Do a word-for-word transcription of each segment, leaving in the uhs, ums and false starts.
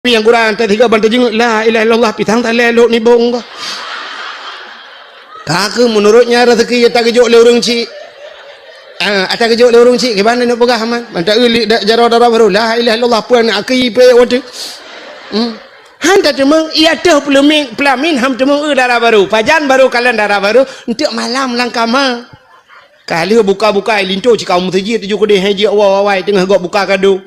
Nyang kurang teuh tiga ban teujeuet, "La ilaha illallah," pitang talé lhok nibong ka. Ka keuh meunurot nyan rezeki ata geujok lé ureuëng chik. Ah, ata geujok lé ureuëng chik, kiban neuk peugah man. Mantap eu li-, da-, jaroe dara barô, "La ilaha illallah," peue na akhi pe watèe. Hmm. Han tateumeung, iya teuh peulamin, peulamin han teumeung eu dara barô. Pajan barô kalon dara barô, enteuk malam lam kama. Ka lheueh buka-buka linto cit kamoe meuseujid tujoh keudeh hai jeuet awai-awai teungoh gob buka kado.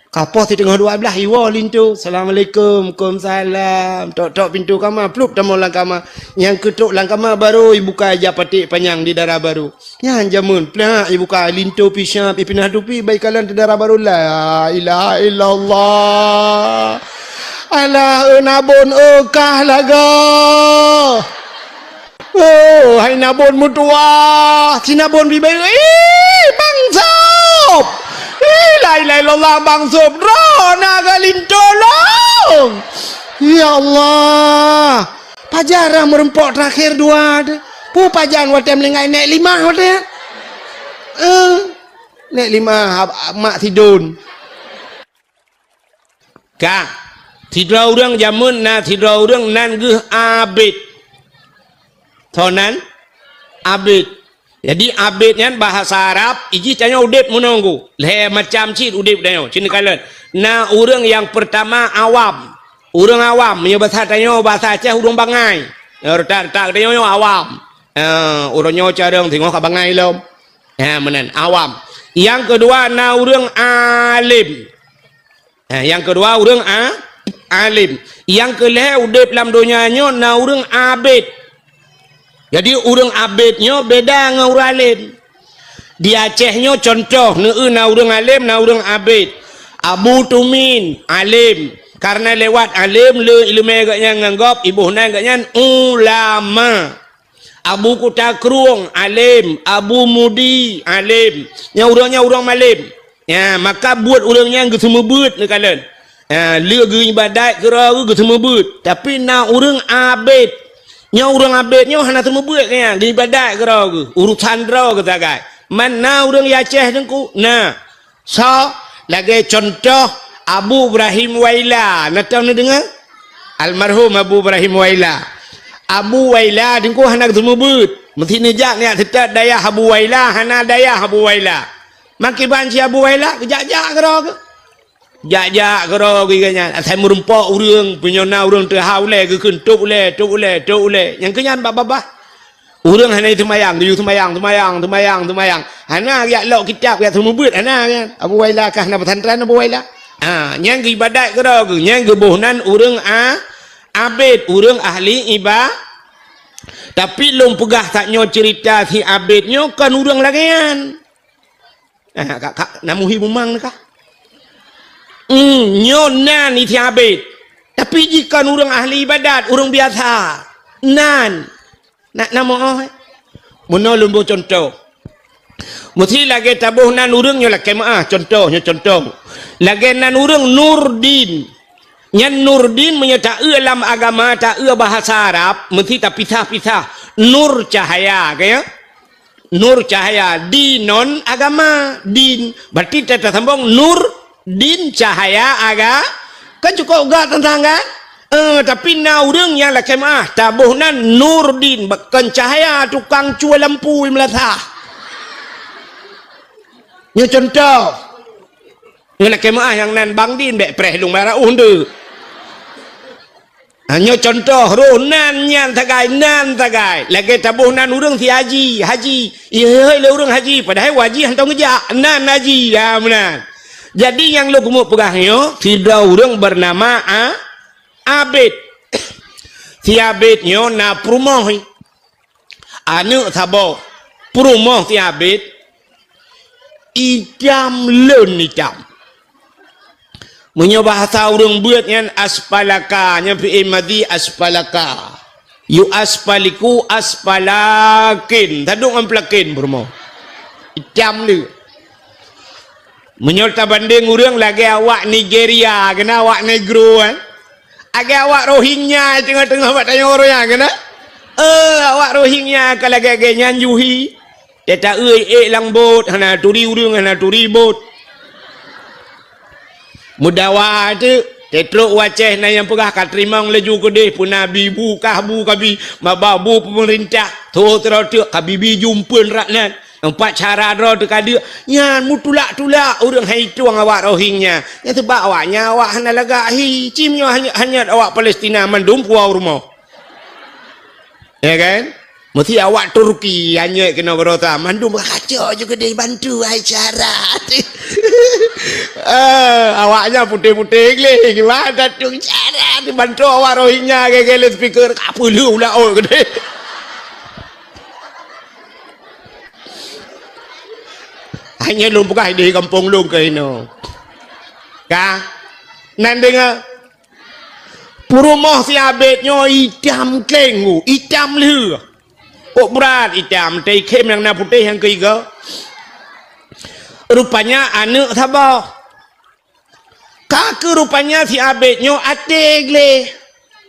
Ka poh siteungoh dua blaih iwoe linto. "Assalamualaikum." "Waalaikumsalam." Tok-tok pintoe kama, plup tamong lam kama. Nyang keutok lam kama barô ibuka ija paték panyang di dara barô. Nyan jameun, plak ibuka linto pih siap, ipinah tupi, ban ikalon teuh dara barô. La ilaha illallah. Alah, eu Nabon, eu kah lagoe. Oh, hai Nabon meutuwah, si Nabon bibeu, "Ih, Bang Sop! Ih, la ilaha illallah, Bang Sop, droe na geulinto lom!" Ya Allah, pajan rhah meureumpok teurakhé dua teuh. Peue pajan watèe meuninggai nèk limah watèe? Eh, nèk limah, ab-, ab-, mak sidon. Ka, sidroe ureuëng jameun na sidroe ureuëng nan geuh Abid. Soe nan? Abid. Jadi, Abid nyan bahasa Arab, ijih tanyoe udeb meununggu. Lhèe macam cit udeb tanyoe. Sini kalon. Na ureuëng nyang peurtama awam. Ureuëng awam, meunyoe bahasa tanyoe, bahasa Aceh ureuëng bangai. Ya, retak-retak tanyoe nyoe awam. Ha, ureuëng nyoe carông singoh ka bangai lom. Ha, meunan, awam. Nyang keudua na ureuëng alim. Ha, nyang keudua ureuëng a-, alim. Nyang keulhèe udeb lam donya nyoe na ureuëng abid. Jadi ureuëng abid nyoe beda ngon ureuëng alim. Di Aceh nyoe contoh, neueu na ureuëng alim, na ureuëng abid. Abu Tumin, alim. Karena lewat alim, le ileumèe geuhnyan ngon gob, iboh nan geuhnyan ulama. Abu Kuta Krueng, alim. Abu Mudi, alim. Nyan ureuëng nyan ureuëng malem. Ya, maka buet ureuëng nyan geuseumeubeuet neukalon. Ya, le geuibadat keudroe geuh geuseumeubeuet. Tapi na ureuëng abid. Nyoe ureuëng abid nyoe hana seumeubeuet keu nyan, geuibadat keudroe geuh. Urusan droe geuh sagai. Man na ureuëng Aceh teungku? Na. Soe? Lagèe contoh Abu Ibrahim Waila. Na tau neudeungoe? Almarhum Abu Ibrahim Waila. Abu Waila teungku hana geuseumeubeuet. Meusti neujak neujak seutôt dayah Abu Waila, hana dayah Abu Waila. Makiban si Abu Waila, geujak-jak keudroe geuh. Jak-jak keudroe geuh nyan. Asai meurumpok ureuëng, punyona ureuëng teuhah ulèe, geukheun tôb ulèe, tôb ulèe, tôb ulèe. Nyang keu nyan babah-babah. Ureuëng hana seumayang, geuyue seumayang, seumayang, seumayang, seumayang. Hana jak lok kitab, jak seumeubeuet, hana nyan. Abu Waila kah na pesantren Abu Waila. Ha, nyan geuibadat keudroe geuh, nyan geuboh nan ureuëng a-, abid, ureuëng ahli iba-, Tapi lôn peugah tanyoe ceurita si abid nyoe kon ureuëng lagèe nyan. Ah, ka, ka, na muhi mumang kah? Hmm, nyoe nan isi abid. Tapi jih kon ureuëng ahli ibadat, ureuëng biasa. Nan. Nak na moh, eh? Meunoe lôn boh contoh. Meusti lagèe taboh nan ureuëng nyoe lakèe meu'ah, contoh, nyoe contoh. Lagèe nan ureuëng Nurdin. Nyan Nurdin meunyoe taeu lam agama, taeu bahasa Arab, meusti tapisah-pisah. Nur cahaya, ka ya? Nur cahaya, dinon agama, din. Berarti ta-, tasambong nur din cahaya aga-, kan cukup gak teuntang kan? Eh, tapi na ureuëng nyang lakèe meu'ah, taboh nan Nurdin, kon cahaya tukang cue lampu i meulasah. Nyoe contoh. Nyoe lakèe meu'ah nyang nan Bang Din, bèk preh lôn bara uh ndeuk. Ha, nyoe contoh, roh nan nyan sagai, nan sagai. Lagèe taboh nan ureuëng si haji, haji. Ihôi lé ureuëng haji, padahai haji hana geujak. Nan haji, ha, meunan. Jadi nyang lôn keumeung peugah nyoe, sidroe ureuëng beunama A-, Abid. Si Abid nyoe na peurumoh. Aneuëk saboh, peurumoh si Abid, itam lôn itam. Meunyoe bahasa ureuëng beuet nyan aspalaka, nyan fi'il madhi aspalaka. Yu aspaliku aspalakin, tadong ngon pelakin peurumoh. Itam lé. Meunyoe tabandeng ureuëng lagèe awak Nigeria, keunan awak negro, kan? Lagèe awak Rohingya teungoh-teungoh bak tanyoe ureuëng nyan, keunan? Eh, awak Rohingya ka lagèe-lagèe nyan juhi. Teuta eu ék lam bot, hana turi ureuëng, hana turi bot. Meudawa teuk. Teutrok u Aceh na nyang peugah ka teurimong laju keudeh, peuna bi bu kah bu kabi, maba bu peumeurintah, tho sidroe teuk kabi bi jumpeuen rak nan. Empat cara droe teuka deuk, nyan meutulak-tulak ureuëng hai tueng awak Rohingya. Nyan seubab awaknyan awak hana lagak hi, cim nyoe hanyot-hanyot awak Palestina mandum puwoe u rumoh. Ya kan? Mesti awak Turki hanyot keunoe baroesa, mandum kaco ju keudeh bantu hai cara. Eh, awaknyan putéh-putéh gleh, gimana tu cara dibantu awak Rohingya gaya-gaya speaker, ka peuleueh ulah oi keudeh. Hanya lôn peugah di gampông lôn keunoe. Ka? Nan deungoe? Peurumoh si Abed nyoe itam kleng, itam lheueh. Ôk brat itam, teuikhém nyang na putéh nyang keuigoe. Rupanya aneuëk saboh. Ka keu rupanya si Abed nyoe até gleh.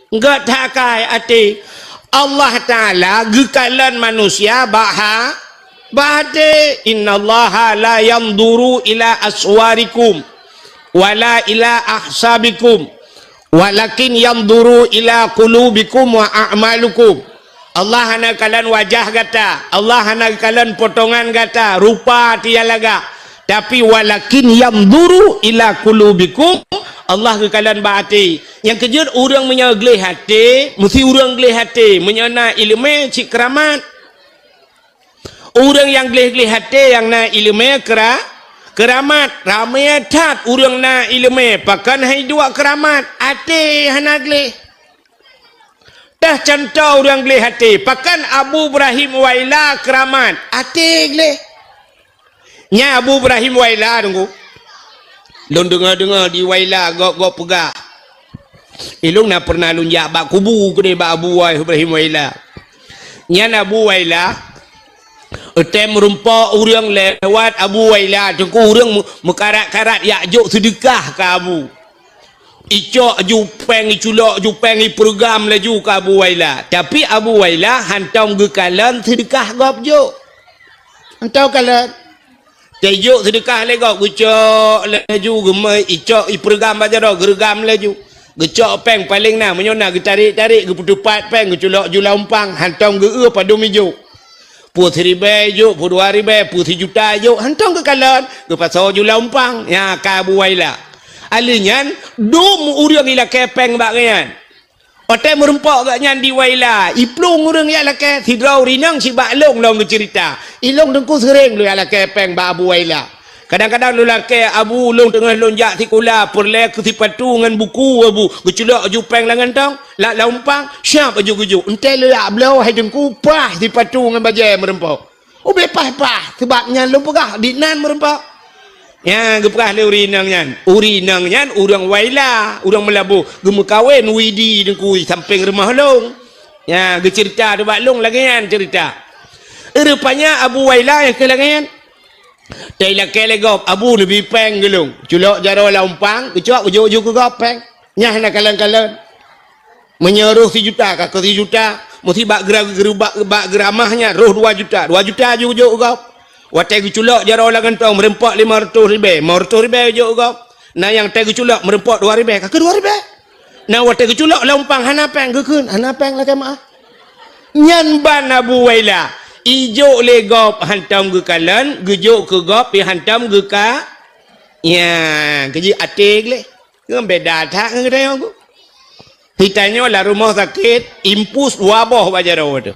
Gét that akai até. Allah Taala geukalon manusia bak ha-, bak até. "Innallaha la yanzuru ila aswarikum wala ila ahsabikum, walakin yanzuru ila qulubikum wa a'malukum." Allah hana geukalon wajah gata, Allah hana geukalon potongan gata, rupa tiya lagak. Tapi walakin yanzuru ila qulubikum, Allah geukalon bak até. Nyang keujeuet ureuëng meunyoe gleh até, meusti ureuëng gleh até, meunyoe na iéleumé cit keuramat. Ureuëng nyang gleh-gleh até nyang na iéleumé keura-, keuramat. Ramé that ureuëng na iéleumé, pakon hai duek keuramat, até hana gleh. Teuh cuntoh ureuëng gleh até, pakon Abu Ibrahim Waila keuramat, até gleh. Nyan Abu Ibrahim Waila, Teungku. Lôn deungoe-deungoe di Waila gob-gob peugah. Ilôn na pernah lôn jak bak kubu keudeh bak Abu Ibrahim Waila. Nyan Abu Waila, watée meurumpok ureuëng lewat Abu Waila, Teungku, ureuëng meu-, meukarat-karat jak jok seudeukah keu Abu. Icok ju péng, iculok ju péng, ipeureugram laju keu Abu Waila. Tapi Abu Waila hantom geukalon seudeukah gob jok. Hantom kalon. Teuh jok seudeukah lé gob, geucok laju, geumai, icok, ipeureugram bak jaroe, geureugam laju. Geucok péng paleng na, meunyoe na geutarek-tarek, geupeuteupat péng, geuculok ju lam umpang, hantom geu-eu padum ijok. Peue siribée ijok, peue dua ribée, peue sijuta ijok, hantom geukalon, geupasoe ju lam umpang. Nyan ka Abu Waila. Ahli nyan, dum ureuëng ilakée péng bak gobnyan. Watée meurumpok gobnyan di Waila, iplueng ureuëng jak lakée, sidroe ureuëng inong sibak lôn lom geuceurita. Ilôn Teungku seuréng lôn jak lakée péng bak Abu Waila. Kadang-kadang lôn lakée, "Abu, ulôn teungoh lôn jak sikula, peureulée keu sipatu ngon buku, Abu." Geuculok ju péng lam gantong, lam, lam umpang, siab laju geujok. Enteuk lôn jak bloe, hai Teungku, paih sipatu ngon bajée meurumpok. Ubé paih-paih, sabab nyan lôn peugah, di nan meurumpok. Nyan geupeugah lé ureuëng inong nyan. Ureuëng inong nyan ureuëng Waila, ureuëng Meulaboh, geumeukawen Widi Teungku sampéng rumoh lôn. Nyan geuceurita teuh bak lôn lagée nyan ceurita. Rupanya Abu Waila nyang keu lagée nyan. Teuh ilakée lé gob, "Abu, neubi péng keu lôn." Culok jaroe lam umpang, geucok geujok ju keu gob péng. Nyan hana kalon-kalon. Meunyoe roh sijuta, ka keu sijuta, meusti bak geura-, geura-, bak, bak geuramah nyan roh dua juta, dua juta ju jok gob. Watée geuculok jaroe lam gantong meurumpok lima reutôh ribée, lima reutôh ribée jok gob. Na nyang teuh geuculok meurumpok dua ribée, ka keu dua ribée. Na watée geuculok lam umpang hana péng, geukheun, "Hana péng lakée meuáh." Nyan ban Abu Waila, ijok lé gob hantom geukalon, geujok keu gob pih hantom geuka-, nya, keujeuet até gleh. Ngon beda that ngon geutanyoe. Geutanyoe lam rumoh sakét, impus dua boh bak jaroe teuh.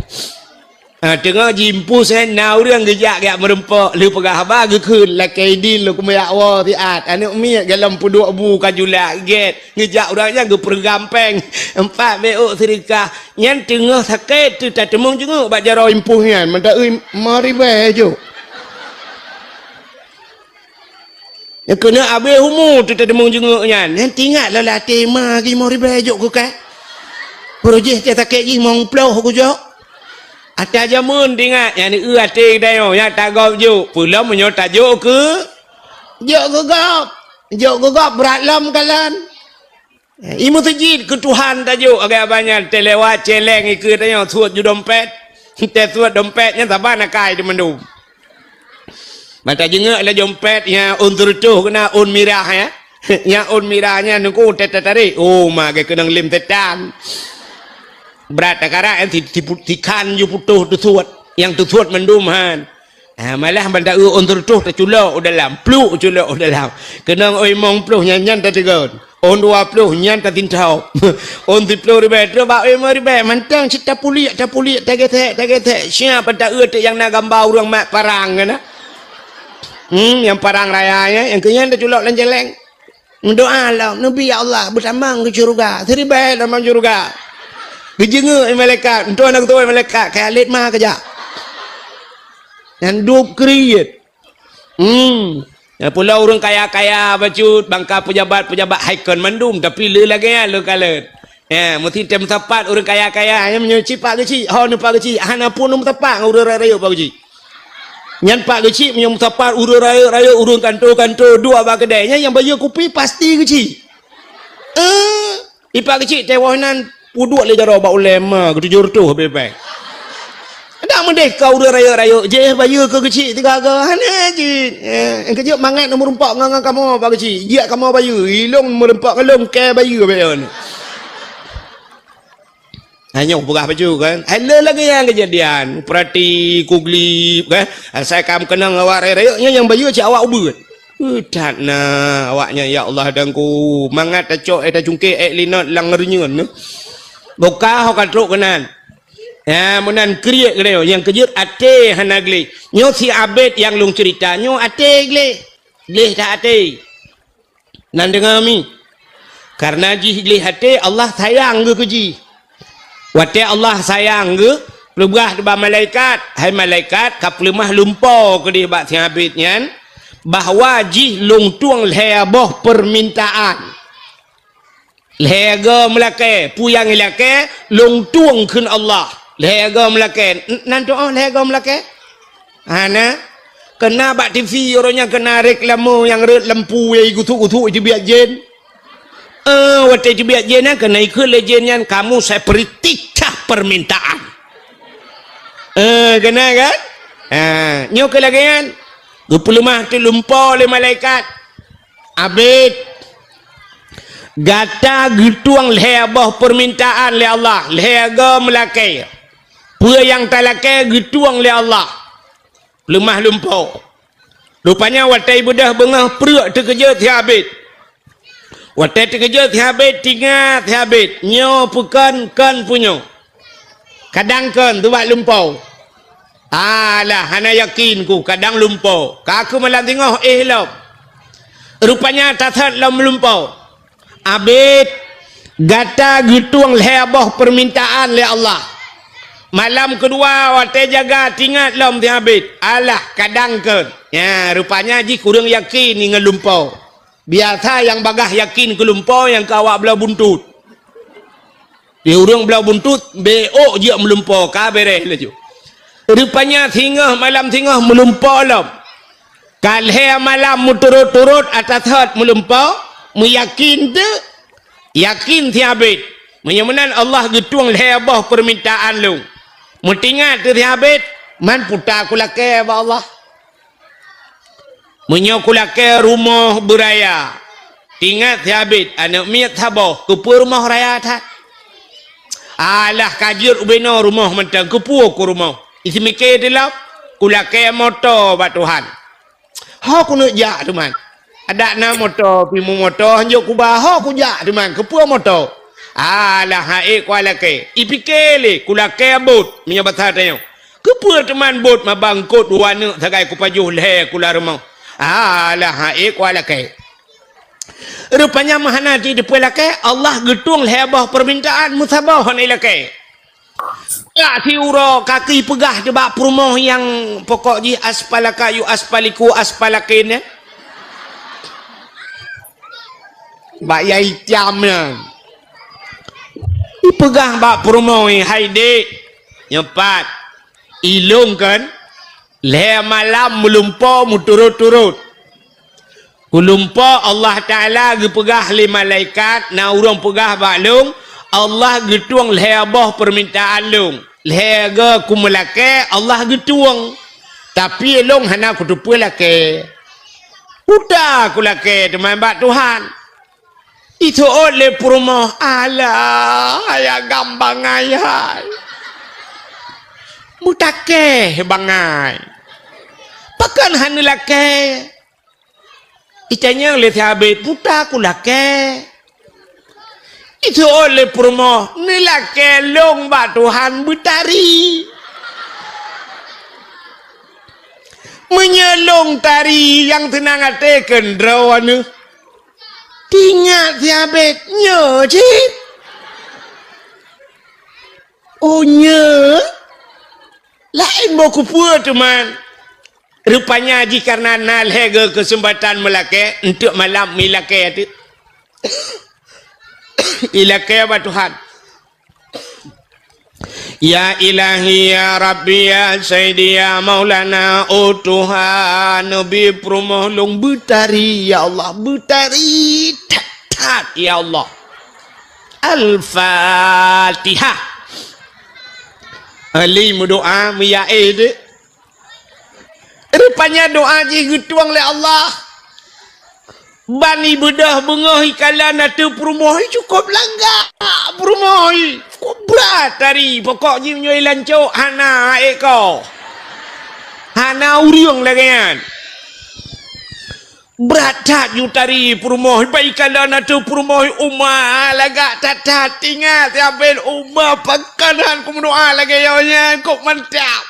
Ha, teungoh jiimpus, eh, na ureuëng geujak, geujak meurumpok, lheueh peugah haba geukheun, lakée idin lôn keumeujak woe siat, aneuëk miet golom peuduek bu ka julak gét, geujak ureuëng nyan geupeureugram péng, empat bèe ôk seudeukah, nyan teungoh sakét teuh tateumeung jeungeuek bak jaroe impus nyan, mantong eu lima ribèe jok. Nyang keuneuk abéh umu teuh tateumeung jeungeuek nyan. Nyan teuingat lom lam até ma lima ribèe jok keu kah. Peureujih teuh sakét jih limong ploh kujok. Ata jameun teuingat, nyan eu até geutanyoe, nyan tagob jok. Peulom meunyoe tajok keu, jok keu gob. Jok keu gob brat lom kalon. I meuseujid keu Tuhan tajok, agak banyak teuh lewat céléng ikeue tanyoe suet ju dompet. Teuh suet dompet nyan saban akai teuh mandum. Mata jeungeuek lam dompet nyan ôn seureutôh keunan ôn mirah nyan. Nyang ôn mirah nyan nungku teutarek. Oh, ma geukeunong lem setan. Brat takarak nyan si, si, sikhan ju putôh teusuet. Nyang teusuet mandum han. Ha, malah ban taeu ôn seureutôh taculok u dalam, pluk culok u dalam. Keunong ôn limong ploh nyan, nyan tateugon. Ôn dua ploh nyan tatintoe. Ôn siploh ribèe trôk bak ôn limong ribèe, mantong cit tapuliek, tapuliek, tagesek, tagesek. Siap ban taeu teuk nyang na gamba ureueng mat parang keunan. Hmm, nyang parang raya nyan, nyang keu nyan taculok lam céléng. Meudoa lom, neubi, "Ya Allah, beutamong keu syeuruga, siribèe tamong syeuruga." Geujeungeuk lé malaikat, "Entoh na geutoe malaikat, keu Khalid ma keujak." Nyan dub kriet. Hmm. Nyang pulo ureueng kaya-kaya bacut, bangka pejabat-pejabat hai kon mandum, tapi le lagèe nyan le kalon. Ya, meusti tem sapat ureueng kaya-kaya, nyan meunyoe cit pak geuchik, ho neupak geuchik, hana pun meusapat ngon ureueng rayeuk pak geuchik. Nyan pak geuchik meunyoe meusapat ureueng rayeuk-rayeuk, ureueng kanto-kanto, duek bak keudè. Nyan nyang bayeue kupi pasti geuchik. Eh, ipak geuchik teuh woh nan peuduek lé jaroe bak ulèe ma, geutujoh reutôh habéh-habéh. Dak meudeh ka ureueng rayeuk-rayeuk, jih bayeue keu geuchik tiga go. Hana jih. Eh, nyang keujeuet mangat na meurumpok ngon, ngon kamoe pak geuchik. Jiak kamoe bayeue, ilong meurumpok ngon lôn keu bayeue bèk nyan. Hanyoe peugah bacut kan. Hai le lagèe nyan keujadian. Peurati kuglip kan. Asai ka meukeunong awak rayeuk-rayeuk nyan nyang bayeue cit awak ubeut. Eh, that na awak nyan, ya Allah Tuhanku. Mangat tacok, eh, tacungkek, eh, linot lam reunyeuen nyoe. Boka ho ka trok keunan. Ya, meunan kriet keunoe. Nyang keujeuet até hana gleh. Nyoe si Abed nyang lôn ceurita. Nyoe até gleh. Gleh that até. Nan deungoe mi. Kareuna jih gleh até, Allah sayang geuh keu jih. Watèe Allah sayang geuh, peugah bak malaikat, "Hai malaikat, ka peuleumah lumpo keudeh bak si Abed nyan, bahwa jih lôn tueng lhèe boh peumintaan." Lhèe go meulakèe, peue nyang ilakèe, lôn tueng kheun Allah. Lhèe go meulakèe. N-, nan tuoh lhèe go meulakèe? Hana. Keuna bak T V uroe nyan keuna reklame nyang rhot lampu nyang gusuk-gusuk teubiet jén. Eh, watèe teubiet jén nyan keuna ikheun lé jén nyan, "Kamu saya beri tiga permintaan." Eh, keuna kan? Ha, nyoe keu lagèe nyan. Geupeuleumah teuk lumpo lé malaikat. Abed, gata geutueng lhèe boh peumintaan lé Allah, lhèe go meulakèe. Peue nyang talakèe geutueng lé Allah. Leumah lumpo. Rupanya watèe beudôh beungoh preuk teukeujot si Abed. Watèe teukeujot si Abed, teuingat si Abed, nyoe peue kon, kon peue nyoe. Kadang kon, teuh bak lumpo. Alah, hana yakin ku, kadang lumpo. Ka keuh malam singoh éh lom. Rupanya tasot lom lumpo. Abed, gata geutueng lhèe boh peumintaan lé Allah. Malam keudua watèe jaga teuingat lom si Abed. Alah, kadang kon. Nya, rupanya jih kureueng yakin ngon lumpo. Biasa nyang bagaih yakin keu lumpo nyang keu awak bloe buntut. Di ureueng bloe buntut, bèk ôk jeuet meulumpo, ka bèrèh laju. Rupanya singoh malam singoh meulumpo lom. Ka lhèe malam meuturot-turot ata sot meulumpo, meuyakin teuk, yakin si Abed. Meunyoe meunan Allah geutueng lhèe boh peumintaan lôn. Meuteuingat teuk si Abed, man puta kulakèe bak Allah. Meunyoe kulakèe rumoh beuraya, teuingat si Abed, aneuk miet saboh, keupeue rumoh raya that? Alah, ka jeuet ubé noe rumoh mantong, keupeue ku rumoh? Iseumiké teulom, kulakèe moto bak Tuhan. Ho keuneuk jak teuma. Adak na moto, pimu moto, hanjeuet kuba, ho kujak teuma, keupeue moto? Alah, ha'ék kulakèe. Ipiké lé, kulakèe bot, meunyoe basa tanyoe. Keupeue teuma bot maba eungkôt dua aneuk sagai kupajoh lhèe kula rumoh? Alah, ha'ék kulakèe. Rupanya meuhana jiteupeue lakèe, Allah geutueng lhèe boh peumintaan meusaboh hana ilakèe. Bak siuroe ka keuh ipeugah teuk bak peurumoh nyang pokok jih aspalaka yu aspaliku aspalakin nyan. Bak yai tiam nyan. Ipeugah bak peurumoh nyan, "Hai dék, nyoe pat, ilôn kon, lhèe malam meulumpo meuturot-turot. Kulumpo Allah Taala geupeugah lé malaikat, na ureueng peugah bak lôn, Allah geutueng lhèe boh peumintaan lôn. Lhèe go kumeulakèe, Allah geutueng. Tapi lôn hana kuteupeue lakèe." Buta kulakée teuma bak Tuhan. Iseuôt lé peurumoh, "Alah, hai agam bangai hai. Meutakée bangai. Pakon hana lakée?" Itanyong lé si Abed, "Buta kulakée." Iseuôt lé peurumoh, "Neulakée lôn bak Tuhan beutari. Meunyoe lôn tari nyang seunang até keu droeneuh." Teuingat si Abed, "Nyoe cit." "Oh, nyoe? Laén boh kupeue teuma." Rupanya jih karena na lhée geu keuseumpatan meulakée, eunteuk malam meulakée teuk. Ilakée bak Tuhan. "Ya Ilahi, ya Rabbi, ya Sayyidi, ya Maulana, oh Tuhan, neubi peurumoh lôn beutari, ya Allah, beutari that-that, ya Allah." Al-Fatihah. Ali meudoá, meuyaé deh. Rupanya doá jih geutueng lé Allah. Ban ibeudôh beungoh ikalon ateueh peurumoh, cukôp lagak peurumoh. Cukôp brat tari, pokok jih meunyoe ilancok hana ék ko. Hana ureuëng lagée nyan. Brat that ju tari peurumoh, ban ikalon ateueh peurumoh uma lagak that-that. Ingat, siabéh uma pakon han kumeudoá lagée nyoe nyan, kok mantap.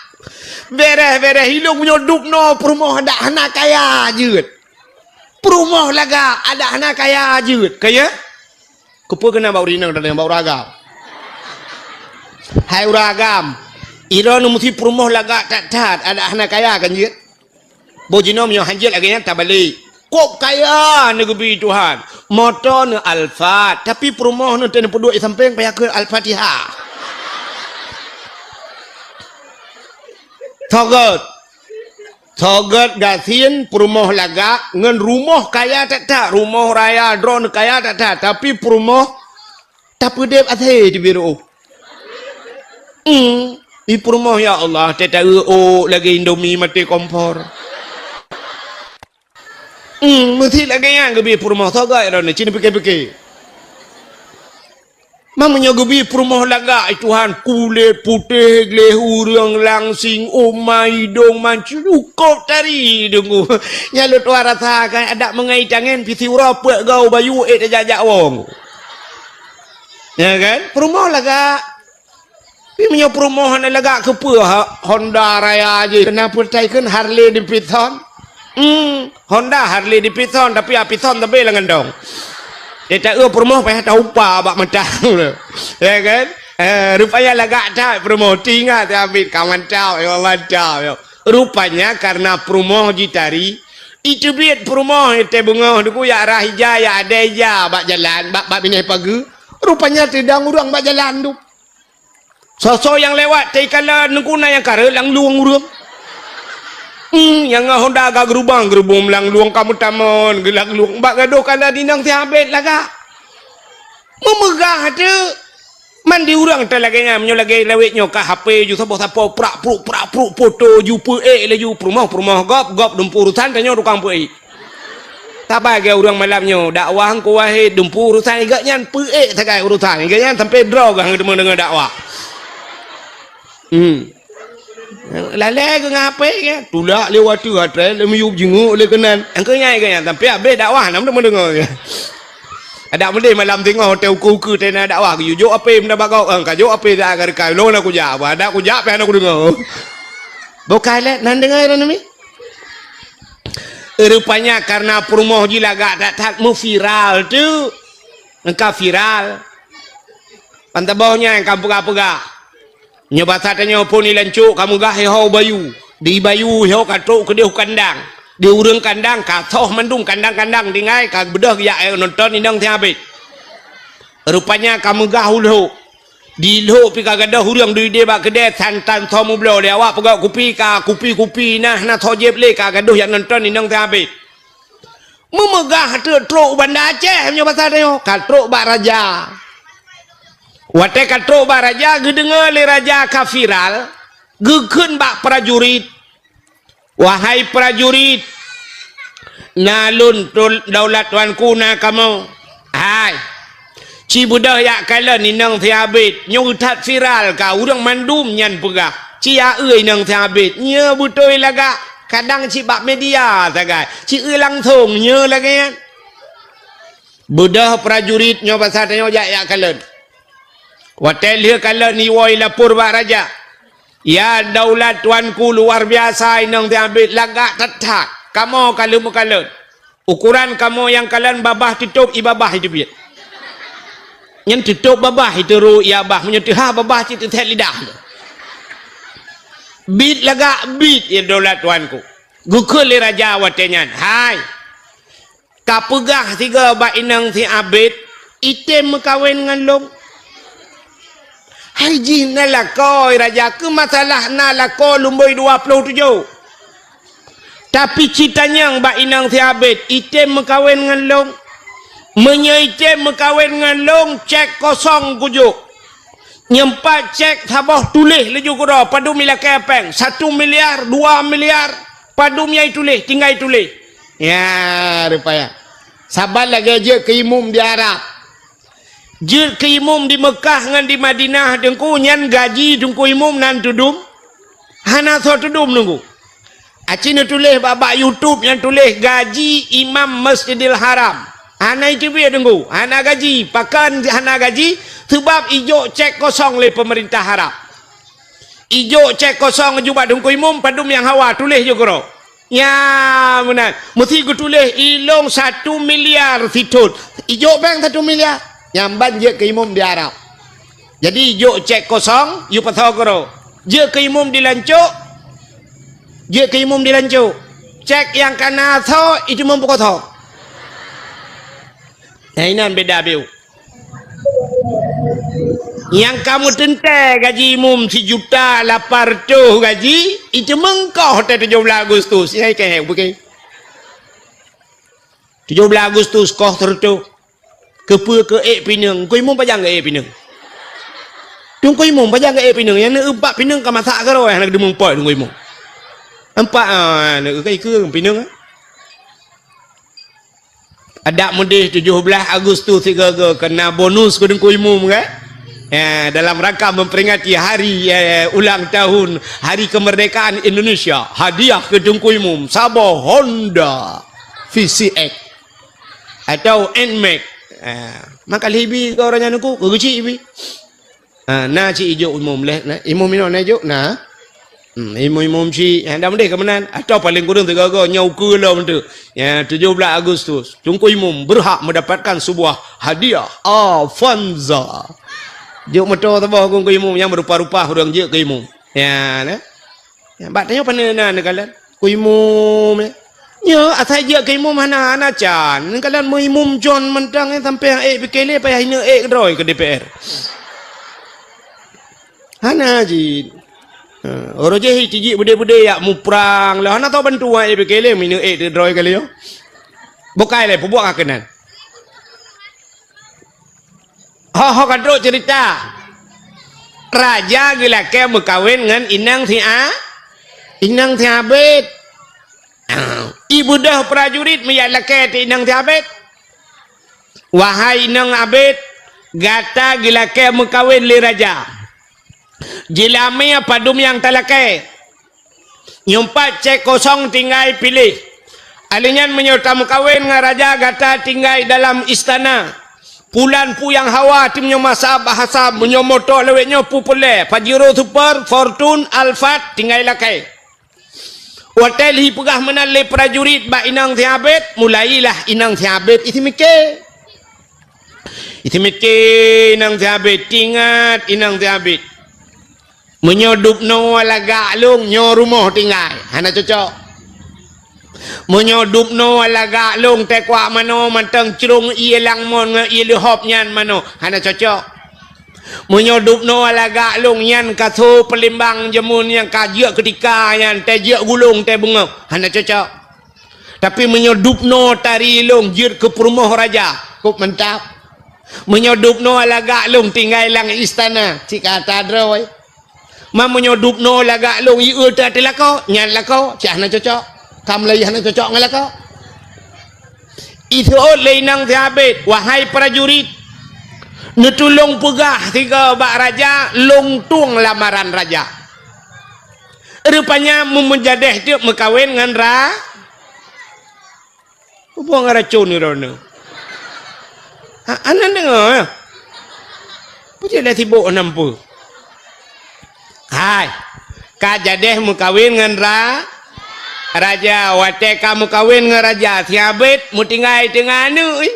Béréh-béréh ilong meunyoe dubnoe peurumoh adak hana kaya jeuet. Peurumoh lagak adak hana kaya jeuet. Kaya? Keupeue keunan bak ureuëng inong dan bak ureuëng agam? Hai ureuëng agam, droeneuh meusti peurumoh lagak that-that, adak hana kaya kan jeuet? Boh jinoe meunyoe hanjeuet lagée nyan tabalek. Kok kaya neugeubi Tuhan. Moto neuh Alphard, tapi peurumoh neuh teuh neupeuduek di sampéng payah keu Al-Fatihah. Sogot. Sogot gasien peurumoh lagak ngon rumoh kaya that-that, rumoh raya droeneuh kaya that-that, tapi peurumoh tapeudeb asée teubiet reuôh. Hmm, di peurumoh ya Allah, teuh taeu ôk lagée Indomie maté kompor. Hmm, meusti lagée nyan geubi peurumoh, sogot droeneuh, ci neupike-pike. Meunyoe geubi peurumoh lagak, ai Tuhan, kulét putéh gleh ureuëng langsing, uma idong mancung, cukôp tari deungoe. Nyan lôn tuan rasa kan, adak meungai tangen pih siuroe peuet goe bayu ék tajak-jak wong. Ya kan? Peurumoh lagak. Tapi meunyoe peurumoh hana lagak keupeue ha-, Honda raya jih. Keunan peuretai kheun Harley Davidson. Hmm, Honda Harley Davidson tapi Davidson tapi lam gandong. Dia tak eu peurumoh payah taupa bak mata. Ya kan? Eh, rupanya lagak that peurumoh. Teuingat Abid ka mantap, ya mantap, ya. Rupanya karena peurumoh jitari, iteubiet peurumoh teuh beungoh duku yak rah ija, yak adai ija bak jalan, bak, bak binéh pageue. Rupanya teudong ureuëng bak jalan tu. Soe-soe nyang lewat, teuikala neuguna nyang kareueng langlueng ureuëng. Hmm, nyang ngon Honda ka geurubang-geurubong langlueng ka meutamon, geulanglueng bak gadôh kala dinang sihabet lagak. Meumeugah teuk. Man di ureuëng teuh lagée nyan, meunyoe lagée lawét nyoe ka H P ju saboh sapo prak pruk, prak pruk, foto ju peuék laju, peurumoh, peurumoh gob, gob dumpu urusan, tanyoe tukang peuék. Saban lagée ureuëng malam nyoe, dakwah Teungku Wahid dumpu urusan, gobnyan peuék sagai urusan, gobnyan sampai droe gah teuma deungoe dakwah. Hmm. Lalée geuh ngon H P geuh, tulak lé watée atré lé miyueb jingeuk lé keunan. Engkeu nyai gobnyan sampai habéh dakwah, nam teuma deungoe geuh. Adak meudeh malam singoh teuh ukeue-ukeue teuh na dakwah, geuyue jok H P meunan bak gob, ka jok H P dak ka reukai, lôn na kujak, adak kujak pih hana kudeungoe. Bukai lé, nan deungoe droeneuh mi? Rupanya karena peurumoh jih lagak that-that meuviral teuk. Ka viral. Ban saboh nyan ka peugah-peugah. Nyoe basa tanyoe phon ilancok ka meugah iho bayu. Di bayu iho ka trok keudeh u kandang. Di ureuëng kandang ka soh mandum kandang-kandang tinggai ka beudôh geujak nonton inong sihabet. Rupanya ka meugah u lhok. Di lhok pih ka gadôh ureuëng duek ideh bak keudée, santan soe meubloe lé awak peugah kupi ka, kupi-kupi nah, na soe jieb lé ka gadôh jak nonton inong sihabet. Meumeugah teuk trok u Banda Aceh meunyoe basa tanyoe, ka trok bak raja. Watée ka trok bak raja, geudeungoe lé raja ka viral, geukheun bak prajurit, "Wahai prajurit, Na lôn tul-, daulat tuanku na kamoe. Hai. Ci beudôh jak kalon inong si Abed. Nyoe that viral ka ureuëng mandum nyan peugah. Ci aeu inong si Abed. Nyoe beutôi lagak. Kadang cit bak media sagai. Ci eu langsong nyoe lagée nyan. Beudôh prajurit nyoe basa tanyoe jak, jak kalon. Watée lheueh kalon iwoe lapor bak raja. Ya daulat tuanku, luar biasa inong si Abed, lagak that-that. Kamoe ka lheueh meukalon. Ukoran kamoe nyang kalon babah teutôb ié babah iteubiet. Nyan teutôb babah iteurô ié babah, meunyoe teuhah babah cit teuthét lidah. Bit lagak bit ya daulat tuanku. Geukheun lé raja watée nyan, hai. Ka peugah sigoe bak inong si Abed, item meukawen ngon lôn. Hai jih na lakoe raja, keu masalah na lakoe lumboi dua ploh tujoh. Tapi ci tanyong bak inong si Abed, item meukawen ngon lôn. Meunyoe item meukawen ngon lôn, cek kosong kujok. Nyang pat cek saboh tuléh laju keudroe, padum ilakée péng, satu miliar, dua miliar, padum nyang ituléh, tinggai tuléh. Ya, rupaya. Saban lagée jeuet keu imum di Arab. Jeuet keu imum di Meukah ngon di Madinah, Teungku, nyan gaji Teungku Imum nan teudum? Hana soe teudum, Teungku. Aci neutuléh bak, bak YouTube nyang tuléh gaji imam Masjidil Haram. Hana iteubiet Teungku, hana gaji. Pakon hana gaji? Seubab ijok cek kosong lé peumeurintah Arab. Ijok cek kosong aju bak Teungku Imum, padum nyang hawa tuléh jih keudroe. Nya meunan. Meusti geutuléh ilong satu miliar sithon. Ijok péng satu miliar. Nyang ban jeuet keu imum di Arab. Jadi ijok cek kosong, yue pasoe keudroe. Jeuet keu imum di Lancok, Jeuet keu imum di Lancok. Cek nyang kana soe, itu imum peukosoe. Nah, inan beda biu. Nyang kamoe teuntée gaji imum sijuta lapan reutôh gaji, itu meungkoh teuh tujoh blah Agustus. Nyang ikei bukai. Tujoh blah Agustus koh seureutôh. Keupeue keu ék pineung? Teungku Imum pajan keu ék pineung? Teungku Imum pajan keu ék pineung? Nyang neueupat pineung ka masak keudroe, hana geudeumeung pot Teungku Imum. Empat, ah, neueu ka ikeue pineung, ah. Adak meudeh tujoh blah Agustus sigoe-goe keuna bonus keu Teungku Imum, kan? Ya, dalam rangka memperingati hari, eh, ulang tahun Hari Kemerdekaan Indonesia, hadiah keu Teungku Imum saboh Honda V C X. Atau Nmax. Ha, maka lheuh bi keu ureueng nyan Teungku, keu geuchik bi. Ha, na cit ijok imum leh, na, imum inoe na ijok, na. Hmm, imum-imum cit, ha, dak meudeh keu meunan. Atau paléng kureueng sigoe-goe nyoe ukeue lom teuh. Ya, tujoh blah Agustus, Teungku Imum berhak mendapatkan sebuah hadiah Avanza. Jok moto saboh Teungku Imum nyang meurupa-rupa ureueng jeuet keu imum. Ya, na. Ya, bak tanyoe pane na neukalon. Keu imum, eh. Nyoe asai jeuet keu imum hana, hana can. Neukalon meu imum con mantong, eh, sampoe nyang ék pike lé payah ineuk ék keudroe keu D P R. Hana jih. Ha, uroe jih tijik beudé-beudé yak muprang lé. Hana tau bantuan ék pike lé, meu ineuk ék keudroe kali nyoe. Bukai lé, peubuet ka keunan. Ho, ho ka trok cerita. Raja geulakée meukawen ngon inong si A-, inong si Abed. Ibeudôh prajurit meujak lakée teuh inong si Abed. Wahai inong Abed, gata geulakée meukawen lé raja. Jeulamé padum nyang talakée. Nyoe pat cek kosong tinggai piléh. Alèh nyan meunyoe tameukawen ngon raja gata tinggai dalam istana. Pulan pu nyang hawa tim nyoe masa bahasa meunyoe moto lewat nyoe pu peureulée, Pajero Super, Fortune, Alphard tinggai lakée. Watée lheuh peugah meunan lé prajurit bak inong si Abed, mulailah inong si Abed isi miké. Isi miké inong si Abed, tingat inong si Abed. Meunyoe dubnoe lagak lôn nyoe rumoh tinggai, hana cocok. Meunyoe dubnoe lagak lôn teukuak manoe mantong crông ié langmon ngon ié leuhop nyan manoe, hana cocok. Meunyoe dubnoe lagak lôn nyan kaso peulimbang jeumôn nyang ka jeuet keutika nyan teuh jeuet gulong teuh beungoh, hana cocok. Tapi meunyoe dubnoe tari lôn jeuet keu peurumoh raja, kôp mantap. Meunyoe dubnoe lagak lôn tinggai lam istana, cit ka ata droe. Ma meunyoe dubnoe lagak lôn ié teuh lakoe, nyan lakoe, cit hana cocok. Ka meulayeue hana cocok ngon lakoe. Iseuôt lé inong si Abed, "Wahai prajurit, neutulông peugah sigoe bak raja, lông tueng lamaran raja." Rupanya meumeujadeh teuk meukawen ngon ra-, Peue buet ngon racun droeneuh? Ha, hana deungoe, ya? Peue cit lé sibok hana peue? Hai, ka jadeh meukawen ngon ra-, raja. Watée ka meukawen ngon raja, si Abed meutinggai teungoh aneuk, ih.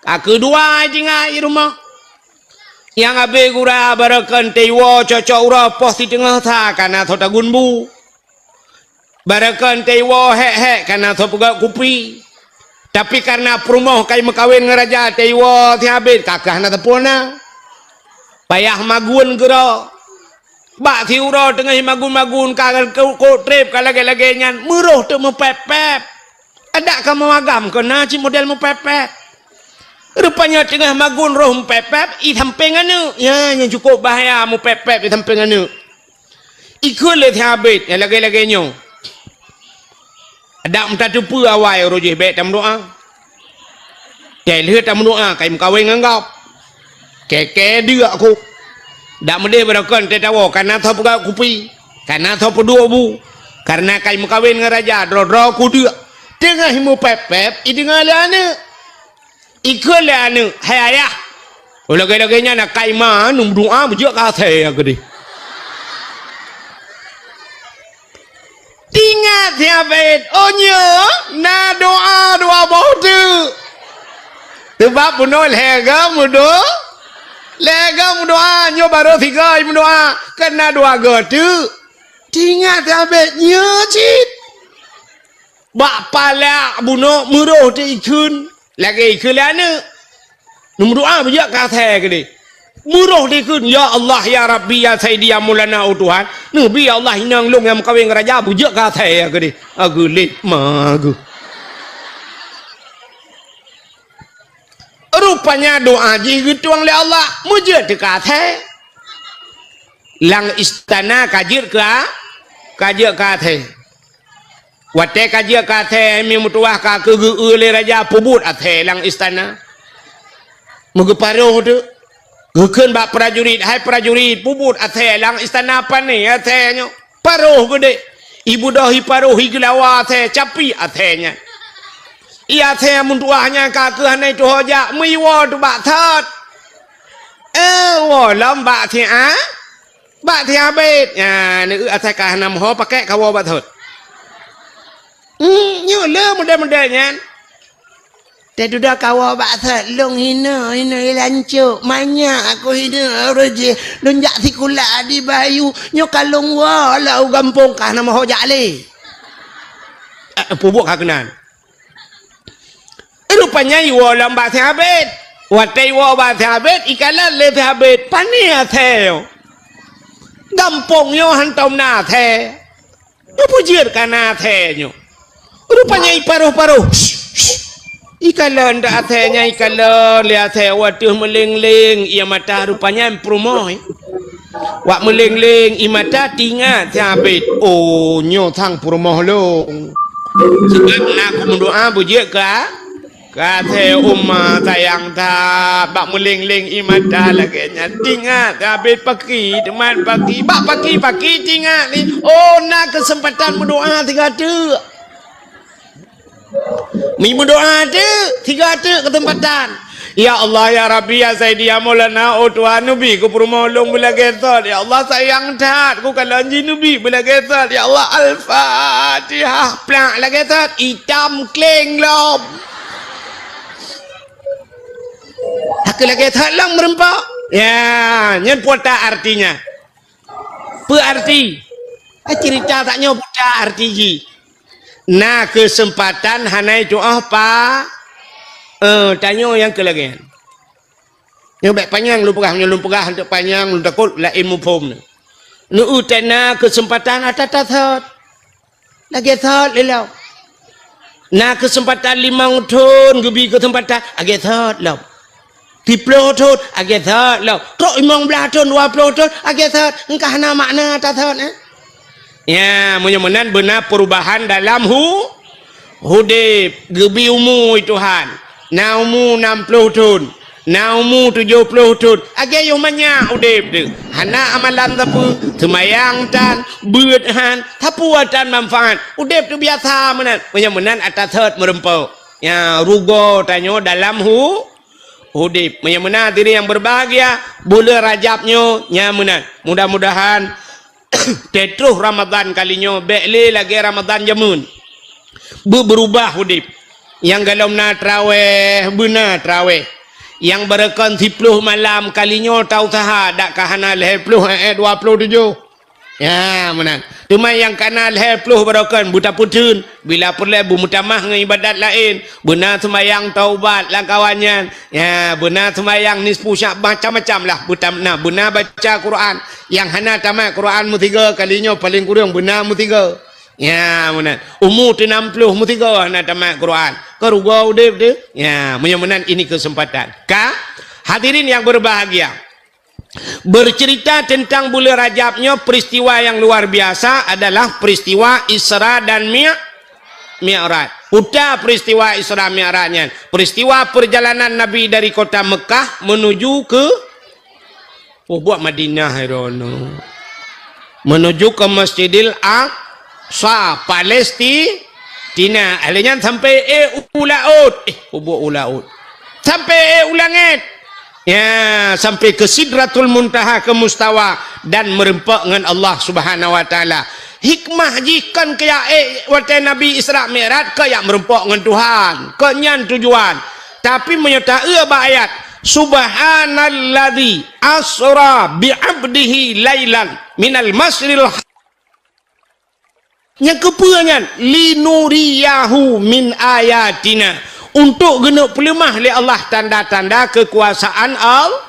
Ka keudua tinggai rumoh. Nyang abéh gura barokon teuiwoe cocok uroe poh siteungoh sa ka na soe tagun bu. Barokon teuiwoe hék-hék ka na soe peugöt kupi. Tapi kareuna peurumoh ka meukawen ngon raja teuiwoe si Abed ka keuh hana sapeue na. Payah magun keudroe. Bak siuroe teungoh magun-magun ka kok treb ka lagée-lagée nyan, meuroh teuk meupép-pép. Adak kamoe agam keuh na cit model meupép-pép. Rupanya teungoh magun roh meupép-pép, i sampéng aneuk. Ya, nyan cukup bahaya meupép-pép i sampéng aneuk. Ikheun lé si Abed nyang lagée-lagée nyoe. Adak meutateupeue awai uroe jih bék tameudoá. Kée lheueh tameudoá ka meukawen ngon gob. Kée-kée deuk kok. Dak meudeh barokon teuiwoe ka na soe peugöt kupi, ka na soe peuduek bu. Kareuna ka meukawen ngon raja droe-droe kudeuk. Teungoh meupép-pép ideungoe lé aneuk. Ikheun lé aneuk, "Hai ayah, lagée-lagée nyan akai ma neumeudoá beujeuet keu asèe keudeh." Tingat si Abed, "Oh nyoe na doá dua boh teuk." Teubab bunoe lhée goe meudo-, lhée goe meudoá, nyoe barô sigoe meudoá, kan na dua goe teuk. Tingat si Abed, nyoe cit. Bak palak bunoe meuroh teuk ikheun. Lagée ikheun lé aneuk. Neumeudoá beujeuet keu asèe keudeh. Meuroh dikheun, "Ya Allah, ya Rabbi, ya Saidi, ya Maulana, oh Tuhan. Neubi, ya Allah, inong lôn nyang meukawen ngon raja beujeuet keu asèe keudeh." Ageulet ma geuh. Rupanya doá jih geutueng lé Allah, meujeuet teuh keu asèe. Lam istana ka jeuet keu a-, ka jeuet keu asèe. Watée ka jeuet keu asèe, mi meutuwah ka keugeue lé raja peubuet asèe lam istana. Meugeuparoh teuk. Geukheun bak prajurit, "Hai prajurit, peubuet asèe lam istana pane asèe nyoe." Paroh geudeh. Ibeudôh iparoh igeulawa asèe, capi asèe nyan. I asèe meutuwah nyan ka keuh hana ituho jak, meuiwoe teubak thot. Eh, woe lom bak si a-, Bak si Abed nyan, asai ka hana meuho pakèk kawoe bak thot. Hmm, nyoe le model-model nyan. Teududoe kawoe bak thot, lôn hinoe, hinoe i lancok, manyak aku hinoe, ureueng jih, lôn jak sikula di Bayu, nyoe ka lôn woe lam u gampông ka hana meuho jak lé. Eh, peubuet ka keunan. Rupanya iwoe lom bak si Abed. Watèe iwoe bak si Abed, ikalon lé si Abed, "Pane asèe nyoe? Gampông nyoe hantom na asèe. Nyoe peue jeuet ka na asèe nyoe?" Rupanya iparoh-paroh. Ikalon dak asèe nyan, ikalon lé asèe, watèe meuléng-léng ie mata, rupanya peurumoh. Wak meuléng-léng ie mata, teuingat si Abed, "Oh, nyoe sang peurumoh lôn. Sabab na kumeudoa beujeuet keu a-, keu asèe, uma sayang that." Bak meuléng-léng ie mata lagèe nyan, teuingat si Abed pakri, teuma pakri. Bak pakri-pakri teuingat lé, "Oh, na keuseumpatan meudoa sigoe teuk." Mi meudoa teuk, sigoe teuk keuseumpatan. "Ya Allah, ya Rabbi, ya Saidi, ya Maulana, oh Tuhan, neubi keu peurumoh lôn beulagèe thot. Ya Allah, sayang that kukalon jih, neubi beulagèe thot. Ya Allah, Al-Fatihah." Plak lagèe thot, itam kleng lom. Hana lagèe thot lom meureumpok. Ya, nyan peue artinya. Peue arti? Eh, ceurita tanyoe buta arti jih. Na keuseumpatan hana itu'oh pa-, eh, tanyoe nyang keu lagèe nyan. Nyoe bèk panyang lôn peugah, nyoe lôn peugah hantom panyang, lôn takot laén muphom. Neueu teuk na keuseumpatan ata tathot. Lagèe thot lé lom. Na keuseumpatan limong thon, geubi keuseumpatan, lagèe thot lom. Siplôh thon, lagèe thot lom. Trok limong blaih thon, dua plôh thon, lagèe thot. Engkah na makna tathot, eh? Ya, meunyoe meunan beuna perubahan dalam hu-, Udeb, geubi umu Tuhan. Na umu nam ploh thon, na umu tujoh ploh thon. Lagée yoh manyak udeb teuh. Hana amalan sapeue, seumayang tan, beuet han, sapeue tan manfaat. Udeb teuh biasa meunan. Meunyoe meunan ata sot meurumpok. Ya, rugoe tanyoe dalam hu-, udeb. Meunyoe meunan hadirin yang berbahagia, buleuen Rajab nyoe nya meunan. Mudah-mudahan teutroh Ramadhan kali nyoe bék lé lagée Ramadhan jameun. Beu-, beurubah udeb. Nyang golom na traweh, beuna traweh. Nyang barokon siploh malam kali nyoe tausaha dak ka hana lhée ploh, eh, eh, dua ploh tujoh. Ya, meunan. Teuma nyang ka na lhée ploh barokon beutapeutheun, bila peureulée beumeutamah ngon ibadat laén, beuna seumayang taubat lam kawan nyan. Ya, beuna seumayang nisfu Sya'ban, macam-macam lah. Beutam-, na, beuna baca Quran. Nyang hana tamat Quran meusigoe kali nyoe paleng kureueng beuna meusigoe. Ya, meunan. Umu teuh nam ploh meusigoe hana tamat Quran. Ka rugoe udeb teuh. Ya, meunyoe meunan ini kesempatan. Ka, hadirin yang berbahagia. Bercerita tentang buleuen Rajab nyoe, peristiwa yang luar biasa adalah peristiwa Isra dan Mi-, Mi'raj. Uta peristiwa Isra Mi'raj nyan, peristiwa perjalanan Nabi dari kota Mekah menuju ke, oh, buat Madinah, ya Allah. Menuju ke Masjidil Aqsa, Palestina. Lheueh nyan sampai, eh, u laôt. Eh, peubuet u laôt. Sampai, eh, u langét. Ya, sampai ke Sidratul Muntaha, ke Mustawa, dan meureumpok ngon Allah Subhanahu wa Taala. Hikmah jih kon keu jak, eh, watée Nabi Isra Mi'raj, keu jak meureumpok ngon Tuhan. Kon nyan tujuan. Tapi meunyoe ta-eu bak ayat, "Subhanalladzi asra bi 'abdihi lailan minal masjidil ha-," Nyang keupeue nyan? "Linuriyahu min ayatina." Untuk geuneuk peuleumah lé Allah tanda-tanda keukuasaan Allah.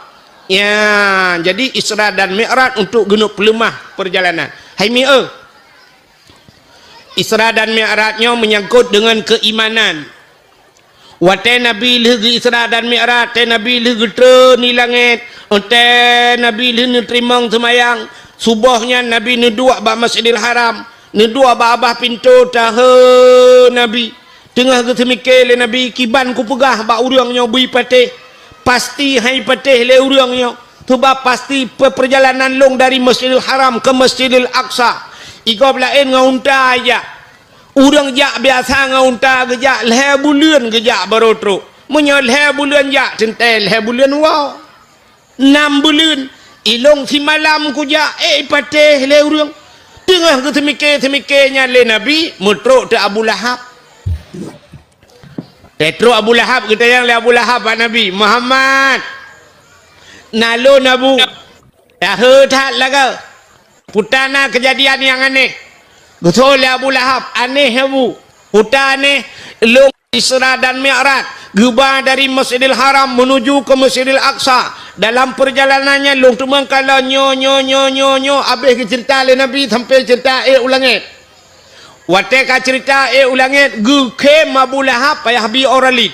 Ya, jadi Isra dan Mi'raj untuk geuneuk peuleumah peurjalanan. Hai mi-, eh. Isra dan Mi'raj nyoe meunyangkot deungon keuimanan. Watée Nabi lheueh geu-Isra dan Mi'raj, watée Nabi lheueh geutreun di langét, watée Nabi lheueh neuteurimong seumayang, suboh nyan Nabi neuduek bak Masjidil Haram, neuduek bak babah pintoe tahe Nabi. Teungoh geuseumike lé Nabi, "Kiban kupeugah bak ureuëng nyoe beu patéh, pasti han patéh lé ureuëng nyoe, teuma pasti pe-, peurjalanan lôn dari Masjidil Haram keu Masjidil Aqsa. Igob laén ngon unta jak." Ureuëng jak biasa ngon unta geujak, lhée buleuen geujak barô trok. Meunyoe lhée buleuen jak, teuntée lhée buleuen woe. Nam buleuen, ilong simalam kujak, eh, patéh lé ureuëng. Teungoh geuseumike-seumike nyan lé Nabi, meutrok teuk Abu Lahab. Teutrok Abu Lahab, geutanyong lé Abu Lahab bak Nabi, "Muhammad, na lôn Abu, tahe that lagée." Peue ta na keujadian nyang aneh. Geutanyong lé Abu Lahab, "Aneh, Abu." "Peue ta aneh?" "Lôn Isra dan Mi'raj, geuba dari Masjidil Haram menuju ke Masjidil Aqsa. Dalam peurjalanan nyan lôn teumang kalon nyoe, nyoe, nyoe, nyoe, nyoe." Habéh geuceurita lé Nabi sampai ceurita ék u langét. Watée ka ceurita ék u langét, geukhém Abu Lahab payah bi ora lid.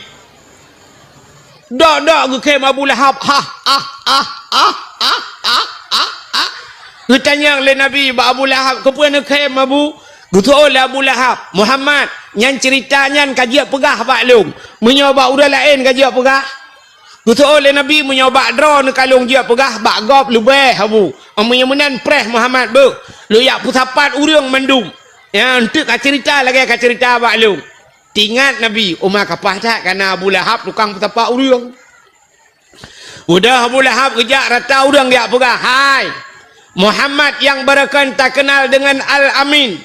Dok-dok geukhém Abu Lahab, "Hah, ah, ah, ah, ah, ah, ah, ah." Geutanyong lé Nabi bak Abu Lahab, "Keupeue neukhém, Abu?" Geutanyong lé Abu Lahab, "Muhammad, nyan ceurita nyan ka jeuet peugah bak lôn. Meunyoe bak ureuëng laén ka jeuet peugah?" Geutanyong lé Nabi, "Meunyoe bak droeneuh ka lôn jeuet peugah, bak gob leubeh, Abu. Meunyoe meunan preh Muhammad beuh, lôn jak peusapat ureuëng mandum. Nyan teuk ka ceurita lagée ka ceurita bak lôn." Teuingat Nabi, uma kapah that kana Abu Lahab tukang peusapat ureuëng. Udah Abu Lahab geujak rata ureuëng geujak peugah, "Hai, Muhammad nyang barokon takeunal deungon Al-Amin.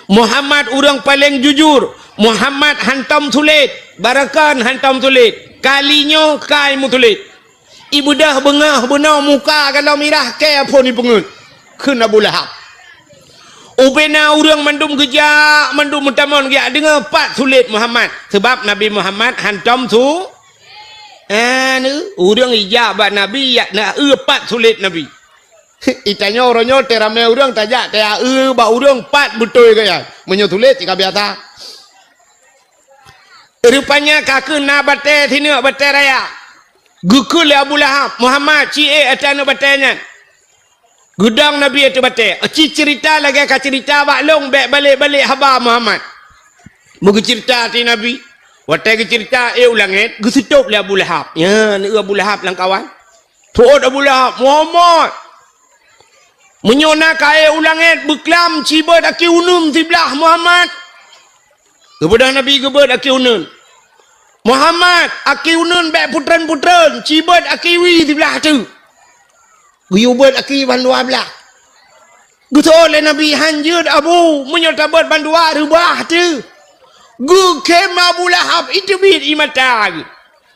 Muhammad ureuëng paleng jujur. Muhammad hantom sulet, barokon hantom sulet. Kali nyoe kai meusulet." Ibeudôh beungoh bunoe muka galom mirah kée phon ipeungeut kheun Abu Lahab. Ubena ureuëng mandum geujak, mandum meutamong geujak deungoe pat sulet Muhammad. Sabab Nabi Muhammad hantom su-, eh, ureuëng ijak bak Nabi, jak na eu pat sulet Nabi. Itanyoe uroe nyoe teuramé ureuëng tajak taya eu bak ureuëng pat beutôi gaya. Meunyoe sulet cit ka biasa. Rupanya ka keuh na batée sineuk batée raya. Geukheun lé Abu Lahab, "Muhammad, ci ék ateueh aneuëk batée nyan." Geudong Nabi ateueh batée. "Ci ceurita lagée ka ceurita bak lôn, bék balek-balek haba Muhammad." Meugeuceurita ateueh Nabi. Watée geuceurita ék u langét, geuseutôt lé Abu Lahab. Nyan, Abu Lahab lam kawan. Teuôt Abu Lahab, "Muhammad! Meunyoe na ka ék u langét, beuklam cibeuet aki uneun siblah, Muhammad!" Geubeudôh Nabi geubeuet aki uneun. "Muhammad, aki uneun bék putreun-putreun, cibeuet aki wie siblah teuk." Geuyue beuet aki bandua blaih. Geuseuôt lé Nabi, "Hanjeuet, Abu, meunyoe tabeuet bandua reubah teuh." Geukhém Abu Lahab, iteubiet ie mata geuh.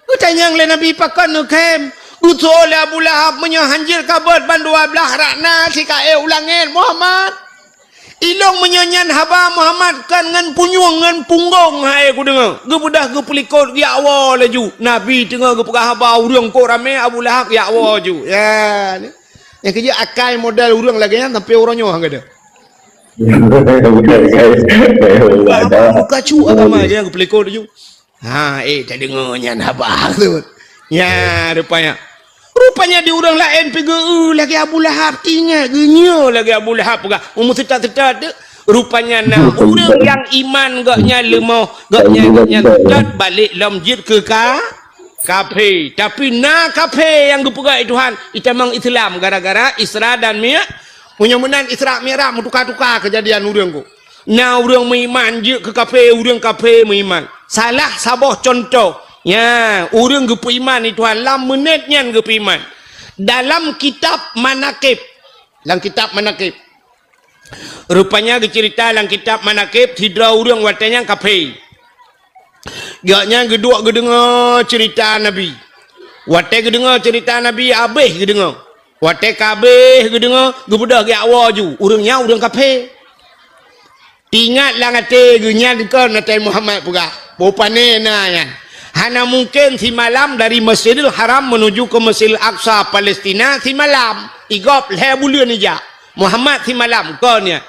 Geutanyong lé Nabi, "Pakon neukhém?" Geuseuôt lé Abu Lahab, "Meunyoe hanjeuet kabeuet bandua blaih rot na sika ék u langét, Muhammad." "Ilôn meunyoe nyan haba Muhammad kon ngon punyueng ngon punggong hai kudeungoe." Geubeudôh geupeulikot geujak woe laju. Nabi teungoh geupeugah haba ureuëng kok ramé, Abu Lahab geujak woe laju. Ya, ni. Nyang keujeuet akai model ureuëng lagée nyan sampoe uroe nyoe geudah. Muka cuk agama je geupelikot laju. Ha, eh, tadeungoe nyan haba tu. Nya, rupanya. Rupanya di ureuëng laén pi geu lagée Abu Lahab, tingat geunyoe lagée Abu Lahab peugah. Meuseutat-seutat tu. Rupanya na ureuëng nyang iman gobnyan leumoh, gobnyan, gobnyan seutat balek lom jeuet keu ka, kafé. Tapi na kafé nyang geupeugah lé Tuhan, itamong Islam gara-gara Isra dan Mi-, meunyoe meunan Isra Mi'raj meutuka-tuka keujadian ureuëng ku. Na ureuëng meuiman jeuet keu kafé, ureuëng kafé meuiman. Salah saboh cuntoh, nya, ureuëng geupeuiman lé Tuhan lam meunét nyan geupeuiman. Dalam kitab Manaqib, lam kitab Manaqib. Rupanya geuceurita lam kitab Manaqib sidroe ureuëng watée nyan kafé. Gobnyan geuduek geudeungoe ceurita Nabi. Watée geudeungoe ceurita Nabi, habéh geudeungoe. Watée ka habéh geudeungoe, geubeudôh geujak woe laju. Ureuëng nyan ureuëng kafé. Teuingat lam até geuh nyan kon Nabi Muhammad peugah, "Boh pané na nyan. Hana mungken simalam dari Masjidil Haram menuju ke Masjidil Aqsa, Palestina, simalam. Igob lhée buleuen ijak. Muhammad simalam kon nyan."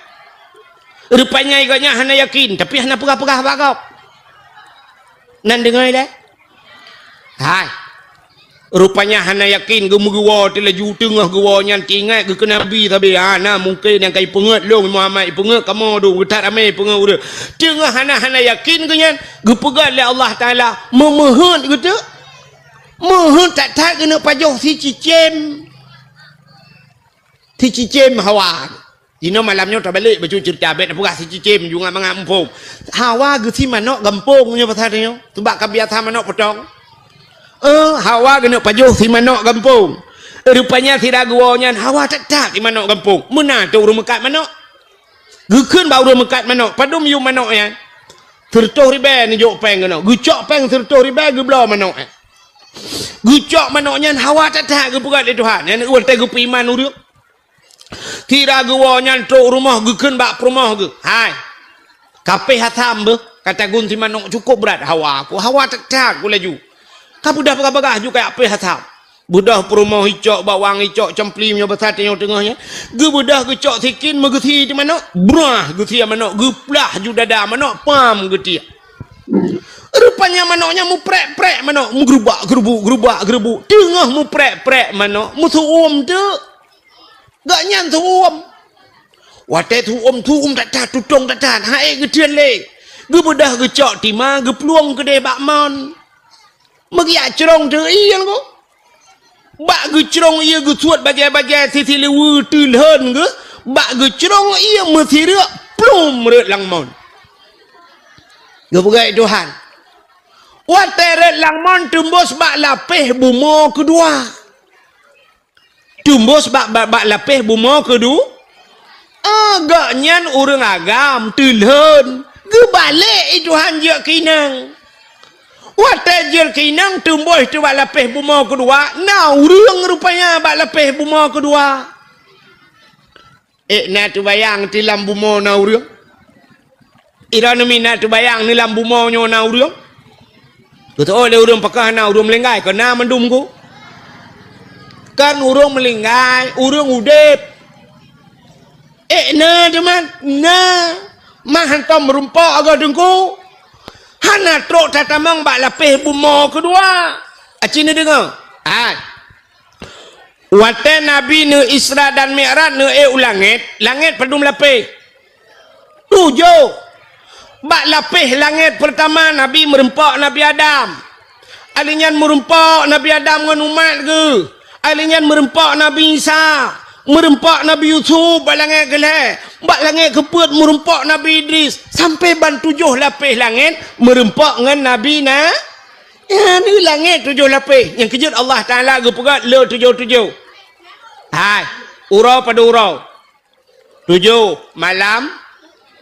Rupanya gobnyan hana yakin, tapi hana peugah-peugah bak gob. Nan deungoe lé? Hai. Rupanya hana yakin, geumeugewoe teulaju, teungoh geuwoe nyan teuingat geukeue Nabi sabe. Hana mungken nyang ka ipeungeuet lôn Muhammad, ipeungeuet kamoe dong, geuthat ramé ipeungeuet ureuëng. Teungoh hana, hana yakin geuh nyan, geupeugah lé Allah Taala, meumeuheuet geuteuk. Meuheuet that-that geuneuk pajoh sicicém. Sicicém Hawa. Inoe malam nyoe tabalek bacut ceurita, bék neupeugah sicicém, ju ngat mangat muphom. Hawa geusie manok gampông nyoe pasal nyoe. Seubab ka biasa manok potong. Eh, Hawa geuneuk pajoh sie manok gampông. Rupanya sira geuwoe nyan Hawa that-that sie manok gampông. Meunan trok ureuëng meukat manok. Geukheun bak ureuëng meukat manok, "Padum yum manok nyan?" "Sireutôh ribée neujok péng keunoe." Geucok péng sireutôh ribée geubloe manok nyan. Geucok manok nyan Hawa that-that geupeugah lé Tuhan. Nyan watée geupeuiman ureuëng. Sira geuwoe nyan trok rumoh geukheun bak peurumoh geuh, "Hai, kapéh asam beuh, ka tagun sie manok cukôp brat Hawa ku, Hawa that-that ku laju. Ka beudôh bagah-bagah ju kajak péh asam." Beudôh peurumoh icok bawang, icok cempli meunyoe basa tanyoe teungoh nyan. Geubeudôh geucok sikin meugeusie di manok, brah geusie manok, geuplah ju dada manok, pam geutiek. Rupanya manok nyan muprek-prek manok, meugeurubak-geurubuk, geurubak-geurubuk. Teungoh muprek-prek manok, meusu'uem teuk. Gobnyan su'uem. Watée su'uem, su'uem that-that, tutong that-that, han ék geuteuen lé. Geubeudôh geucok tima, geuplueng keudeh bak mon. Meugeujak crông teu ie nyan ko. Bak geucrông ie geusuet bajée-bajée sisileue teulhon geuh, bak geucrông ie meusireuk plum rot lam mon. Geupeugah Tuhan. Watée rot lam mon teumbôh bak lapéh bumoe keudua. Teumbôh bak, bak, bak lapéh bumoe keudua. Ah, gobnyan ureuëng agam teulhon. Geubalek i Tuhan jeuet keu inong. Watée jeuet keu inong teumbôh teuh bak lapéh bumoe keudua, na ureuëng rupanya bak lapéh bumoe keudua. Ék na teubayang ti lam bumoe na ureuëng? Droeneuh mi na teubayang ni lam bumoe nyoe na ureuëng? Geuteuôt lé ureuëng pakon hana ureuëng meulinggai, kon na mandum ku. Kon ureuëng meulinggai, ureuëng udeb. Ék na teuma, na. Man hantom meurumpok agoe teungku. Hana trok tatamong bak lapéh bumoe keudua. Aci neudeungoe? Hai. Watée Nabi neu Isra dan Mi'raj neu ék u langét, langét padum lapéh? Tujoh. Bak lapéh langét peurtama Nabi meurumpok Nabi Adam. Alèh nyan meurumpok Nabi Adam ngon umat geuh. Alèh nyan meurumpok Nabi Isa. Meurumpok Nabi Yusuf bak langét keulhèe. Bak langét keupeuet meurumpok Nabi Idris. Sampoe ban tujoh lapéh langét meurumpok ngon Nabi na. Nyan langét tujoh lapéh. Nyang keujeuet Allah Taala geupeugah le tujoh-tujoh. Hai, uroe padum uroe. Tujoh malam,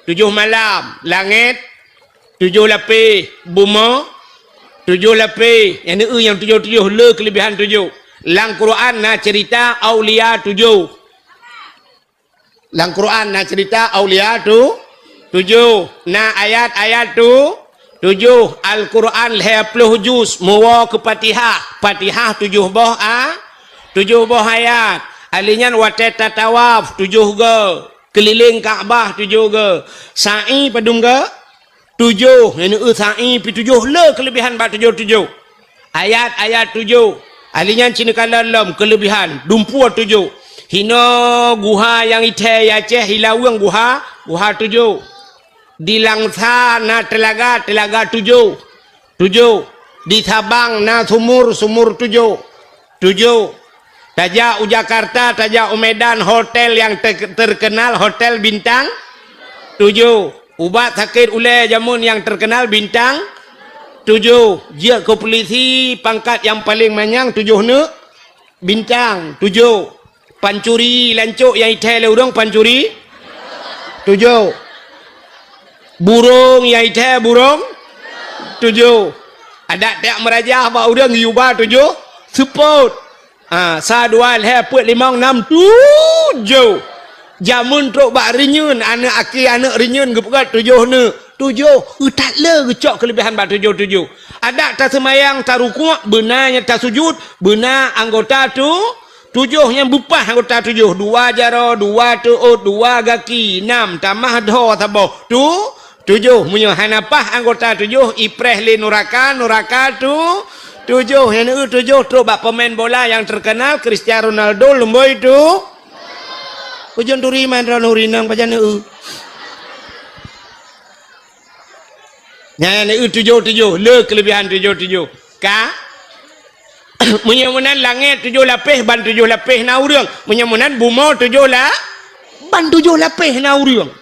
tujoh malam, langét, tujoh lapéh, bumoe, tujoh lapéh, nyang neu nyang tujoh-tujoh, le keuleubihan tujoh. Lam Quran na ceurita aulia tujoh. Lam Quran na ceurita aulia tu, tujoh. Na ayat-ayat tu, tujoh. Al-Quran lhèe ploh juz, meuwoe keu Fatihah. Fatihah tujoh boh a, tujoh boh ayat. Alèh nyan watèe tatawaf tujoh goe, keulileng Ka'bah tujoh goe. Sa'i padum goe? Tujoh. Nyang neu sa'i pih tujoh, le keuleubihan bak tujoh-tujoh. Ayat-ayat tujoh. Alèh nyan cit neukalon lom keuleubihan, dumpeue tujoh. Hinoe guha nyang ithèe Aceh, Ilaweueng guha, guha tujoh. Di Langsa na teulaga, teulaga tujoh. Tujoh. Di Sabang na sumur, sumur tujoh. Tujoh. Tajak u Jakarta, tajak u Medan, hotel nyang ter-, terkenal, hotel bintang tujoh. Ubat sakét ulèe jameun nyang terkenal bintang tujoh. Jeuet keu pulisi pangkat nyang paleng manyang tujoh neuk bintang tujoh. Pancuri lancok nyang ithèe lé ureueng pancuri tujoh. Burông nyang ithèe burông tujoh. Adak tajak meurajah bak ureueng yuba tujoh seupôt. Ha, sa, dua, lhèe, peuet, limong, nam, tujoh. Jameun trok bak rinyeun, aneuk aki aneuk rinyeun geupeugah tujoh neuk. Tujoh, eu that le geucok keuleubihan bak tujoh-tujoh. Adak taseumayang, tarukuk, beuna nyang tasujut, beuna anggota tu, tujoh nyang beupah anggota tujoh. Dua jaroe, dua teuôt, dua gaki, nam, tamah dhoe saboh. Tu, tujoh. Meunyoe hana pah anggota tujoh, ipreh lé nuraka, nuraka tu, tujoh. Nyang neu tujoh trok bak pemain bola nyang terkenal, Cristiano Ronaldo, lumboi tu. Ujong turi main droe nuri nang pajan neu. Nyan neu tujoh-tujoh, le keuleubihan tujoh-tujoh. Ka? Meunyoe meunan langét tujoh lapéh, ban tujoh lapéh na ureueng. Meunyoe meunan bumoe tujoh la-, ban tujoh lapéh na ureueng.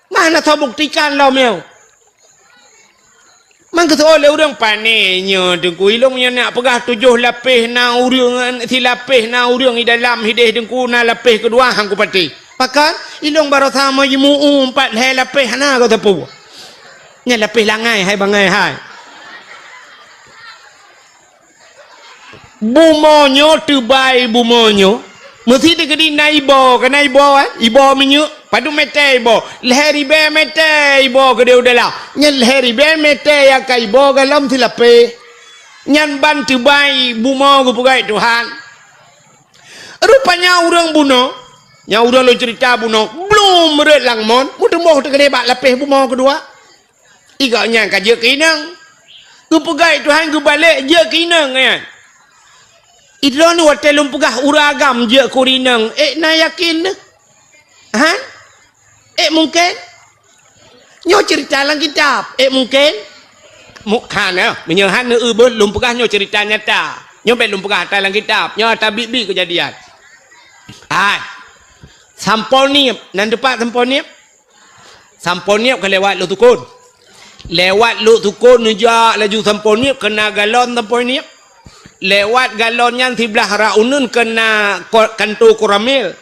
Mana soe buktikan lom nyoe? Mangkeuseuôt lé ureueng, "Pané nyoe Teungku, ilông nyoe nak peugah tujoh lapéh na ureueng, silapéh na ureueng di dalam hideh Teungku, na lapéh keudua han kupatéh." Pakon? Ilông baroesa meujimu'u pat lhèe lapéh hana geuteupeu. Nyan lapéh langai hai bangai hai. Bumoe nyoe teubai bumoe nyoe, meusi teukeudi na iboh, ka na iboh, eh? Iboh minyeuk, padum mètè iboh? Lhèe ribèe mètè iboh keudéh u dalam. Nyan lhèe ribèe mètè nyang ka iboh galom silapéh. Nyan ban teubai bumoe geupeugah Tuhan. Rupanya ureueng bunoe, nyang ureueng lôn ceurita bunoe, blum rhot lam mon, meuteumèe teukeudéh bak lapéh bumoe keudua. Igawak nyan ka jeuet keu inong. Geupeugah Tuhan geubalek jeuet keu inong nyan. Idroeneuh watèe lôn peugah ureueng agam jeuet keu inong, ék na yakin neuh? Han? Ék mungken? Nyoe ceurita lam kitab, ék mungken? Mu-, hana, meunyoe hana eu beuh lôn peugah nyoe ceurita nyata. Nyoe bèk lôn peugah ata lam kitab, nyoe ata biet-biet keujadian. Hai. Sampoe Niep, nan teupat Sampoe Niep? Sampoe Niep ka lewat Lhoksukon. Lewat Lhoksukon neujak laju Sampoe Niep, keuna galon Sampoe Niep. Lewat galon nyan siblah rot uneuen keuna ko-, kanto Koramil.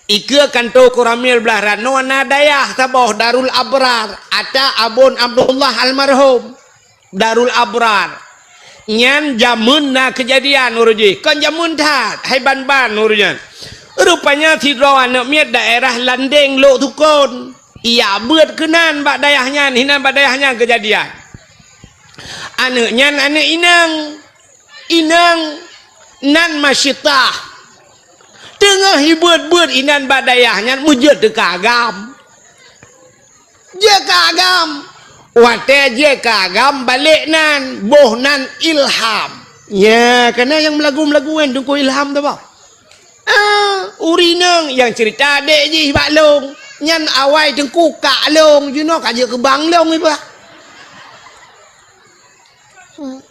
Ikeue kanto Koramil blah rot nyoe na dayah saboh Darul Abrar, ata Abon Abdullah almarhum. Darul Abrar. Nyan jameun na keujadian uroe jih. Kon jameun that, hai ban-ban uroe nyan. Rupanya sidroe aneuk miet daerah Landeng Lhoksukon. Ijak beuet keunan bak dayah nyan, hinan bak dayah nyan keujadian. Aneuk nyan aneuk inong. Inong nan Masyitah. Teungoh ibeuet-beuet inan bak dayah nyan meujeuet teuka agam. Jeuet keu agam. Watèe jeuet keu agam balek nan, boh nan Ilham. Nya, keunan nyang meulagu-meulagu nyan Teungku Ilham tu bah. Ah, ureueng inong nyang ceurita adék jih bak lôn. Nyan awai teungku kak lông, jinoe ka jeuet keu bang lông iba.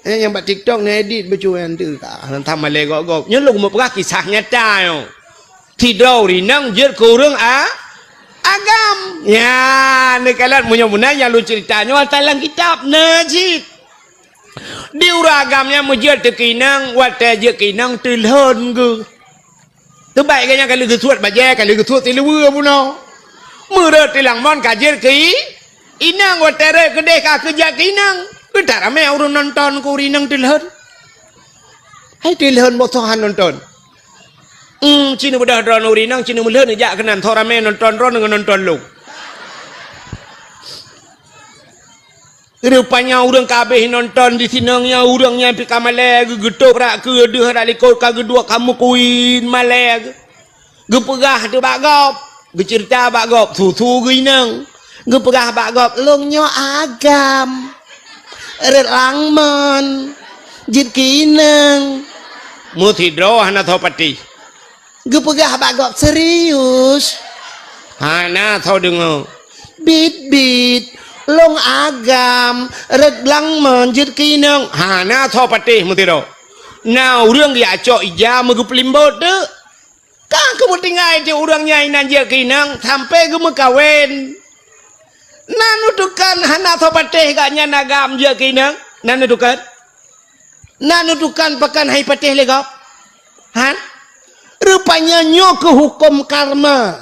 Eh, nyang bak TikTok na edit bacut nyan tu ka. Hantam malèe gob-gob. Nyoe lôn meupeugah kisah nyata nyoe. Sidroe ureueng inong jeuet keu ureueng a-, agam. Nya, neukalon meunyoe meunan nyang lôn ceurita nyoe ata lam kitab na cit. Di ureueng agam nyan meujeuet teu keu inong, watèe jeuet keu inong teulhon geuh. Teubaik geuh nyan ka lheueh geusuet bajèe, ka lheueh geusuet siluweue bunoe. Meureuet tilang mon ka jeuet keu i-, inong, watèe rhot keudeh ka keu jak keu inong. Keu that ramè ureueng nonton keu ureueng inong teulhon. Hai teulhon boh soe han nonton. Hmm, ci neubeudôh droeneuh ureueng inong, ci neumeulhon jak keunan, soe ramè nonton droeneuh ngon nonton lôn. Rupanya ureueng ka abéh nonton di sinong nyan, ureueng nyan pih ka malèe, geu-, geutôb brat keue deuh brat likôt ka geuduek ka meukuin malèe. Geupeugah teuh bak gob, geuceurita bak gob, su-su geuinong. Geupeugah bak gob, "Lôn nyoe agam. Rhot lam mon. Jeuet keu inong." Meusidroe hana soe patéh. Geupeugah bak gob, "Serius?" Hana soe deungoe. "Bit-bit, lôn agam, rhot lam mon jeuet keu inong." Hana soe patéh meusidroe. Na ureueng geujak cok ija meugeupeulimbot teuk. Ka geupeutinggai cit ureueng nyan inan jeuet keu inong sampoe geumeukawen. Na neutukan hana soe patéh gobnyan agam jeuet keu inong? Na neutukan? Na neutukan pakon han jipatéh lé gob? Han? Rupanya nyoe keuh huköm karma.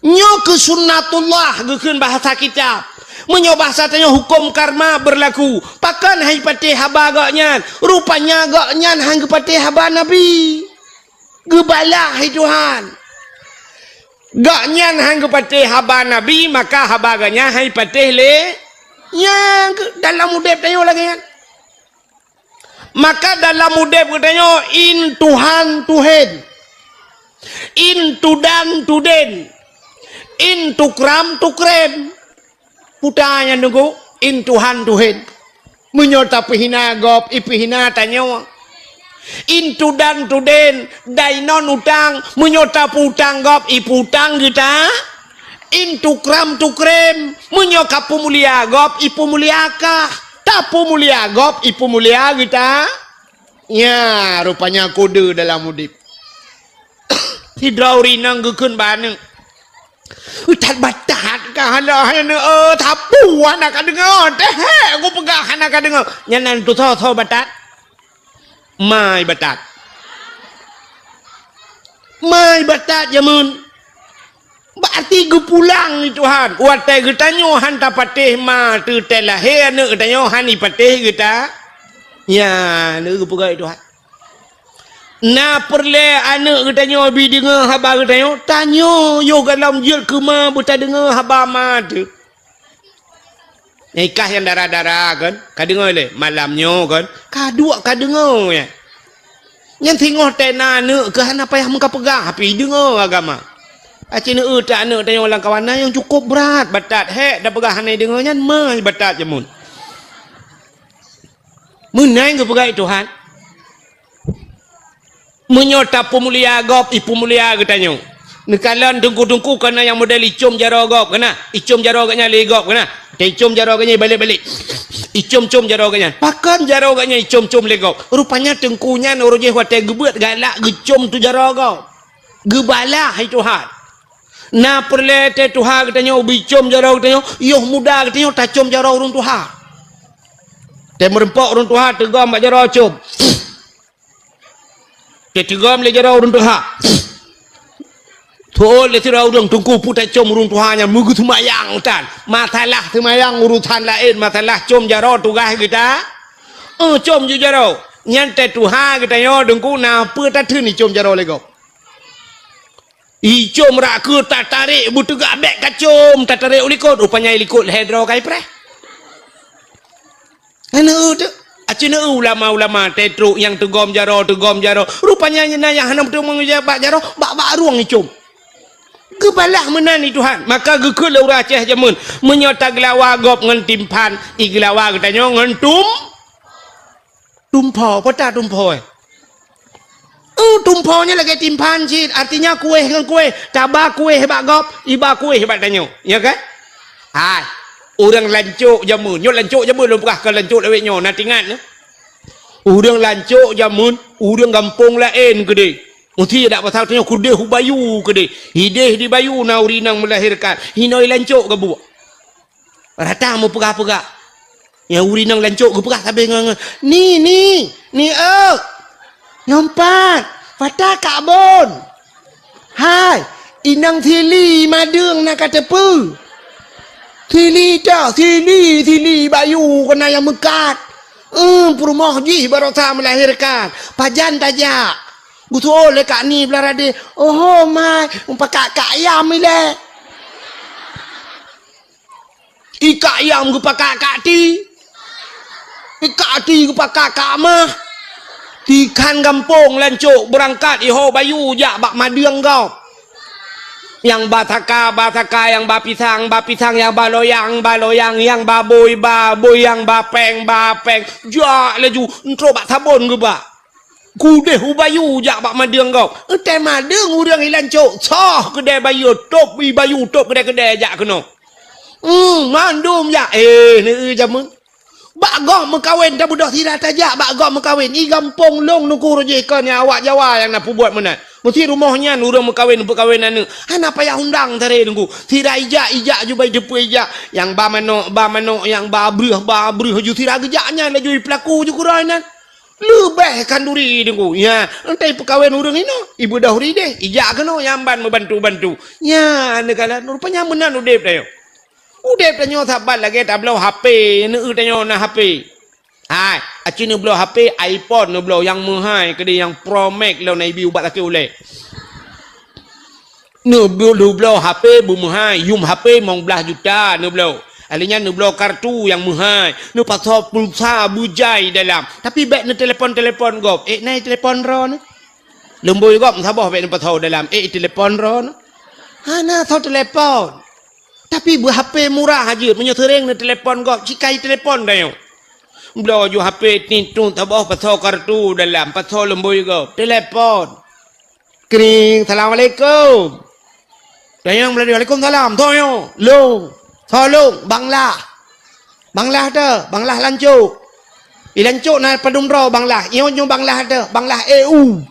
Nyoe keuh sunnatullah geukheun bahasa kitab. Meunyoe bahasa tanyoe huköm karma beurlaku. Pakon han jipatéh haba gobnyan? Rupanya gobnyan han geupatéh haba Nabi. Geubalah lé Tuhan. Gobnyan han geupatéh haba Nabi, maka haba gobnyan han jipatéh lé. Nyan keuh dalam udeb tanyoe lagèe nyan. Maka dalam udeb geutanyoe in Tuhan tuhen, in tudan tuden, in tukram tukrem. Puta nyan teungku, in Tuhan tuhen. Meunyoe tapeuhina gob, ipeuhina tanyoe. In tudan tuden, dainon utang, meunyoe tapeutang gob, ipeutang geuta. In tukram tukrem, meunyoe kapeumulia gob, ipeumulia kah. Tapeumulia gob, ipeumulia geuta. Nya, rupanya kode dalam udeb. Sidroe ureueng inong geukheun bak aneuk. That batat ka hana, hana, eh, sapeue hana ka deungoe, teuh hek kupeugah hana ka deungoe. Nyan nan tusoe-soe batat. Mai batat. Mai batat jameun. Berarti geupulang lé Tuhan. Watèe geutanyoe han tapatéh ma teuh, teuh lahé aneuk geutanyoe han jipatéh geuta. Nya, lé geupeugah lé Tuhan. Na peureulèe aneuk geutanyoe bi deungoe haba geutanyoe, tanyoe yoh gohlom jeuet keu ma beutadeungoe haba ma teuh. Nyang ikah nyang dara-dara kan, ka deungoe lé malam nyoe kan, ka duek ka deungoe nyan. Nyan singoh teuh na aneuk keuh hana payah meukapeugah, tapi deungoe agama. Aci neueu teuh aneuk tanyoe lam kawan na nyang cukôp brat, batat hek tapeugah hana deungoe nyan, meuh batat jameun. Meunan geupeugah lé Tuhan. Meunyoe tapeumulia gob, ipeumulia geutanyoe. Neukalon teungku-teungku kana nyang model icom jaroe gob kana, icom jaroe gobnyan lé gob kana. Teuicom jaroe gobnyan ibalek-balek. Icom-com jaroe gobnyan. Pakon jaroe gobnyan icom-com lé gob? Rupanya teungku nyan uroe jéh watèe geubeuet galak geucom teuh jaroe gob. Geubalah lé Tuhan. Na peureulèe teuh tuha geutanyoe bi com jaroe geutanyoe, yoh muda geutanyoe tacom jaroe ureueng tuha. Teuh meureumpok ureueng tuha teugom bak jaroe com. Teuh teugom lé jaroe ureueng tuha. Tuôt lé sidroe ureueng teungku peue tacom ureueng tuha nyan meugeuseumayang tan. Masalah seumayang urusan laén, masalah com jaroe tugaih geuta. Eh, com ju jaroe. Nyan teuh tuha geutanyoe teungku na peue tatheun icom jaroe lé gob. Icom rak keu tatarek beuteugah bèk kacom, tatarek u likot, rupanya i likot lhèe droe ka ipreh. Nyan eu teuh. Aci neu ulama-ulama teuh trok nyang teugom jaroe, teugom jaroe. Rupanya nyan na nyang hana meuteumé bak jaroe, bak, bak rueng icom. Geubalah meunan lé Tuhan. Maka geukheun lé ureueng Aceh jameun, meunyoe tageulawa gob ngon timphan, igeulawa geutanyoe ngon tum-, tumpho. Peue ta tumpho, eh? Eh, tumpho nyan lagèe timphan cit, artinya kuéh ngon kuéh. Taba kuéh bak gob, iba kuéh bak tanyoe. Ya kan? Hai, ureueng lancok jameun. Nyoe lancok jameun lôn peugah keu lancok lawét nyoe, na teuingat nyoe. Ureueng lancok jameun, ureueng gampông laén keudeh. Meusti dak pasal tanyoe keudeh u bayu keudeh. Hideh di bayu na ureueng inong melahirkan. Hinoe lancok geubuek. Rata meupeugah-peugah. Nyang ureueng inong lancok geupeugah sabe ngon, ngon, "Ni, ni, ni, eu! Nyoe pat, pat kak bon. Hai, inong sili madeueng na ka teupeu. Sili dah, sili, sili bayu keunan nyang meukat. Eh, peurumoh jih baroesa melahirkan. Pajan tajak?" Geutu'oh lé Kak Ni blah radeh, "Oho, mai, pakak kak ayam ilèe." Ikak ayam geupakak kak ti. Ikak ti geupakak kak mah. Tikhan gampông lancok beurangkat iho bayu jak bak madeueng gob. Nyang ba saka, ba saka, nyang ba pisang, ba pisang, nyang ba loyang, ba loyang, nyang ba bôi, ba bôi, nyang ba péng, ba péng. Jak laju, entrok bak sabon geuba. Keudeh u bayu jak bak madeueng gob. Eutée madeueng ureueng i lancok, soh keudè bayu, tôb i bayu, tôb keudè-keudè jak keunoe. Hmm, mandum jak. Eh, neu jameun. Bak gob meukawen, tabeudôh sira tajak bak gob meukawen. I gampông lôn nuku rujih kon nyang awak Jawa nyang na peubuet meunan. Meusti rumoh nyan ureueng meukawen, peukawen aneuk. Hana payah undang taré nunggu. Sira ijak, ijak ju bai teupeu ijak. Nyang ba manok, ba manok, nyang ba breuh, ba breuh ju sira geujak nyan laju i peulaku ju keudroe nyan. Leubeh khanduri deungoe. Nya, entah ipeukawen ureueng inoe, ibeudôh rideh, ijak keunoe nyang ban meubantu-bantu. Nya, neukalon, rupanya meunan udeb tanyoe. Udeb tanyoe saban lagée tabloe H P, neu tanyoe na H P. Hai, aci neubloe H P iPhone neubloe nyang meuhai keudeh nyang Pro Max lôn ibi ubak lakée ulée. Neubloe, neubloe H P beumeuhai, yum H P limong blaih juta neubloe. Alèh nyan neubloe kartu nyang meuhai, neupasoe pulsa beujai dalam. Tapi bék neutelepon-telepon gob. Ék na itelepon droeneuh? Lumboi gob saboh bék neupasoe dalam. Ék itelepon droeneuh? Hana soe telepon. Tapi beu H P murah jeuet, meunyoe seuréng neutelepon gob, cit ka itelepon tanyoe. Bloe ju H P tintu saboh pasoe kartu dalam, pasoe lumboi gob. Telepon. Kring, "Assalamualaikum." Tanyong meulalu, "Waalaikumsalam." Soe nyoe? "Lôn." "Soe lôn?" "Bang Lah." "Bang Lah teuh?" "Bang Lah lancok." "I lancok na padum droe Bang Lah?" "Nyoe, nyoe Bang Lah teuh, Bang Lah E U."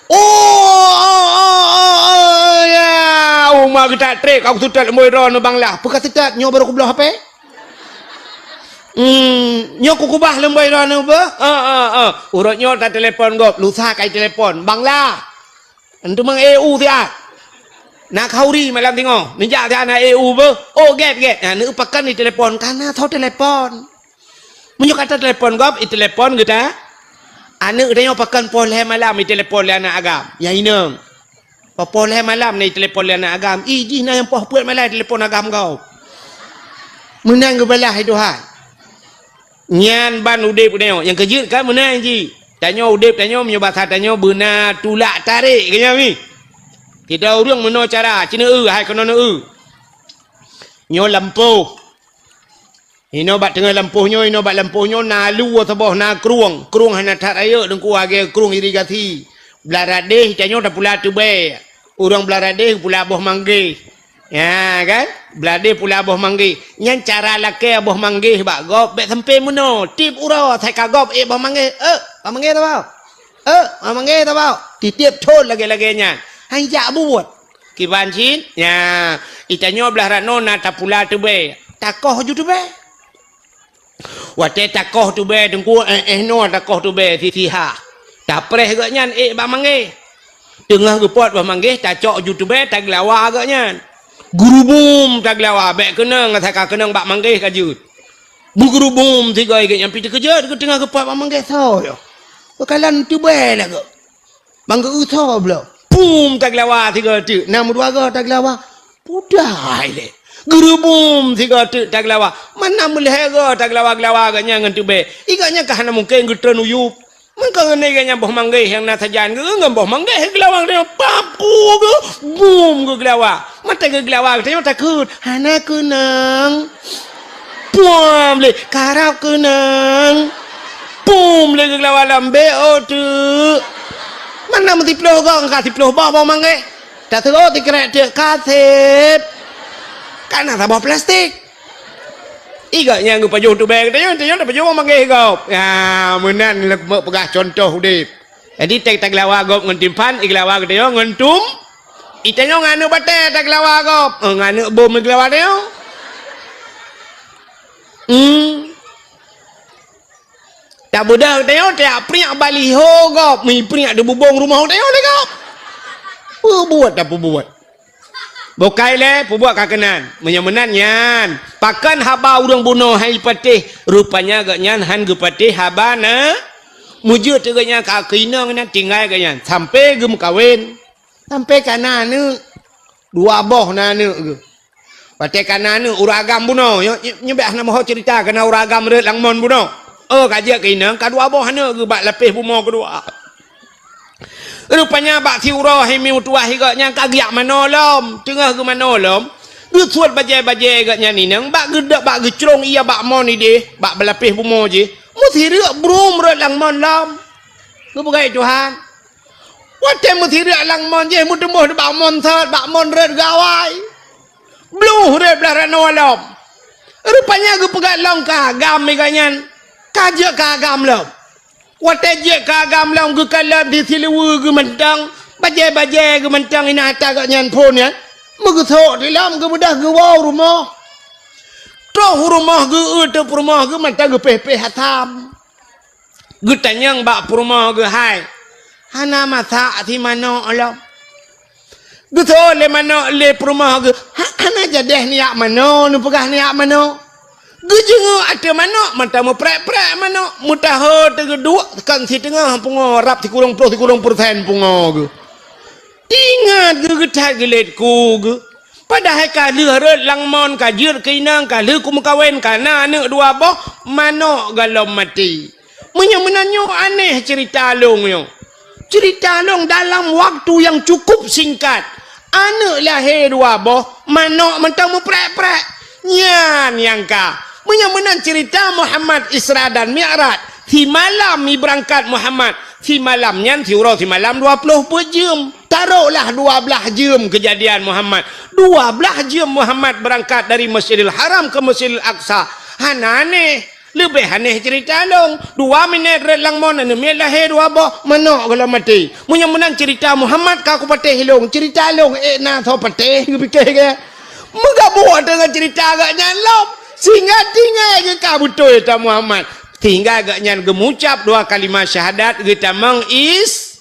"Oh, oh, oh, oh, oh, ya. Uma geutak trek, aku seutôt lumboi droeneuh Bang Lah." "Peu ka seutôt, nyoe barô kubloe H P." Hmm, nyoe kukubah lumboi droeneuh beuh? Ah, ah, ah. Uroe nyoe tatelepon gob, lusa ka itelepon. Bang Lah. Entu mang E U siat. Na khauri malam singoh. Neujak siat na E U beuh. Oh, gét, gét. Nah, neupakan itelepon. Kana soe telepon. Meunyoe ka tatelepon gob, itelepon geuta. Aneuk tanyoe pakan poh lhée malam itelepon lé aneuk agam. Nyang inong. Poh lhée malam na itelepon lé aneuk agam, ih jih na nyang poh peuet malam itelepon agam gob. Meunan geubalah hai Tuhan. Nyan ban udeb tanyoe. Nyang keujeuet kan meunan jih. Tanyoe udeb tanyoe meunyoe basa tanyoe beuna tulak tarek keu nyan mi. Sidroe ureueng meunoe cara, ci neu-eu hai keunoe neu-eu. Nyoe lampôh. Inoe bak teungoh lampôh nyoe, inoe bak lampôh nyoe na luwa saboh, na krueng. Krueng hana that rayeuk Teungku, lagée krueng irigasi. Blah radeh tanyoe tapula teubée. Ureueng blah radeh pula boh manggeh. Ya kan? Blah radeh pula boh manggeh. Nyan cara lakée boh manggeh bak gob bék sampoe meunoe. Tieb uroe sai ka gob ék boh manggeh. Eh, boh manggeh saboh. Eh, boh manggeh saboh. Titieb thon lagée-lagée nyan. Hai jak buet. Kiban cit, nya, itanyoe blah rot noe na tapula teubée, takoh ju teubée. Watée takoh teubée Teungku, éh, éh noe takoh teubée sisiha. Tapreh gobnyan ék bak manggeh. Teungoh geupot bak manggeh, tacok ju teubée, tageulawa gobnyan. Geurubum tageulawa, bék keunong, asai ka keunong bak manggeh ka jeuet. Beugeurubum sigoe gobnyan pih teukeujot, teungoh geupot bak manggeh soe nyoe. Beukalon teubée lagée. Bang geu-eu soe bloe. Pum tageulawa sigoe teuk, na meudua goe tageulawa. Pudai lé. Geurubum sigoe teuk tageulawa. Mana meulhée goe tageulawa-geulawa gobnyan ngon teubée. Gobnyan ka hana mungken geutreun u yup. Meukeunong gobnyan boh manggeh nyang na sajan geu ngon boh manggeh geulawa gobnyan. Pap ku geu, bum geugeulawa. Mata geugeulawa geutanyoe takheun. Hana keunong. Pum lé, karab keunong. Pum lé geugeulawa lambek, oh teuk. Mana meusiploh gok ka siploh boh bawang manggeh. Taseuôt sikrek teuk kaseb. Kana saboh plastik. Igok nyang geupajoh tubeng tanyoe, tanyoe tapajoh bawang manggeh gop. Ya, meunan lé peugah contoh udeb. Jadi, teuka tageulawa gop ngon timphan, igeulawa geutanyoe ngon tum. Itanyoe ngon aneuk batée tageulawa gop. Eh, ngon aneuk bom igeulawa tanyoe. Hmm. Tabeudôh tanyoe, tajak priek baliho gop, meupriek di bubông rumoh tanyoe lé gop. Peubuet tapeubuet. Bukai lé, peubuet ka keunan. Meunyoe meunan nyan, pakon haba ureuëng bunoe hai patéh, rupanya geuh nyan han geupatéh haba na. Meujeuet teuk geuh nyan ka keu inong nyan tinggai geuh nyan, sampoe geumeukawen. Sampoe ka na aneuk, dua boh na aneuk geuh. Watée ka na aneuk ureuëng agam bunoe, nyoe, nyoe, nyoe bék hana meuho ceurita, ka na ureuëng agam rot lam mon bunoe. Oh, ka jeuet keu inong, ka dua boh aneuk geuh bak lapéh bumoe keudua. Rupanya bak siuroe hai meutuwah geuh nyan ka geujak manoe lom, teungoh geumanoe lom, geusuet bajée-bajée geuh nyan inong, bak geudok, bak geucrông ié bak mon ideh, bak lapéh bumoe jih, meusireuk brum rot lam mon lom. Geupeugah Tuhan. Watée meusireuk lam mon jih, meuteumboh nibak mon sot, bak mon rot gawai. Bluh rot blah ranoe lom. Rupanya geupeugah lom keu agam geuh nyan, ka jeuet keu agam lom. Watée jeuet keu agam lom, geukalon di siluweue geuh mantong, bajée-bajée geuh mantong inan ata geuh nyan phon nyan. Meugeusok di lom geubeudôh geuwoe u rumoh. Troh u rumoh geuh, eu teuk peurumoh geuh mantong geupéh-péh asam. Geutanyong bak peurumoh geuh, "Hai, hana masak si manok lom?" Geuseuôt lé manok lé peurumoh geuh, "Ha, hana jadeh neujak manoe, neupeugah neujak manoe." Geujeungeuk ateueh manok, mantong meuprek-prek manok, meutaho teugeuduek kon siteungoh pungoe rab sikureueng ploh sikureueng peureusén pungoe geuh. Ingat geuh geuthat geulet ku geuh. Padahai ka lheueh rot lam mon, ka jeuet keu inong, ka lheueh kumeukawen, ka na aneuk dua boh, manok gohlom maté. Meunyoe meunan nyoe aneh ceurita lôn nyoe. Ceurita lôn dalam waktu nyang cukup singkat, aneuk lahé dua boh, manok mantong meuprek-prek. Nyan nyang ka. Meunyoe meunan ceurita Muhammad Isra dan Mi'raj, simalam ibeurangkat Muhammad, simalam nyan siuroe simalam dua ploh peuet jeuem. Taroklah dua blaih jeuem keujadian Muhammad. Dua blaih jeuem Muhammad beurangkat dari Masjidil Haram keu Masjidil Aqsa. Hana aneh. Leubeh aneh ceurita lôn. Dua minét rot lam mon, aneuk miet lahé dua boh, manok gohlom maté. Meunyoe meunan ceurita Muhammad ka kupatéh lôn, ceurita lôn ék na soe patéh, geupike gé. Meugabuk deungon ceurita geuh nyan lom. Sehingga tinggai geuh ka beutôi ta Muhammad. Sehingga geuh nyan geumucab dua kalimah syahadat geutamong is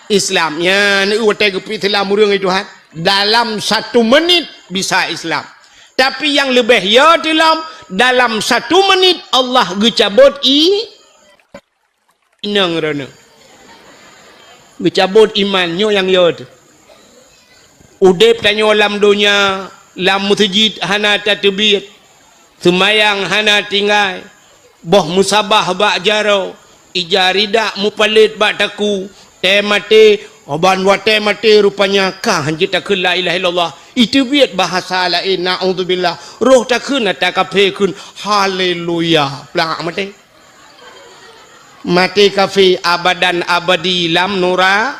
Islam. Nyan watée geupeuislam ureuëng, ya Tuhan, dalam satu menit bisa Islam. Tapi nyang leubeh ya teulam, dalam satu menit Allah geucabot i inong droeneuh. Geucabot iman, nyoe nyang ya teuh. Udeb tanyoe lam donya, lam meuseujid hana tateubiet. Seumayang hana tinggai, boh meusabah bak jaroe, ija ridak mupalét bak takue, tée maté, ban watée maté rupanya ka hanjeuet takheun la ilaha illallah. Iteubiet bahasa laén, naudzubillah. Roh takheun ata kafé kheun, haleluya. Plak maté. Maté kafé abadan abadi lam nura,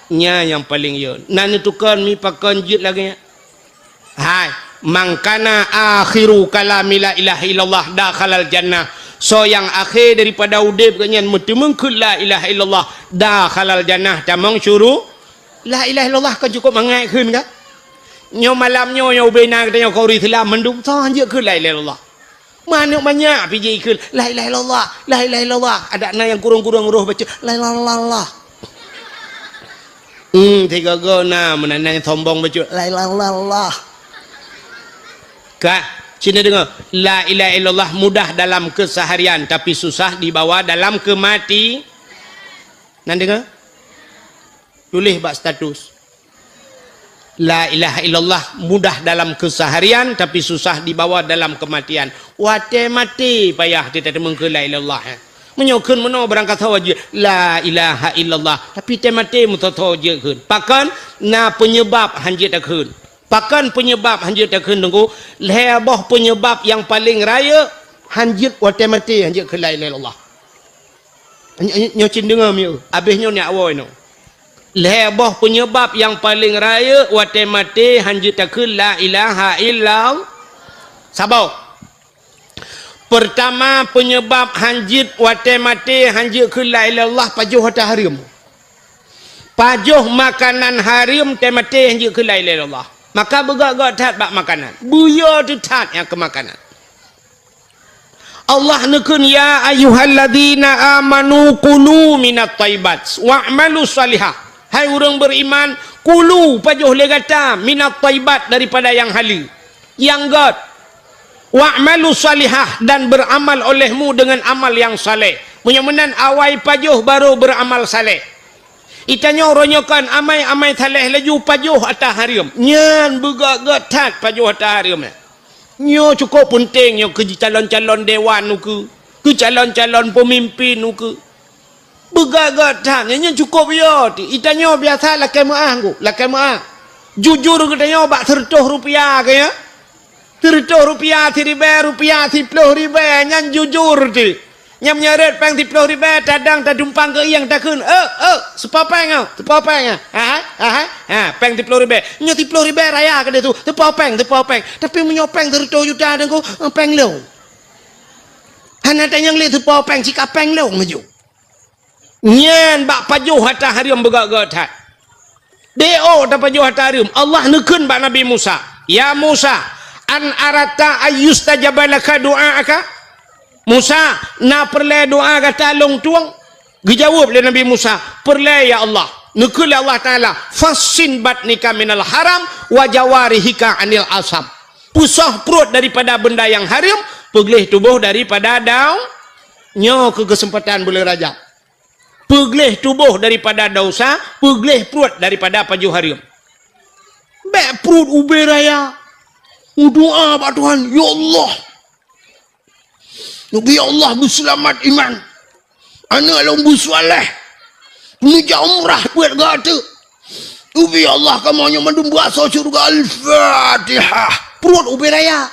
nya nyang paleng yo. Na neutukon mi pakon jeuet lagée nyan. Hai, man kana akhiru kalami la ilaha illallah dakhalal jannah. Soe nyang akhé daripada udeb geuh nyan meuteumeung kheun la ilaha illallah dakhalal jannah, tamong syuru-, la ilaha illallah kan cukup mangat kheun kan? Nyoe malam nyoe, nyoe ubena geutanyoe keu ureuëng Islam mandum, soe hanjeuet kheun la ilaha illallah. Manök banyak pih jikheun, "La ilaha illallah, la ilaha illallah." Adak na nyang kurong-kurong roh baca, "La ilaha illallah." Hmm, tiga go na, meunan nyang sombong baca, "La ilaha illallah." Ka, sini dengar. La ilaha illallah mudah dalam keseharian, tapi susah dibawa dalam kemati. Nan dengar? Tuléh bak status. La ilaha illallah mudah dalam keseharian, tapi susah dibawa dalam kematian. Watée maté payah teuteumeukeue la ilaha illallah, eh. Meunyoe kheun meunoe barangkasoe jeuet la ilaha illallah, tapi tée maté meusoe-soe jeuet kheun. Pakon? Na penyebab hanjeuet takheun. Pakon penyebab hanjeuet takheun, Teungku? Lhée boh penyebab nyang paleng rayeuk hanjeuet watée maté hanjeuet kheun la ilaha illallah. Nyoe, nyoe cit deungoe mieu, abéh nyoe nyak woe nyoe. Lhée boh peunyebab nyang paleng rayeuk watée maté hanjeuet takheun la ilaha illallah. Saboh. Peurtama, peunyebab hanjeuet watée maté hanjeuet kheun la ilaha illallah, pajoh ata hareuem. Pajoh makanan hareuem watée maté hanjeuet kheun la ilaha illallah. Maka beugét-gét that bak makanan. Beuyö teuh that nyang keu makanan. Allah neukheun, "Ya ayyuhalladzina amanu kulu minat thayyibat wa'malu shalihah." Hai ureuëng beriman, kulu, pajoh lé gata, minat thayyibat, daripada nyang haleue, nyang gét. "Wa'malu shalihah," dan beramal olehmu dengan amal nyang saleh. Meunyoe meunan awai pajoh baru beramal saleh. Itanyoe uroe nyoe kon amai-amai saleh laju pajoh ata hareuem. Nyan beugét-gét that pajoh ata hareuem nyan. Nyoe cukôp peunteng nyoe keu calon-calon dewan ukeue, keu calon-calon peumimpin ukeue. Beugét-gét that nyan, nyan cukôp yo teuh. Itanyoe biasa lakée meuáh ngku, lakée meuáh. Jujur geutanyoe bak seureutôh rupiah keu nyan. Seureutôh rupiah, siribée rupiah, siploh ribée, nyan jujur teuh. Nyang meunyoe rot péng siploh ribée, tadang tadumpang keu ieng takheun, "Eh, eh, seupo péng ah, seupo péng ah." Ahai, ahai. Ha, péng siploh ribée. Nyoe siploh ribée raya keudeh su, "Seupo péng, seupo péng." Tapi meunyoe péng seureutôh juta teungku, eh, péng lôn. Hana tanyong lé seupo péng, sika péng lôn laju. Nyan bak pajoh ata hareuem beugét-gét that. Di ôk tapajoh ata hareuem, Allah neukheun bak Nabi Musa, "Ya Musa, an aradta ayyustajaba laka du'aaka?" "Musa, na peureulée doá gata lôn tueng?" Geujaweueb lé Nabi Musa, "Peureulée, ya Allah." Neukheun lé Allah Taala, "Fassin batnika minal haram wa jawarihika anil asam." Peusoh pruet daripada beunda nyang hareuem, peugleh tuboh daripada dau-, nyoe keu keuseumpatan buleuen Rajab. Peugleh tuboh daripada desya, peugleh pruet daripada pajoh hareuem. Bék pruet ubé raya. Meudoá bak Tuhan, "Ya Allah, neubi Allah beuseulamat iman. Aneuk lôn beusuléh. Neujak umrah peuet gata. Neubi Allah kamoe nyoe mandum beuasoe syeuruga." Al-Fatihah. Pruet ubé raya.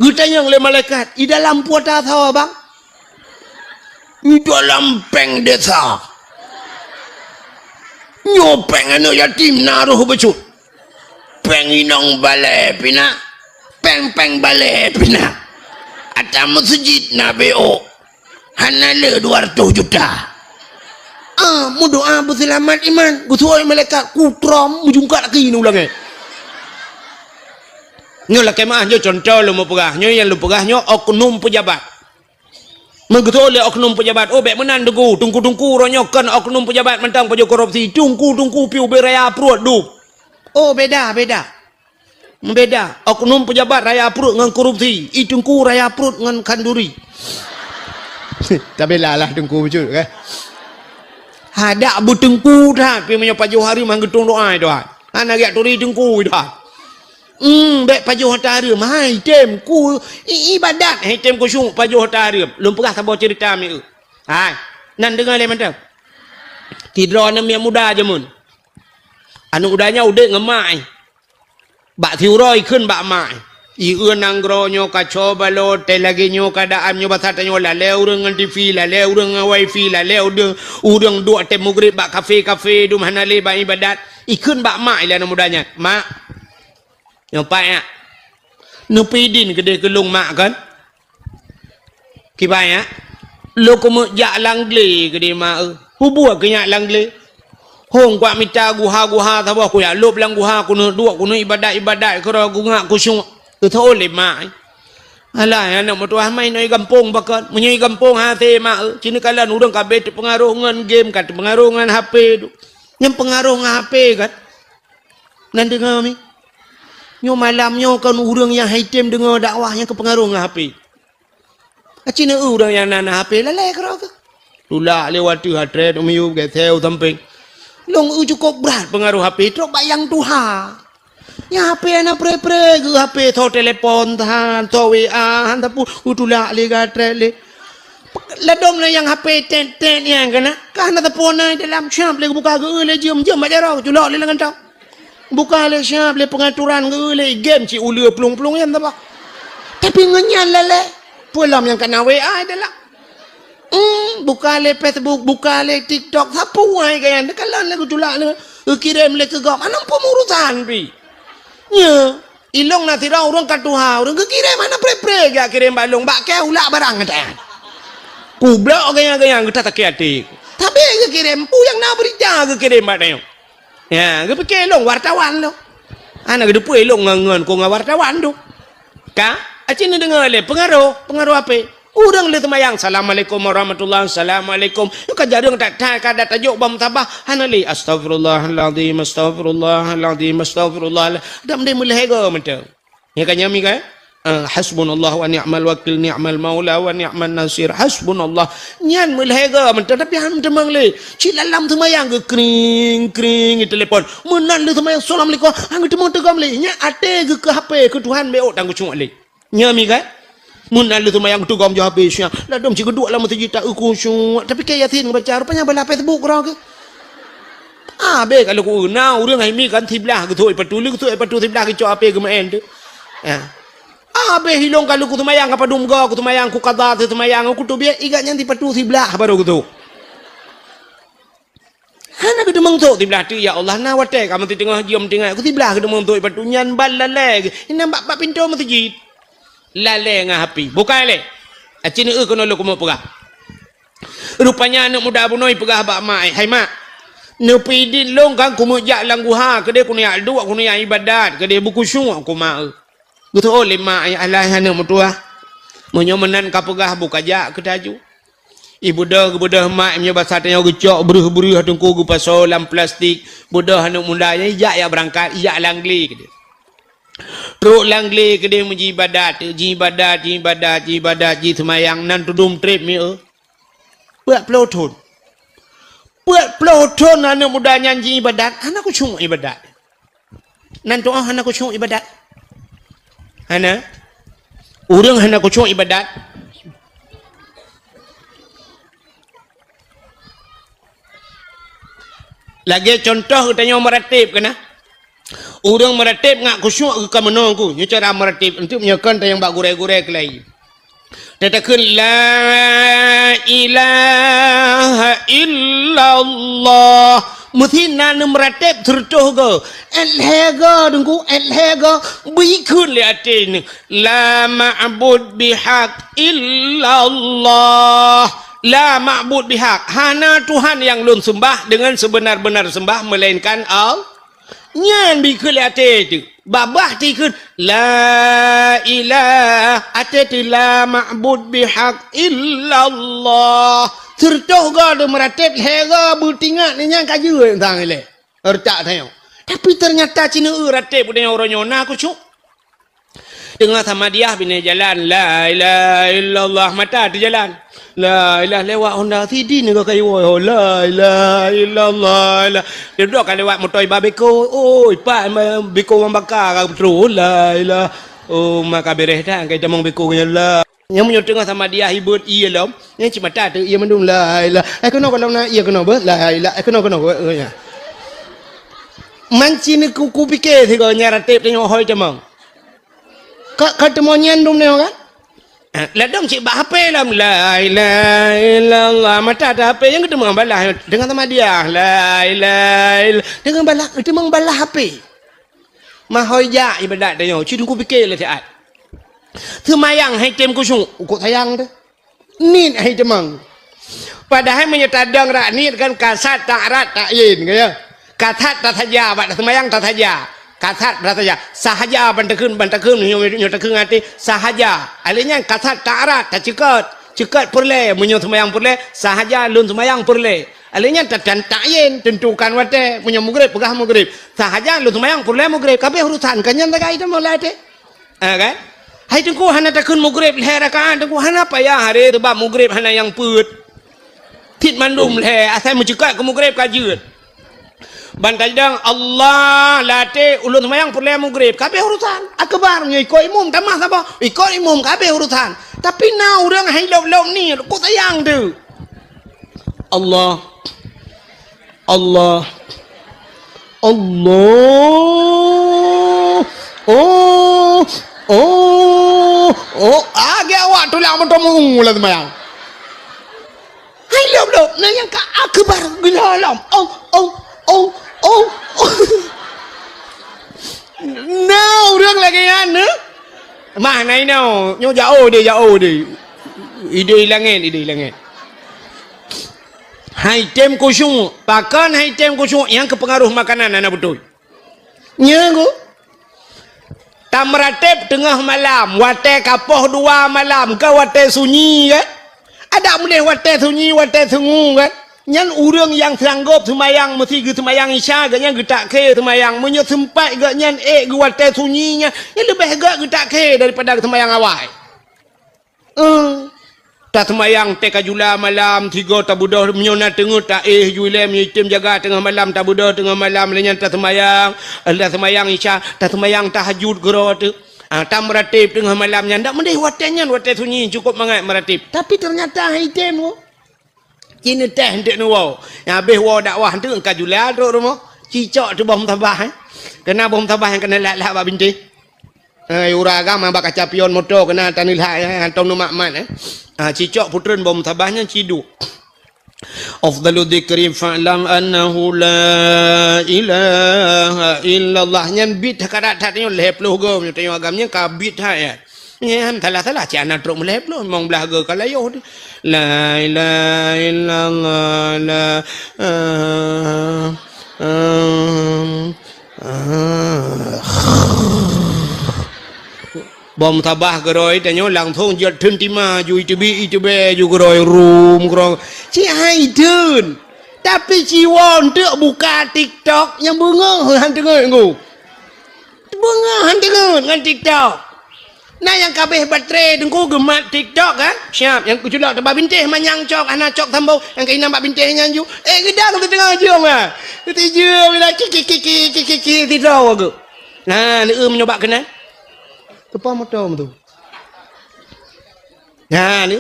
Geutanyong lé malaikat, "I dalam peue ata soe, Bang?" "I dalam péng desya." "Nyoe péng aneuk yatim na roh bacut. Péng inong balée pih na. Péng-péng balée pih na. Ata meuseujid na bék ôk. Hana le dua ratus juta." Ah, meudoá beuseulamat iman. Geuseuôt malaikat, kutrom meujungkat laki nyan u langét. Nyoe lakée meuáh, nyoe cuntoh lôn meupeugah. Nyoe nyang lôn peugah nyoe oknum peujabat. Meugeutôi lé oknum peujabat, "Oh, bék meunan, Teungku. Teungku-teungku uroe nyoe kon oknum peujabat mantong pajoh korupsi. Teungku-teungku pih ubé raya pruet dum." Oh, beda, beda. Beda. Oknum peujabat raya pruet ngon korupsi. I teungku raya pruet ngon khanduri. Tabila lah teungku bacut, kan? Hadak beuteungku that, pih meunyoe pajoh hareuem han geutueng doá, doá. Hana geujak turi teungku, doá. Hmm, bék pajoh ata hareuem. Hai, tem ku i-, ibadat, hai, tem khusyuk pajoh ata hareuem. Lôn peugah saboh ceurita mieu. Hai, nan deungoe lé mantong. Sidroe aneuk miet muda jameun. Aneuk muda nyan udép ngon mak, eh. Bak siuroe ikheun bak mak, eh. Ieu nanggroe nyoe kacau balau, teuh lagée nyoe keuadaan nyoe basa tanyoe lalée ureuëng ngon T V, lalée ureuëng ngon wifi, lalée ureuëng, ureuëng duek teuh mugreb bak kafe-kafe, dum hana lé bak ibadat. Ikheun bak mak lé aneuk muda nyan, "Mak, nyoe pat nyak. Neupeudin keudeh keu lôn mak kon?" "Kiban nyak?" "Lôn keumeung jak lam glé keudeh mak eu." "Peue buet keu nyak lam glé?" "Hong kuat mita guha-guha saboh, kujak lôb lam guha, keuneuk duek, keuneuk ibadat-ibadat keudroe, kungak khusyuk." Geutôi lé mak, eh. "Alah, aneuk meutuah, ma inoe i gampông pakon? Meunyoe i gampông hase mak eu. Sinoe kalon ureuëng ka bék teupeungaroh ngon game, ka teupeungaroh ngon H P tu. Nyang peungaroh ngon H P kan?" Nan deungoe mi. Nyoe malam nyoe kon ureuëng nyang hai tem deungoe dakwah nyang keupeungaroh ngon H P. Aci neu ureuëng nyang na, na H P lalée keudroe keuh. Tulak lé watée atrét u miyueb geuseu sampéng. Lôn eu cukôp brat peungaroh H P trok bak nyang tuha. Nyang H P hana pré-pré geuh H P, tho telepon tahan, tho W A han, tapi u tulak lé gatrét lé. Ladom lé nyang H P tet-tet nyang keunan, ka hana teupeu na dalam, siab lé geubuka geu lé jeuem-jeuem bak jaroe, culok lé lam kantong. Buka lé siab lé peungaturan geu lé game cit uleue plueng-plueng nyan taba. Tapi ngon nyan lalée, peue lom nyang kana W A dalam. Hmm, buka lé Facebook, buka lé TikTok, sapeue hai kaya nyan, kalon lé geutulak lé, geukirém lé keu gob, hana muphom urosan pih. Nyo, ilong na sidroe ureueng ka tuha, ureueng geukirém hana pré-pré geukirém bak lôn, bak kèe ulak barang gata. Kublok gaya-gaya gata sakét até. Tapi geukirém, peue nyang na beurita geukirém bak tanyoe. Ya, geupike lôn wartawan lôn. Hana geuteupeue lôn ngon, ngon ku ngon wartawan tu. Ka? Aci neudeungoe lé, peungaroh, peungaroh ape? Ureueng lheueh seumayang, "Assalamualaikum warahmatullah, assalamualaikum." Ka jareueng that-that ka dat tajok bak musabah, hana lé, "Astaghfirullahalazim, astaghfirullahalazim, astaghfirullah." Dak meude meulhèe goe mantong. Nyan ka nyan mi kan? Ah, "Hasbunallah wa ni'mal wakil, ni'mal maula wa ni'man nasir. Hasbunallah." Nyan meulhèe goe mantong, tapi han teumeung lé. Cit lam-lam seumayang geukring, kring, telepon. Meunan lheueh seumayang, "Assalamualaikum." Han geuteumeung teugom lé. Nyan até geuh keu H P, keu Tuhan bèk ôk tan geucok lé. Nyan mi kan? Meunan lheueh seumayang teugom jih habéh siang. Ladôm cit geuduek lam meuseujid tak khusyuk. Tapi kèe Yasin geubaca, rupanya balah Facebook keudroe geuh. Ah, bèk ka lôn keu na ureueng hai mi kan siblah geusok i patu, lé geusok i patu siblah geucok H P geumeu'en tu. Ya. Ah, bèk ilong ka lôn keu seumayang ka padum goe, keu seumayang keu qadha, keu seumayang keu teubiet, igat nyan sipatu siblah baru geusok. Hana geuteumeung sôk siblah teuk, ya Allah, na watèe ka meuteungoh jeuem tinggai, keu siblah geuteumeung sôk i patu nyan ban lalè geuh. Inan bak, bak pintoe meuseujid. Lalè ngon H P. Bukai lé. Aci neueu keunoe lôn keumeung peugah. Rupanya aneuk muda bunoe peugah bak mak, "Hai mak, neupeuidin lôn kan keumeujak lam guha, keudeh keuneuk jak duek, keuneuk jak ibadat, keudeh beukhusyuk keu mak eu." Geuteu'oh lé mak, "Ai alah aneuk meutuwah, meunyoe meunan ka peugah, beu kajak keu taju." Ibeudôh, geubeudôh mak, meunyoe basa tanyoe geucok breuh-breuh teungku geupasoe lam plastik, beudôh aneuk muda nyan ijak jak beurangkat, ijak lam glé keudeh. Trok lam glé keudeh meujibadat, jibadat, jibadat, jibadat, jiseumayang, nan tudum trép mi eu. Peuet ploh thon. Peuet ploh thon aneuk muda nyan jiibadat, hana khusyuk ibadat. Nan tu'oh hana khusyuk ibadat. Hana. Ureueng hana khusyuk ibadat. Lagèe contoh geutanyoe meurateb keunan. Ureueng meurateb ngat khusyuk geuh ka meunoe ku. Nyoe cara meurateb, eunteuk meunyoe kon tanyong bak gurèe-gurèe keulai. Tatakheun, "La ilaha illallah." Meusi na neumeuratéb sireutôh goe. Èt lhèe goe, Teungku, èt lhèe goe. Beukheun lé até nyoe, "La ma'bud bihaq illallah." La ma'bud bihaq. Hana Tuhan nyang lôn seumbah deungon seubeuna-beuna seumbah meulainkan Allah. Nyan beukheun lé até teuh. Babah teuh kheun, "La ilaha," até teuh, "La ma'bud bihaq illallah." Sireutôh goe deuh meuratéb, lhèe goe beutingat, nyan ka jeuet sang ilèe. Retak tanyoe. Tapi teunyata sineuk ratéb geutanyoe uroe nyoe na khusyuk. Teungoh samadiyah binéh jalan, "La ilaha illallah," mata teujalan. La ilaha lewat honda sidin nyoe ka iwoe ho, "La ilaha illallah, la." Dudoe ka lewat moto iba beko, oi, pat beko mambaka ka beutôi, "La ilaha." Oh, maka bereh that, ka itamong beko nyan, la. Nyang meunyoe teungoh samadiyah ibeuet ie lom, nyang cit mata teuh ie mandum, "La ilaha." Eh, keunoe gohlom na ie keunoe beuh, "La ilaha." Eh, keunoe, keunoe beuh, eh, nya. Manci ni ku, kupike sigoe nyan ratéb tanyoe hôi tamong. Ka, ka teumon nyan dum nyoe kan? Eh, ladom cit bak H P lom, "La ilaha illallah." Mata teuh H P nyang geuteumon balah, teungoh samadiyah, "La ilaha ill-," teungoh balah, geuteumon balah H P. Mahôi jak ibadat tanyoe, cit kupike lé siat. Seumayang hai tem khusyuk, ukot sayang teuh. Niet hai teumong. Padahai meunyoe tadong rak niet kan kasat tak rat tak yin, ka ya. Kasat tasaja, bak taseumayang tasaja. Kasat tasaja. Sahaja ban takheun, ban takheun, nyoe, nyoe takheun até, sahaja. Alèh nyan kasat tak rat, taceukot. Ceukot peureulèe, meunyoe seumayang peureulèe, sahaja lôn seumayang peureulèe. Alèh nyan ta-, tan-, tak yin, tentukan watèe, meunyoe mugreb, peugah mugreb. Sahaja lôn seumayang peureulèe mugreb, ka abéh urusan, ka nyan sagai teuma lam até. Ha, kan? Hai Teungku, hana takheun mugreb lhèe rakaat, Teungku, hana payah aré, sabab mugreb hana nyang peuet. Cit mandum lhèe, asai meuceukot keu mugreb ka jeuet. Ban tajidong, Allah, lam até ulôn seumayang peureulèe mugreb, ka abéh urusan. Akbar, nyoe ikot imum, tamah saboh, ikot imum, ka abéh urusan. Tapi na ureueng hai lôb-lôb niet, kok sayang teuh. Allah. Allah. Allah. Oh. Oh. Oh. Agak awak tulak moto mulu lam seumayang. Ilop-lop, na nyang ka akbar geulom. Oh, oh, oh, oh, oh. Na ureuëng lagée nyan, eh? Mah na inoe, nyoe jauh deh, jauh deh. Ideh langét, ideh langét. Hai tem khusyuk, pakon hai tem khusyuk nyang keupeungaruh makanan hana beutôi. Nyan ku. Tameuratéb teungoh malam, watée ka poh dua malam, ka watée sunyi kan? Adak meudeh watée sunyi, watée sungu kan? Nyan ureuëng nyang sanggob seumayang meusi geuseumayang Isya, geuhnyan geutak khe seumayang. Meunyoe seumpat geuhnyan ék geuwatée sunyi nyan, nyan leubeh gét geutak khe daripada geuseumayang awai. Eh, taseumayang teuka jula malam, sigoe tabeudôh, meunyoe na teungeut taéh ju ilée, meunyoe item jaga teungoh malam, tabeudôh teungoh malam, lheueh nyan taseumayang, taseumayang Isya, taseumayang tahajud keudroe teuh. Ah, tameuratéb teungoh malam nyan, dak meudeh watée nyan, watée sunyi, cukôp mangat meuratéb. Tapi teunyata hai item, oh. Ci neuteh eunteuk neuwoe. Nyang habéh woe dakwah eunteuk ka jula trok rumoh. Cicok teuh boh meutabah, eh. Keunan boh meutabah nyang keuneuk lat-lat bak bintéh. Eh, ureuëng agam bak kaca pion moto keunan taneulak, eh, hantom neumat-mat, eh. Ah, cicok putreun boh meutabah nyan ciduek. Afdalu dzikri fa'lam annahu la ilaha illallah. Nyan bit ka that-that nyoe lhée ploh goe meunyoe tanyoe agam nyan ka bit that, ya. Nyan salah-salah, cit hana trok meulhée ploh, limong blaih goe ka layoh teuh. La ilaha illallah, la, ah, ah, ah. Boh meutabah keudroe tanyoe langsong jeuet theun tima ju iteubiet iteubiet ju keudroe rum keudroe. Cit hai theun. Tapi ci woe eunteuk buka TikTok nyang beungoh han teungeut ngku. Beungoh han teungeut ngon TikTok. Na nyang ka abéh baterai teungku geumat TikTok kan? Siap, nyang keuculok teuba bintéh manyang cok, hana cok sambông, nyang keunan bak bintéh nyan ju. Eh, geudang teuteungoh jeuem ah. Teuteujeuem ila ki, ki, ki, ki, ki, ki, ki, sidroe geuh. Nah, neueu meunyoe bak keunan. Teupah moto tu. Nah, ni.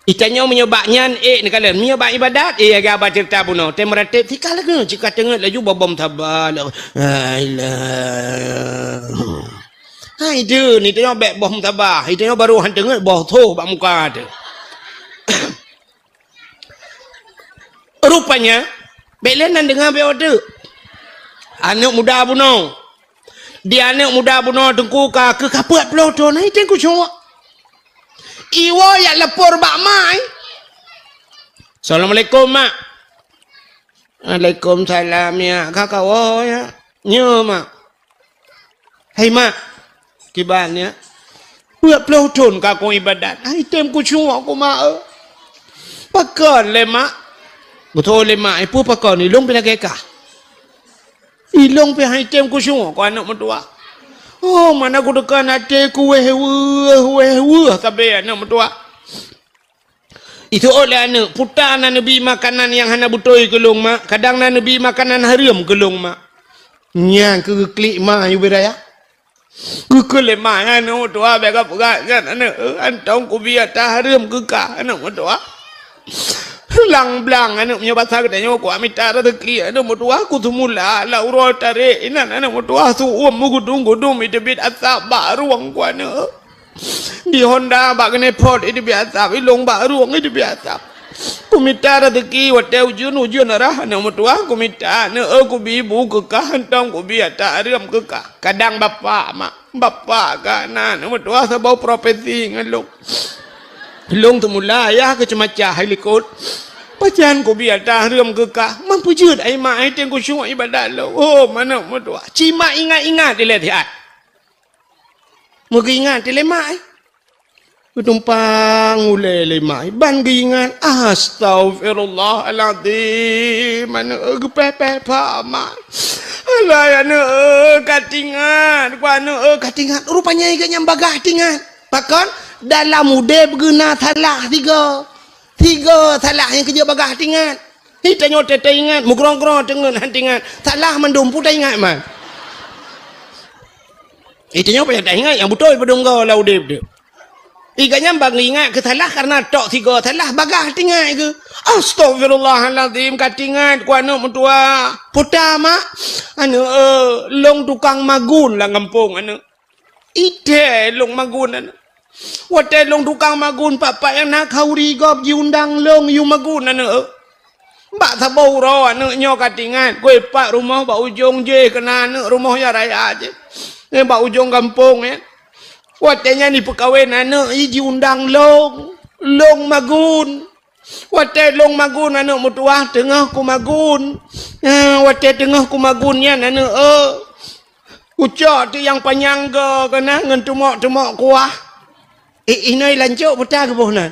Itanyoe meunyoe bak nyan, eh, neukalon. Meunyoe bak ibadat, eh, lagée haba ceurita bunoe. Tem ratéb, sika lagée, cit ka teungeut laju boh meutabah. La ilaha. Hai, deuh, ni tanyoe bék boh meutabah. Itanyoe barô han teungeut boh tho bak muka teuh. Rupanya, bék lé nan deungoe bék odeuk. Aneuëk muda bunoe. Di aneuëk muda bunoe teungku ka keu kapeuet ploh thon, hai teungku cok. Iwoe jak lapor bak mak, eh. Assalamualaikum, Mak. Waalaikumsalam, ya. Ka kawoe, ya. Nyo, Mak. Hai, Mak. Kiban, ya. Peuet ploh thon ka kong ibadat. Hai, tem kucok ku, Mak, eh. Pakon lé, Mak? Beutôi lé, Mak. Eh, peue pakon? Ilong pih lagée kah. Ilong pih hai tem kucok ku aneuëk meutuwah. Oh, mana ku teuka até ku wéh weueh, wéh weueh sabe aneuëk meutuwah. Itu lé aneuëk, puta na neubi makanan nyang hana beutôi keu lôn, Mak. Kadang na neubi makanan hareuem keu lôn, Mak. Nyang keu geuklik ma yue beu raya. Geukheun lé ma nyan, aneuëk meutuwah, bék ka peugah nyan, aneuëk, eh, hantom kubi ata hareuem keu kah, aneuëk meutuwah. Blang-blang, aneuëk, meunyoe basa geutanyoe, ku mita raseuki, aneuëk meutuwah, ku seumula, lam uroe tarek inan, aneuëk meutuwah, su-uem meugudum-gudum, iteubiet asab bak rueng ku, aneuëk. Di Honda bak keuneuk phot, iteubiet asab, ilong bak rueng, iteubiet asab. Kumita raseuki watée ujeuen, ujeuen rhah, aneuëk meutuwah, kumita, aneuëk, eh, kubi bu keu kah, hantom kubi ata hareuem keu kah. Kadang bapak, Mak, bapak ka na, aneuëk meutuwah, saboh profesi ngon lôn. Lôn teumula, ayah keu ceumacah hai likot. Pajan kubi ata hareuem keu kah, man peujeuet ai mak, ai tem kucok ibadat lôn. Oh, aneuëk meutuwah. Ci mak ingat-ingat ilée siat. Meugeuingat lé mak, eh. Geutumpang ulée lé mak, eh. Ban geuingat, astaghfirullahalazim. Aneuëk, eh, geupéh-péh bak mak. Alah, aneuëk, eh, ka tingat. Ku aneuëk, eh, ka tingat. Rupanya geuh nyang bagaih tingat. Pakon? Dalam udeb geuh na salah sigoe. Sigoe salah nyang keujeuet bagaih tingat. Hi tanyoe teuingat, meugrong-grong teungeut han tingat. Salah mandum peue taingat man. Hi tanyoe payah taingat nyang beutôi padum goe lam udeb teuh. Hi gobnyan ban ingat keu salah kareuna tok sigoe salah bagaih tingat keu. Astaghfirullahalazim, ka tingat ku aneuëk meutuwah. Puta mak, aneuëk, eh, lôn tukang magun lam gampông aneuëk. Ideh lôn magun aneuëk. Watée lôn tukang magun, pat-pat nyang na khauri gob jiundang lôn yue magun aneuk. Bak saboh uroe aneuk nyoe ka tingat, keu pat rumoh bak ujong jih keu na aneuk rumoh nyang raya jih. Nyan bak ujong gampông nyan. Watée nyan jipeukawen aneuk jih jiundang lôn, lôn magun. Watée lôn magun aneuk meutuwah teungoh kumagun. Eh, watée teungoh kumagun nyan aneuk, eh, kucok teuk nyang panyang goe keunan ngon teumok-teumok kuah. Eh, inoe lancok buta geuboh nan.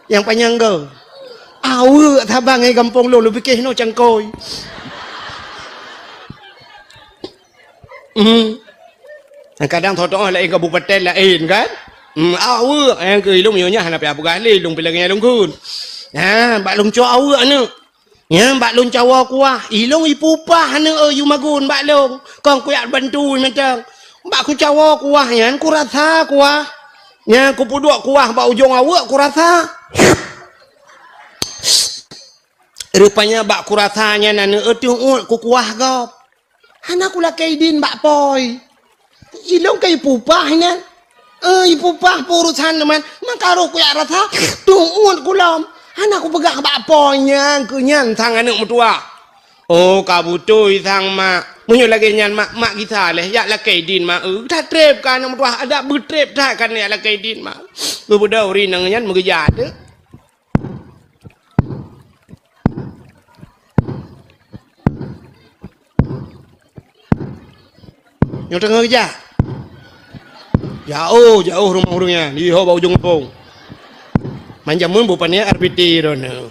Nyang panyang goe. Aweuek saban ngon gampông lôn, lôn pike inoe cangkôi. Hmm. Kadang tho-tho laén kabupaten laén kan? Hmm, aweuek nyang keu ilong nyoe hana payah peugah lé, ilong pih lagée nyang lôn kheun. Ha, bak lôn cok aweuek aneuk. Nyan bak lôn cawoe kuah, ilong ipupah aneuk eu yue magun bak lôn. Kong kuyak bantu mantong. Bak kucawoe kuah nyan kurasa kuah. Nyan kupeuduek kuah bak ujong aweuek kurasa. Rupanya bak kurasa nyan aneuk eu teuôt kukuah gob. Hana kulakée idin bak pôi. Ilong ka ipupah nyan. Eh, ipupah peurusan teuma. Maka roh kuyak rasa teuôt kulom. Hana kupeugah bak pôi nyan keu nyan sang aneuk meutuwah. Oh, ka beutôi sang mak. Meunyoe lagée nyan mak, mak gisa lé, yak lakée idin mak. Eh, that treb ka aneuk meutuwah, adak beutreb that ka yak lakée idin mak. Beubeudôh ureueng inong nyan meugeujak teuh. Nyoe teungoh geujak. Jaoh, jaoh rumoh ureueng nyan, di ho bak ujong gampông. Man jameun beu pané R B T droeneuh.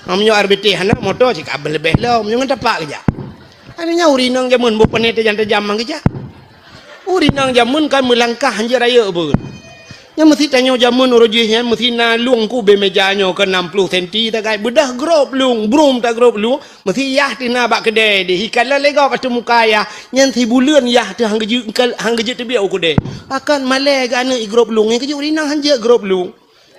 Meunyoe R B T hana, moto cit ka beuleubeh lom, nyoe ngon tapak geujak. Aneuk nyan ureueng inong jameun beu pané tajam-tajam man geujak. Ureueng inong jameun kan meulangkah hanjeuet rayeuk beun. Nyan meusi tanyoe jameun uroe jih nyan meusi na lueng keu ubé meja nyoe keu nam ploh senti tagai beudah grob lueng, brum tagrob lueng, meusi yah teuh na bak keudè deh, ikalon lé gob ateueh muka yah, nyan sibuleuen yah teuh han geujeuet, han geujeuet teubiet u keudè. Pakon malèe geuh aneuk igrob lueng, nyan keuh jeuet ureueng inong hanjeuet grob lueng.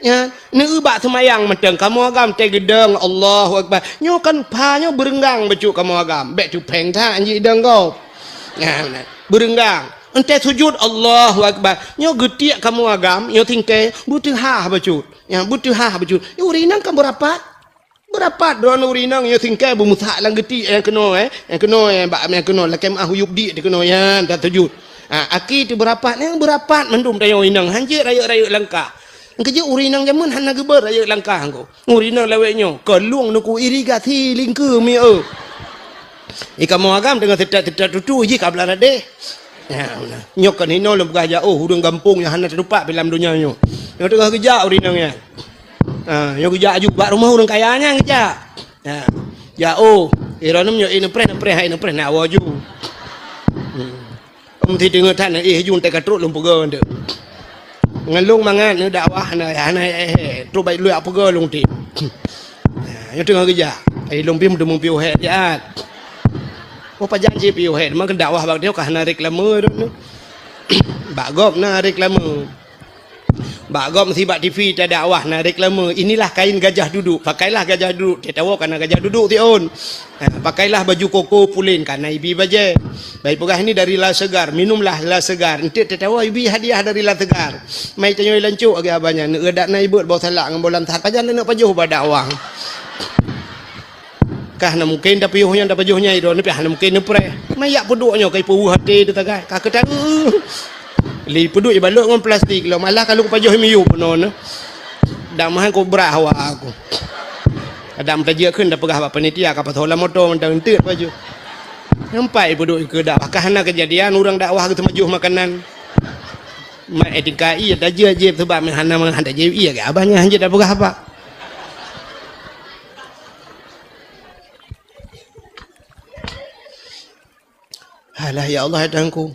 Nyan, neueu bak seumayang mantong, kamoe agam teuh geudong, Allahu Akbar. Nyoe kan pha nyoe beureunggang bacut kamoe agam, bèk teuphèng that hanjeuet idong gob. Nyan, meunan. Beureunggang. Entée sujut, Allahu Akbar. Nyoe geutiek kamoe agam, nyoe singkée, beuteuhah bacut. Nyan, beuteuhah bacut. Ureueng inong kan beurapat. Beurapat droeneuh ureueng inong nyoe singkée beumeusak lam geutiek nyang keunoe, eh. Nyang keunoe, eh, bak nyang keunoe, lakée meuah huyup diek di keunoe, nyan, tasujut. Ha, aki teuh beurapat, nyang beurapat mandum tanyoe inong, hanjeuet rayeuk-rayeuk langkah. Nyang keujeuet ureueng inong jameun hana geubeuet rayeuk langkah ngko. Ureueng inong lawét nyoe, keu lueng nuku irigasi lingkeu mi eu. Di kamoe agam teungoh seutat-seutat tutu jih ka blah radeh. Ya, beuna. Nyoe kon hinoe lôn peugah jak, oh, ureueng gampông nyang hana teutupat pi lam donya nyoe. Nyoe teungoh geujak ureueng inong nyan. Ha, nyoe geujak aju bak rumoh ureueng kaya nyan geujak. Ha. Jak, oh, droeneuh nyoe ineuk preh, neuk preh, hai neuk preh, nak awoe aju. Hmm. Meusti teungoh that na, eh, jung teuka trok lôn peugah nteuk. Ngon lôn mangat na dakwah na, na, eh, eh, trok baik lôn peugah lôn ti. Nyoe teungoh geujak. Ai lôn pih meuteumé piôh hék siat. Oh, pajan cit piôh hék, meukeun dakwah bak nyoe ka hana reklame droeneuh. Bak gob na reklame. Bak gob meusi bak T V tadakwah na reklame, "Inilah kain gajah duduk, pakailah gajah duduk." Teuh tawoe ka na gajah duduk siôn. Ha, pakailah baju koko pulen, ka na ibi bajée. Bai peugah, "Ini dari La Segar, minumlah La Segar." Enteuk teuh tawoe ibi hadiah dari La Segar. Mai tanyoe lancok lagée abah nyan, neueu dak na ibeuet boh salak ngon boh lam that, pajan neuk pajoh bak dakwah. Kah na mungken tapiôh nyan tapajoh nyai droeneuh, piah na mungken neupreh. Mayak peuduek nyoe ka ipeuweuh até teuh tagai, ka keutanggeueng. Lé peuduek ibalot ngon plastik lom, alah ka lôn pajoh miyueb bunoe nyoe. Dak meuhan kobra hawa aku. Adak meutajak kheun tapeugah bak panitia ka pasoe lam moto mantong enteuk pajoh. Nampak ipeuduek keu dakwah, ka hana keujadian ureueng dakwah geuteumajoh makanan. Mak etika iya tajak jép sebab meuhana meuhan tajak iya, abah nyan hanjeuet tapeugah apa. Alah, ya Allah, ya Tuhanku.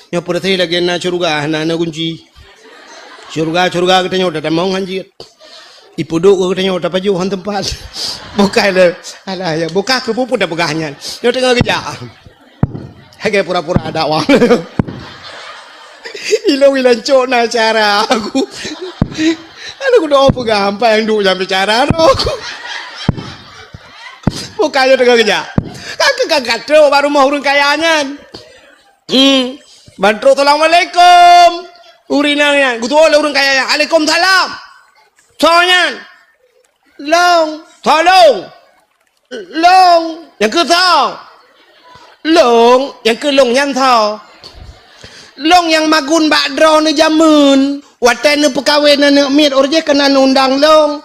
Nyoe peureuséh lagée na syeuruga, hana na gunci. Syeuruga, syeuruga geutanyoe tatamong hanjeuet. Ipeuduek geutanyoe tapajoh han teumpat. Bukai le. Alah, ya, buka keu peue tapeugah nyan. Nyoe teungoh geujak. Lagée pura-pura dakwah. Ilong ilan cok na cara aku. Aduh, kudoe peugah ampai nyang duek nyang bicara tu. Bukan nyoe teungoh geujak. Ka keu ka gatrok bak rumoh ureueng kaya nyan. Hmm. Ban trok, "Assalamualaikum." Ureueng inong nyan, geutuwoe lé ureueng kaya nyan, "Alaikumsalam." Soe nyan? "Lôn." "Soe lôn?" "Lôn." "Nyang keu soe?" "Lôn." "Nyang keu lôn nyan soe?" "Lôn nyang magun bak droeneuh jameun, watèe neupeukawen aneuk miet, óh lheueh jih keunan undang lôn."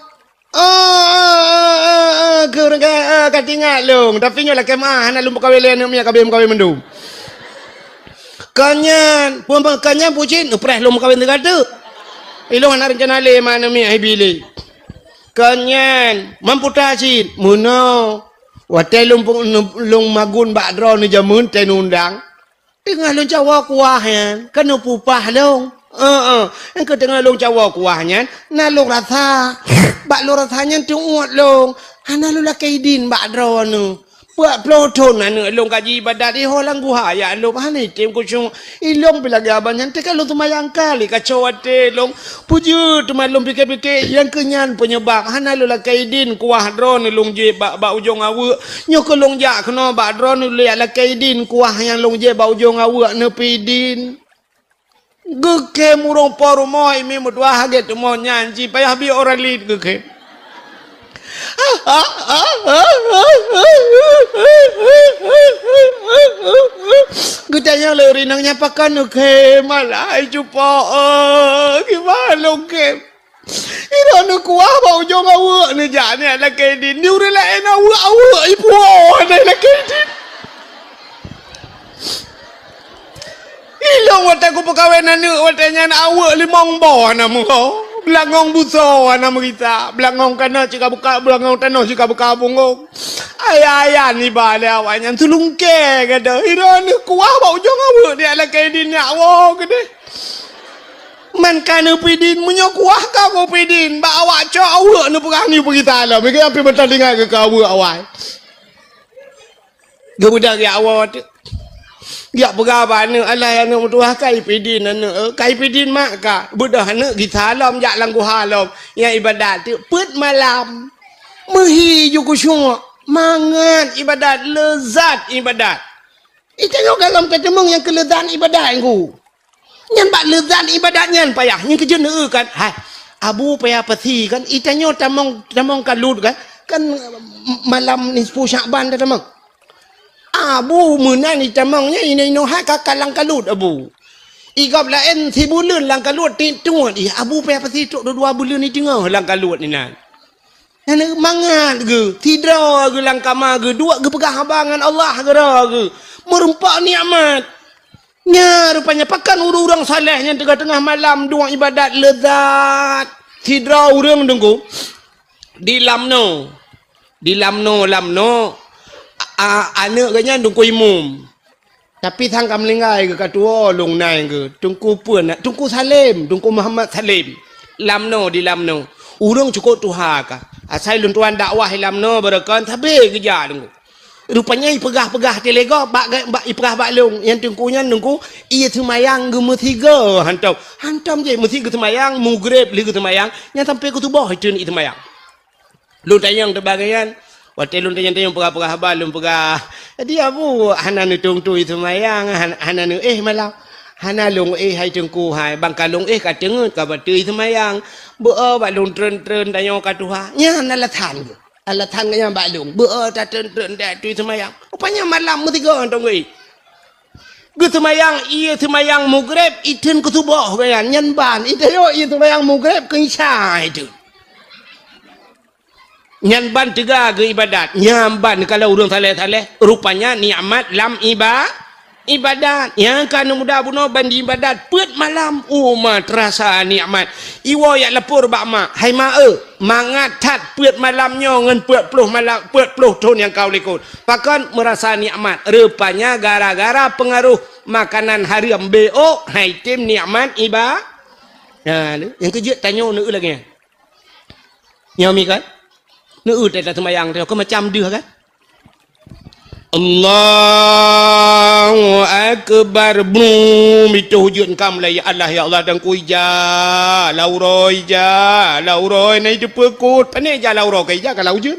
"Oh, oh, oh, oh, oh, keu ureueng ka, oh, ka teuingat lôn. Tapi nyoe lakèe meu'ah, hana lôn peukawen lé aneuk miet, ka bèk meukawen mandum." "Kon nyan, peue, peue, kon nyan peue cit?" "Neupreh lôn meukawen teuka teuk. Ilôn hana reuncana lé ma aneuk miet hai bi lé." "Kon nyan, mamputa cit?" "Meunoe. Watèe lôn peu-, lôn magun bak droeneuh jameun, watèe neuundang, teungoh lôn cawoe kuah nyan, ka neupeupah lôn. Heeh, nyang keu teungoh lôn cawoe kuah nyan, na lôn rasa. Bak lôn rasa nyan teuuet lôn. Hana lôn lakèe idin bak droeneuh. Peuet ploh thon aneuk lôn ka jiibadat di ho lam guha, ya Allah, hana item khusyuk. Ilôn pih lagèe abang nyan, teuka lôn seumayang kali kaco até lôn. Peue jeuet teuma lôn pike-pike, nyang keu nyan peunyebab hana lôn lakèe idin kuah droeneuh lôn jieb bak, bak ujong aweuek. Nyoe keuh lôn jak keunoe bak droeneuh lôn lakèe idin kuah nyang lôn jieb bak ujong aweuek neupeuidin. Geukhém ureueng po rumoh, imi meutuah hagèe teumon nyan, ci payah bi orang laén geukhém. Geutanyong lé ureueng inong nyan, "Pakon neukhém?" "Alah, hai cupo, eh, kiban lôn khém. Droeneuh kuah bak ujong aweuek neujak nyan lakèe idin. Di ureueng laén aweuek-aweuek ipuwoe nyan lakèe idin." Ilôn watèe kupeukawen aneuk, watèe nyan aweuek limong boh hana meuho, beulangong busoe hana meurita, beulangong tanoh cit ka buka, beulangong tanoh cit ka buka punggong. Ayan-ayan iba lé awaknyan, teulungkèe gata. Droeneuh kuah bak ujong aweuek nyan lakèe idin nyak woe keudeh. Man ka neupeuidin, meunyoe kuah ka neupeuidin, bak awak cok aweuek neupeugah nyoe peugita lom. Meukeue pih meuteulingak keu aweuek awai. Geubeudôh geujak woe teuk. Geujak peugah bak aneuk, "Alah aneuk meutuah, ka ipeudin aneuk, eh, ka ipeudin mak ka." Beudôh aneuk gisa lom jak lam guha lom. Nyang ibadat teuk peuet malam. Meuhi ju khusyuk, mangat ibadat, leuzat ibadat. Itanyoe gohlom tateumeung nyang keu leuzat ibadat nyan. Nyan bak leuzat ibadat nyan payah. Nyan keuh jeuet neueu kan. Hai, Abu payah pasi kan. Itanyoe tamong, tamong kalut kan. Kan malam nisfu Syakban tatamong. Abu meunan itamong nyan inoe-inoe hai ka, ka lam kalut Abu. Igob laén sibuleuen lam kalut tiep tuet. Ih, Abu payah pasi trok dua buleuen iteungoh lam kalut inan. Nyan mangat geuh, sidroe geuh lam kama geuh, duek geupeugah haba ngon Allah keudroe geuh. Meureumpok nikmat. Nyan rupanya pakon ureueng-ureueng saleh nyan teungoh-teungoh malam duek ibadat leuzat. Sidroe ureueng Teungku di Lamno. Di Lamno, Lamno, a, a, aneuk geuh nyan Teungku Imum. Tapi sang ka meuninggai geuh ka tuwoe lôn nai geuh, Teungku peue na, Teungku Salem, Teungku Muhammad Salem. Lamno di Lamno. Ureueng cukôp tuha ka. Asai lôn tuan dakwah di Lamno beureukan sabe geujak Teungku. Rupanya ipeugah-peugah teulego bak, bak ipeugah bak lôn, nyang Teungku nyan Teungku, ie seumayang geumeusigoe hantom. Hantom jih meusigoe seumayang, mugreb lheueh geuseumayang, nyan sampoe keu suboh iteun ie seumayang. Lôn tanyong teuk bak gobnyan, watèe lôn tanyong-tanyong peugah-peugah haba lôn peugah, "Jadi Abu hana neutueng-tueng ie seumayang, han-, hana neuéh malam?" "Hana lôn éh hai Teungku hai, ban ka lôn éh ka teungeut ka bateue ie seumayang. Beu-o bak lôn treun-treun tanyoe ka tuha." Nyan alasan geuh. Alasan geuh nyan bak lôn, beu-o tatreun-treun tateue ie seumayang. Rupanya malam meusigoe hantom geuéh. Geuseumayang ie seumayang mugreb, iteun keu suboh gobnyan, nyan ban. Itanyoe ie seumayang mugreb keu isya iteun. Nyan ban teuga geuibadat. Nyan ban kalau ureueng saleh-saleh, rupanya nikmat lam iba-, ibadat. Nyang ka neuh muda bunoe ban jiibadat peuet malam, uma teurasa nikmat. Iwoe jak lapor bak mak, "Hai mak eu, mangat that peuet malam nyoe ngon peuet ploh malam, peuet ploh thon nyang ka u likot." Pakon meurasa nikmat? Rupanya gara-gara peungaroh makanan hareuem, beu-o han item nikmat iba-, nah, nyang keu jeuet tanyoe neueu lagèe nyan. Nyoe mi kan? Neueu teuh taseumayang teuh, keu macam deuh kan? Allahu Akbar. Brum, itu hujud engkam lah, ya Allah, ya Allah, dan ku ija, lau roh ija, lau roh nai teupeukot. Pané ija lau roh ka ija ka lau hujud.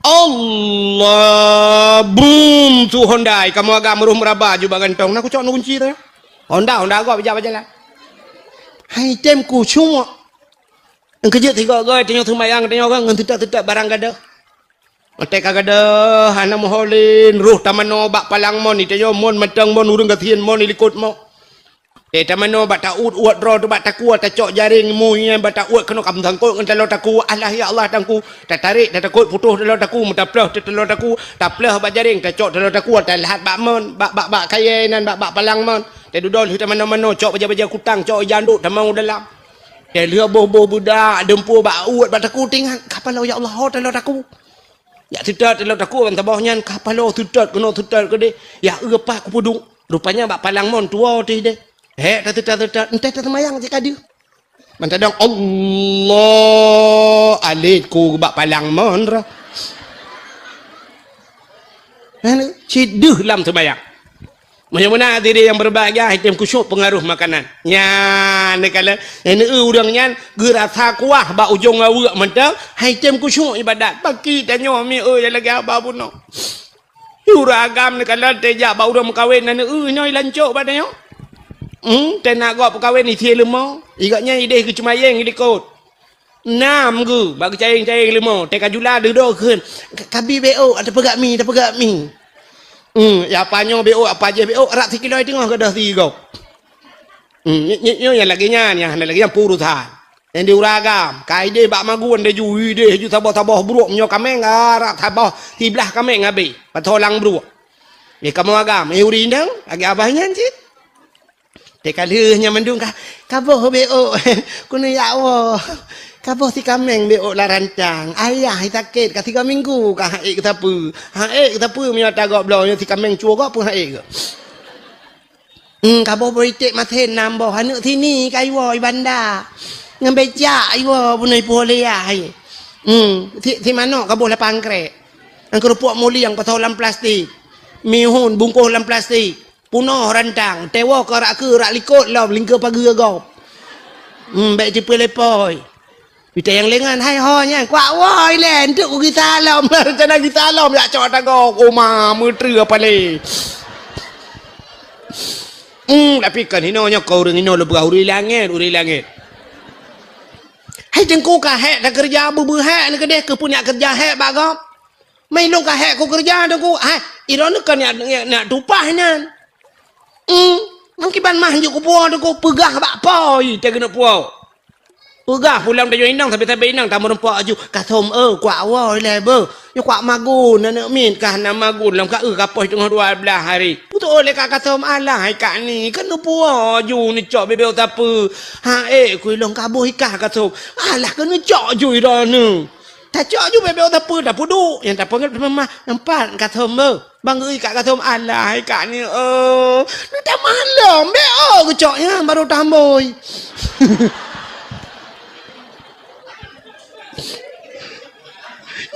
Allah Bum, su Honda, kamoe agam roh meuraba ju bak gantong. Na kucok na kunci tu. Honda, Honda gob jak bak jalan. Hai tem kusyuk. Nyang keujeuet sigoe-goe tanyoe seumayang tanyoe ngon teutab-teutab barang gadoh. Watèe ka gadoh hana meuho lé, roh tamanoe bak palang mon, tanyoe mon mantong mon ureueng gasien mon di likot mon. Eh, tamanoe bak taut uet droe teuh bak takue, tacok jaréng mu nyan bak taut keunoe ka meusangkot ngon taloe takue. Alah ya Allah Teungku, tatarek tatakot putôh taloe takue, meutaplôh teuh taloe takue, taplôh bak jaréng, tacok taloe takue, talahat bak mon, bak, bak, bak kayèe nan, bak, bak palang mon. Tadudoe lheueh tamanoe-manoe, cok bajèe-bajèe kutang, cok ija andok tamong u dalam. Talheueh boh-boh beudak deumpue bak uet bak takue tingat, ka paloe ya Allah, ho taloe takue. Jak seutôt taloe takue ban saboh nyan, ka paloe seutôt keunoe seutôt keudéh. Ya eu pat kupeuduek. Rupanya bak palang mon tuwoe teuh deh. Hék taseutôt-seutôt, entah taseumayang cit ka deuh. Mantadong Allah alet ku bak palang mon roh. Cit deuh lam seumayang. Meunyoe meunan hadirin yang berbahagia, item khusyuk pengaruh makanan. Nyan, neukalon, nyang neu ureueng nyan geurasa kuah bak ujong aweuek mantong, hai item khusyuk ibadat. Baki tanyoe mi eu nyang lagèe haba bunoe. Ureueng agam neukalon tejak bak ureueng meukawen na neu nyoe ilancok bak tanyoe. Hmm, tena gob peukawen isi leumo. Igak nyan ideh geucumayeng di likot. Nam geu bak geucayeng-cayeng leumo, teuka jula dudoe kheun, "Ka-, kabi B O, tapeugah mi, tapeugah mi." Hmm, ya apa nyoe B O, apa jih B O, rab sikilo teungoh gadoh sigoe. Hmm, nyoe, nyoe, nyoe nyang lagèe nyan, nyang hana lagèe nyan peurusan. Nyang di ureueng agam, ka ideh bak magun deh ju, ideh ju saboh-saboh bruek meunyoe kameng, ah, rab saboh siblah kameng habéh, pasoe lam bruek. Di kamoe agam, eh, ureueng inong, lagèe abah nyan cit. Teuka lheueh nyan mandum ka, ka boh B O, keuneuk jak woe. Ka boh si kameng B O lam rantang. Ayah sakét ka tiga minggu ka han ék geusapeue. Han ék geusapeue meunyoe ata gob bloe nyoe si kameng cue gob pun han ék geuh. Hmm, ka boh beuiték masen nam boh. Aneuk sini ka iwoe i banda. Ngon becak iwoe bunoe ipuwoe lé yah. Hmm, si, si manok ka boh lapan krek. Ngon keurupuk mulieng pasoe lam plastik. Mihun bungkôh lam plastik. Punoh rantang, tewoe keu rak keu rak likot lom lingkeu pageue gob. Hmm, bèk tipeu lé pôi. Pita nyang lengan, hai ho nyan, kuak woe ilèe, enteuk kugisa lom, rencana gisa lom, jak cok tagoe, oma, meutreue apa lé. Hmm, tapi kan hinoe nyoe keu ureueng hinoe lôn peugah ureueng langèt, ureueng langèt. Hai teungku ka hék takeureuja beubeue hék neuh keudeh keu peue nyak keureuja hék bak gob. Mai lôn ka hék kukeureuja teungku, hai, droeneuh ka nyak, nyak, nyak tupah nyan. Hmm, meukiban mah jeuet kupuwoe teungku, peugah bak pôi teuh keuneuk puwoe. Peugah pulang tanyoe inong, sabe-sabe inong tameureumpok aju, "Kathom, eu, kuak woe ilèe beuh. Nyoe kuak magun, aneuk miet ka hana magun, lom ka eu ka poh teungoh dua blaih hari." Putôh lé ka Kathom, "Alah hai kak ni, keuneuk puwoe aju neucok bebek sapeue." "Ha ék, kui lôn ka boh ikah Kathom." "Alah keuneuk cok aju droeneuh." Tacok ju bebek sapeue, tapeuduek. Nyang tapeugét teuma mah, "Nampak Kathom beuh." Bang geui kak Kathom, "Alah hai kak ni, eu. Neutamah lom, B O geucok nyan baru tambôi."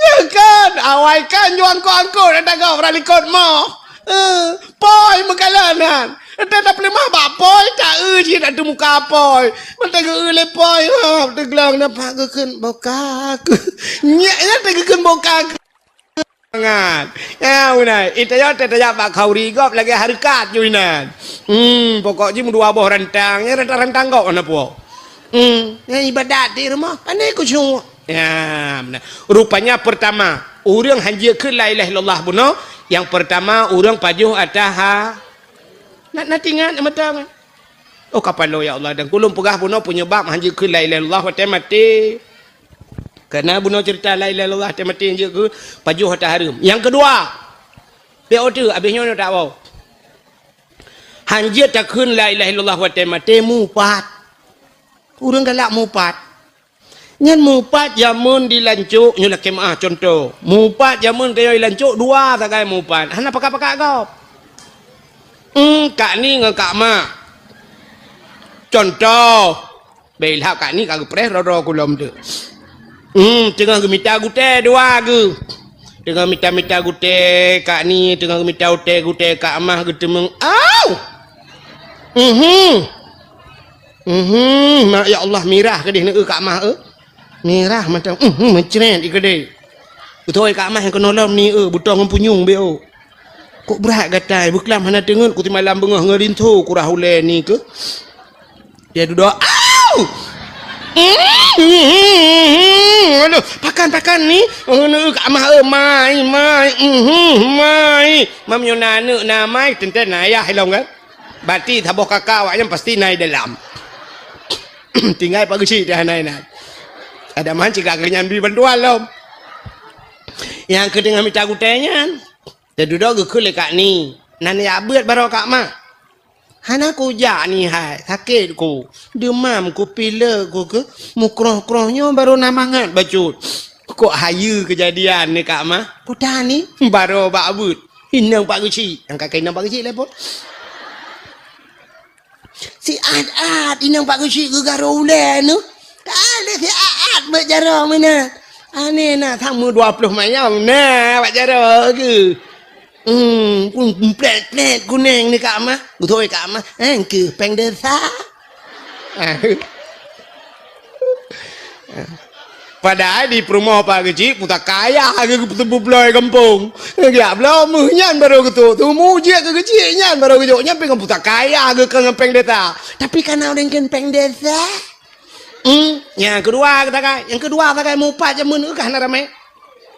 Nyan kan, awai kan ju angkot-angkot ata gob rak likot moh. Eh, pôi meukalon nyan. Ata tapeuleumah bak pôi, ta eu cit ata muka pôi. Mata geu lé pôi, ha, teuglong nampak geukheun boka. Nyak nyan teugeukheun boka. Mangat. Ya, beuna. Ita yo teutajak bak khauri gob lagèe hareukat ju inan. Hmm, pokok jih meudua boh rantang, ya rantang-rantang gob hana puwoe. Hmm, ya ibadat di rumoh, pandai khusyuk. Ya, beuna. Rupanya pertama, ureueng hanjeuet kheun la ilaha illallah bunoe, yang pertama ureueng pajoh ata ha. Na, na tingat mata. Oh, kapalo ya Allah, dan kulon peugah bunoe penyebab hanjeuet kheun la ilaha illallah watèe maté. Karena bunoe cerita la ilaha illallah watèe maté hanjeuet kheun pajoh ata hareuem. Yang kedua, B O teuh, abéh nyoe tak bau. Hanjeuet takheun la ilaha illallah watèe maté mupat. Ureueng galak mupat. Nyan mupat jameun di lancok nyoe lakèe meu'ah contoh. Mupat jameun kayô di lancok dua sagai mupat. Hana pakat-pakat gob. Hmm, kak ni ngon kak mak. Contoh. Bèk ilhab kak ni ka geupreh droe-droe kulom tu. Hmm, teungoh geumita gutèe dua geuh. Teungoh mita-mita gutèe kak ni, teungoh geumita gutèe-gutèe kak mah geuteumeung. Au! Mhm. Mhm, mak ya Allah mirah keudeh neu kak mah eu. Mirah mantong. Mhm, meucret ikeudeh. Beutôi kak mah nyang keunoe lom ni eu, butong ngon punyueng beu. Kok brat gatai, beuklam hana teungeut, ku simalam beungoh ngon rinso, ku rhah ulèe ni keuh. Dia dudoe, "Au!" Aduh, pakan, pakan ni. Aneuk Kak Mah, eh, mai, mai, mhm, mai. Meunyoe na aneuk na mai, teuntèe na ayah ilong kan. Berarti saboh kakak awak nyan pasti na i dalam. Tinggai Pak Geuchik dah na inan. Ada man cit ka keu nyan bri bantuan lom. Nyang keu teungoh mita gutèe nyan. Teududoe geukheun lé Kak Ni. Nan jak beuet baroe Kak Mah. Hana kujak ni hai, sakét ku. Deumam ku, pilek ku keuh, mukroh-kroh nyoe barô na mangat bacut. Kok hayeue keujadian ni Kak Mah? Peue tan ni? Barô bak beuet. Inong Pak Geuchik. Nyang ka keuh inong Pak Geuchik lé phôn. Siat-at inong Pak Geuchik geugarô ulèe nyoe. Ka lheueh siat-at bak jaroe meunan. Aneh na, sama dua ploh mayam na bak jaroe keuh. Hmm, pun plet-plet kuneng ni Kak Mah. Beutôi Kak Mah. Eh, keuh péng desa. Padahai di peurumoh Pak Geuchik, pusaka ayah geuh geupeuteupeu bloe gampông. Geujak bloe meuh nyan barô geutrok. Teumu jeuet keu Geuchik nyan barô geujok. Nyan pih ngon pusaka ayah geuh keu ngon péng desa. Tapi kana ureueng kheun péng desa. Hmm, nyang keudua sagai. Nyang keudua sagai mupat jameun kah na ramé.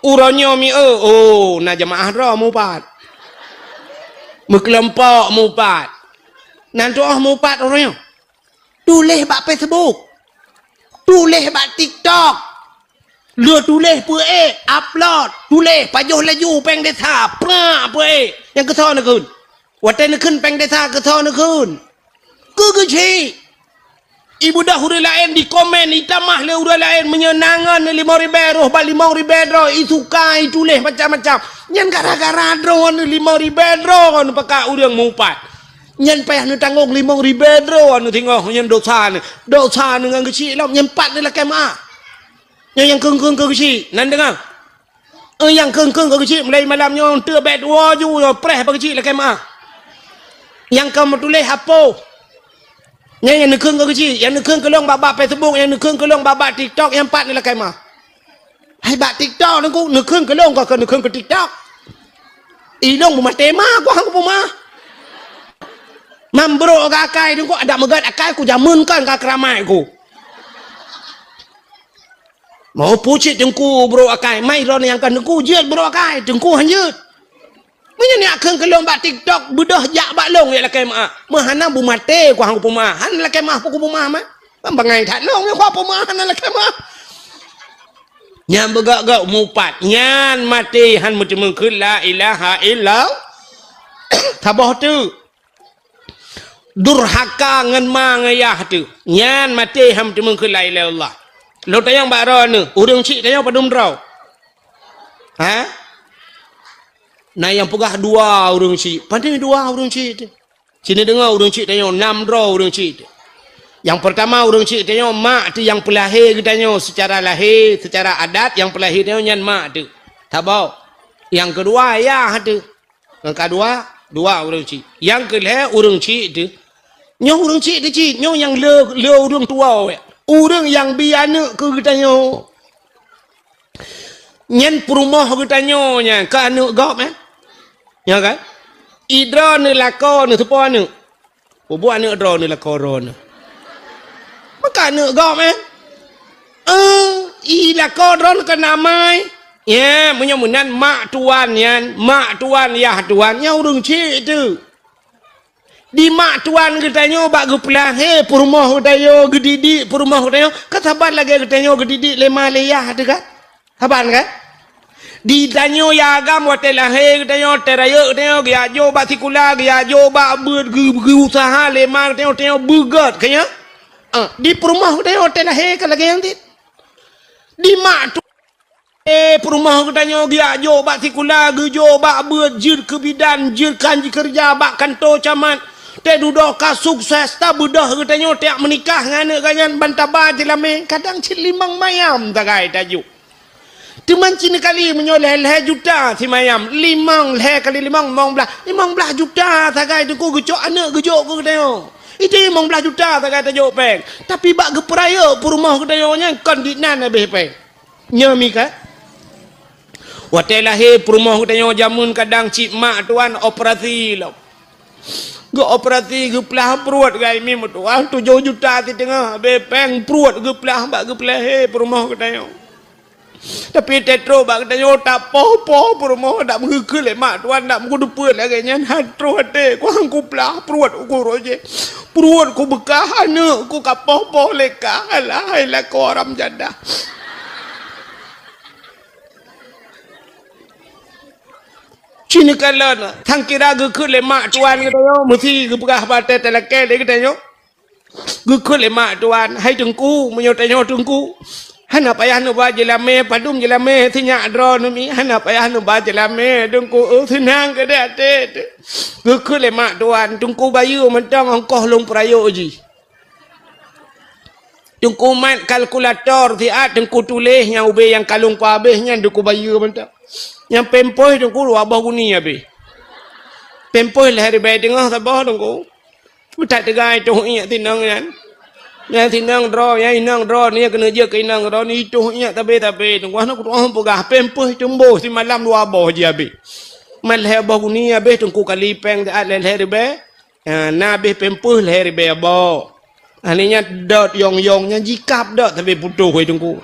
Uroe nyoe mi eu, oh, na jeumaáh droe mupat. Meukeulompok mupat. Nan tuoh mupat uroe nyoe. Tuléh bak Facebook. Tuléh bak TikTok. Lheueh tuléh peuék, upload, tuléh pajoh laju péng desa, prak peuék. Nyang keusoe neukheun. Watèe neukheun péng desa keusoe neukheun. Keu Geuchik. Ibeudôh ureueng laén dikomen, itamah lé ureueng laén meunyoe na ngon limong ribèe roh bak limong ribèe droe, isuka, ituléh macam-macam. Nyan gara-gara droeneuh limong ribèe droeneuh pakat ureueng mupat. Nyan payah neutanggong limong ribèe droeneuh singoh nyan dosa neuh. Dosa neuh ngon Geuchik lom, nyan pat neulakèe meu'ah. Nyan nyang kheun-kheun keu Geuchik, nan deungö. Eh, nyang kheun-kheun keu Geuchik, mulai malam nyoe, eunteuk bèk tuwoe ju nyoe, preh bak Geuchik lakèe meu'ah. Nyang ka meutuléh apoh. Nyan nyang neukheun keu Geuchik, nyang neukheun keu lôn bak-bak Facebook, nyang neukheun keu lôn bak-bak TikTok, nyang pat neulakèe meu'ah. Hai bak TikTok Teungku, neukheun keu lôn, kon keu neukheun keu TikTok. I lôn beumaté ma, ku han kupeumeu'ah. Mam brôk akai Teungku, adak meugat akai ku jameun kon ka keuramat ku. Mau pucit Teungku brôk akai, mai droeneuh nyang ka Teungku jeuet brôk akai, Teungku han jeuet. Meunyoe neujak kheun keu lôn bak TikTok, beudôh jak bak lôn jak lakèe meu'ah. Meuhana beumaté ku han kupeumeu'ah, han lakèe meu'ah peue kupeumeu'ah mah. Ban bangai that lôn, nyoe ku peumeu'ah hana lakèe meu'ah. Nyan beugöt-göt mupat, nyan maté han meuteumèe kheun la ilaha illallah. Saboh teuk. Durhaka ngon ma ngon yah teuh. Nyan maté han meuteumèe kheun la ilaha illallah. Lôn tanyong bak droeneuh, ureueng chik tanyoe padum droe? Ha? Na nyang peugah dua ureueng chik. Padum dua ureueng chik teuh? Sinoe deungoe ureueng chik tanyoe, nam droe ureueng chik teuh. Nyang peurtama ureueng chik tanyoe mak teuh nyang peulahé geutanyoe seucara lahé, seucara adat nyang peulahé tanyoe nyan mak teuh. Saboh. Nyang keudua yah teuh. Nyang ka dua, dua ureueng chik. Nyang keu lhèe ureueng chik teuh. Nyoe ureueng chik teuh cit, nyoe nyang le, le ureueng tuwoe. Ureueng nyang bi aneuk keu geutanyoe. Nyan peurumoh geutanyoe nyan, keu aneuk gob, eh? Nyo kan? I droeneuh lakoe neuh teupeue aneuk. Peubuet aneuk droeneuh lakoe droeneuh. Maka aneuk gob, eh? Eh, i lakoe droeneuh keu namai. Ya, meunyoe meunan mak tuan nyan, mak tuan, yah tuan, nyan ureueng chik teuh. Di mak tuan geutanyoe bak geupeulahé peurumoh geutanyoe, geudidik peurumoh geutanyoe, ka saban lagèe geutanyoe geudidik lé ma lé yah teuh kan? Saban kan? Di tanyoe ya agam watèe lahé geutanyoe, watèe rayeuk geutanyoe, geujak jok bak sikula, geujak jok bak beuet, geu-, geuuseuha lé ma geutanyoe, tanyoe beugöt, ka nyan? Ah, di peurumoh geutanyoe watèe lahé ka lagèe nyan cit. Di mak tu, eh, peurumoh geutanyoe geujak jok bak sikula, geujok bak beuet, jeuet keu bidan, jeuet keu han jikeureuja bak kantô camat. Teududoe ka sukses, tabeudôh geutanyoe tajak meunikah ngon aneuk geuh nyan ban taba jilamé, kadang cit limong mayam sagai tajok. Teuma cit neukali meunyoe lhèe-lhèe juta simayam, limong, lhèe kali limong, limong blaih, limong blaih juta sagai Teungku geucok aneuk geujok keu geutanyoe. Itu limong blaih juta sagai tajok péng. Tapi bak geupeurayeuk peurumoh geutanyoe nyan kon dinan habéh péng. Nyoe mi ka. Watée lahé peurumoh geutanyoe jameun kadang cit mak tuan operasi lom. Geuoperasi geuplah pruet gai mi meutuah tujoh juta siteungoh, abéh péng pruet geuplah bak geupeulahé peurumoh geutanyoe. Tapi teutroh bak geutanyoe tapoh-poh peurumoh dak meugeukheun lé mak tuan dak meugeudeupeue lagée nyan han troh até kuang kuplah pruet uku roh jih. Pruet kubeukah aneuk ku kapoh-poh lé kah alah hai lakoe haram jadah. Cit neukalon, sang kira geukheun lé mak tuan geutanyoe meusi geupeugah bak até talakée lé geutanyoe. Geukheun lé mak tuan, "Hai teungku, meunyoe tanyoe teungku, hana payah neuba jeulamé, padum jeulamé sinyak droe neumi, hana payah neuba jeulamé teungku, eu seunang keudeh até teuh." Geukheun lé mak tuan, "Teungku bayeue mantong ongkoh lôn peurayeuk jih." Teungku mat kalkulator siat teungku tuléh nyang ubé nyang kalon peuhabéh nyan teungku bayeue mantong. Nyang pampers teungku dua boh guni habéh. Pampers lhée ribée teungoh saboh teungku. Meutat teuga itoh iék sinong nyan. Nyang sinong droe, nyang inong droe, nyang keuneuk jeuet keu inong droe, itoh iék sabe-sabe teungku. Hana kutu'oh peugah pampers teumboh simalam dua boh jih habéh. Mat lhée boh guni habéh teungku kali péng siat lhée lhée ribée. Ha, na abéh pampers lhée ribée boh. Akhé nyan dot yong-yong nyan jikab dot sabe putôh hai teungku.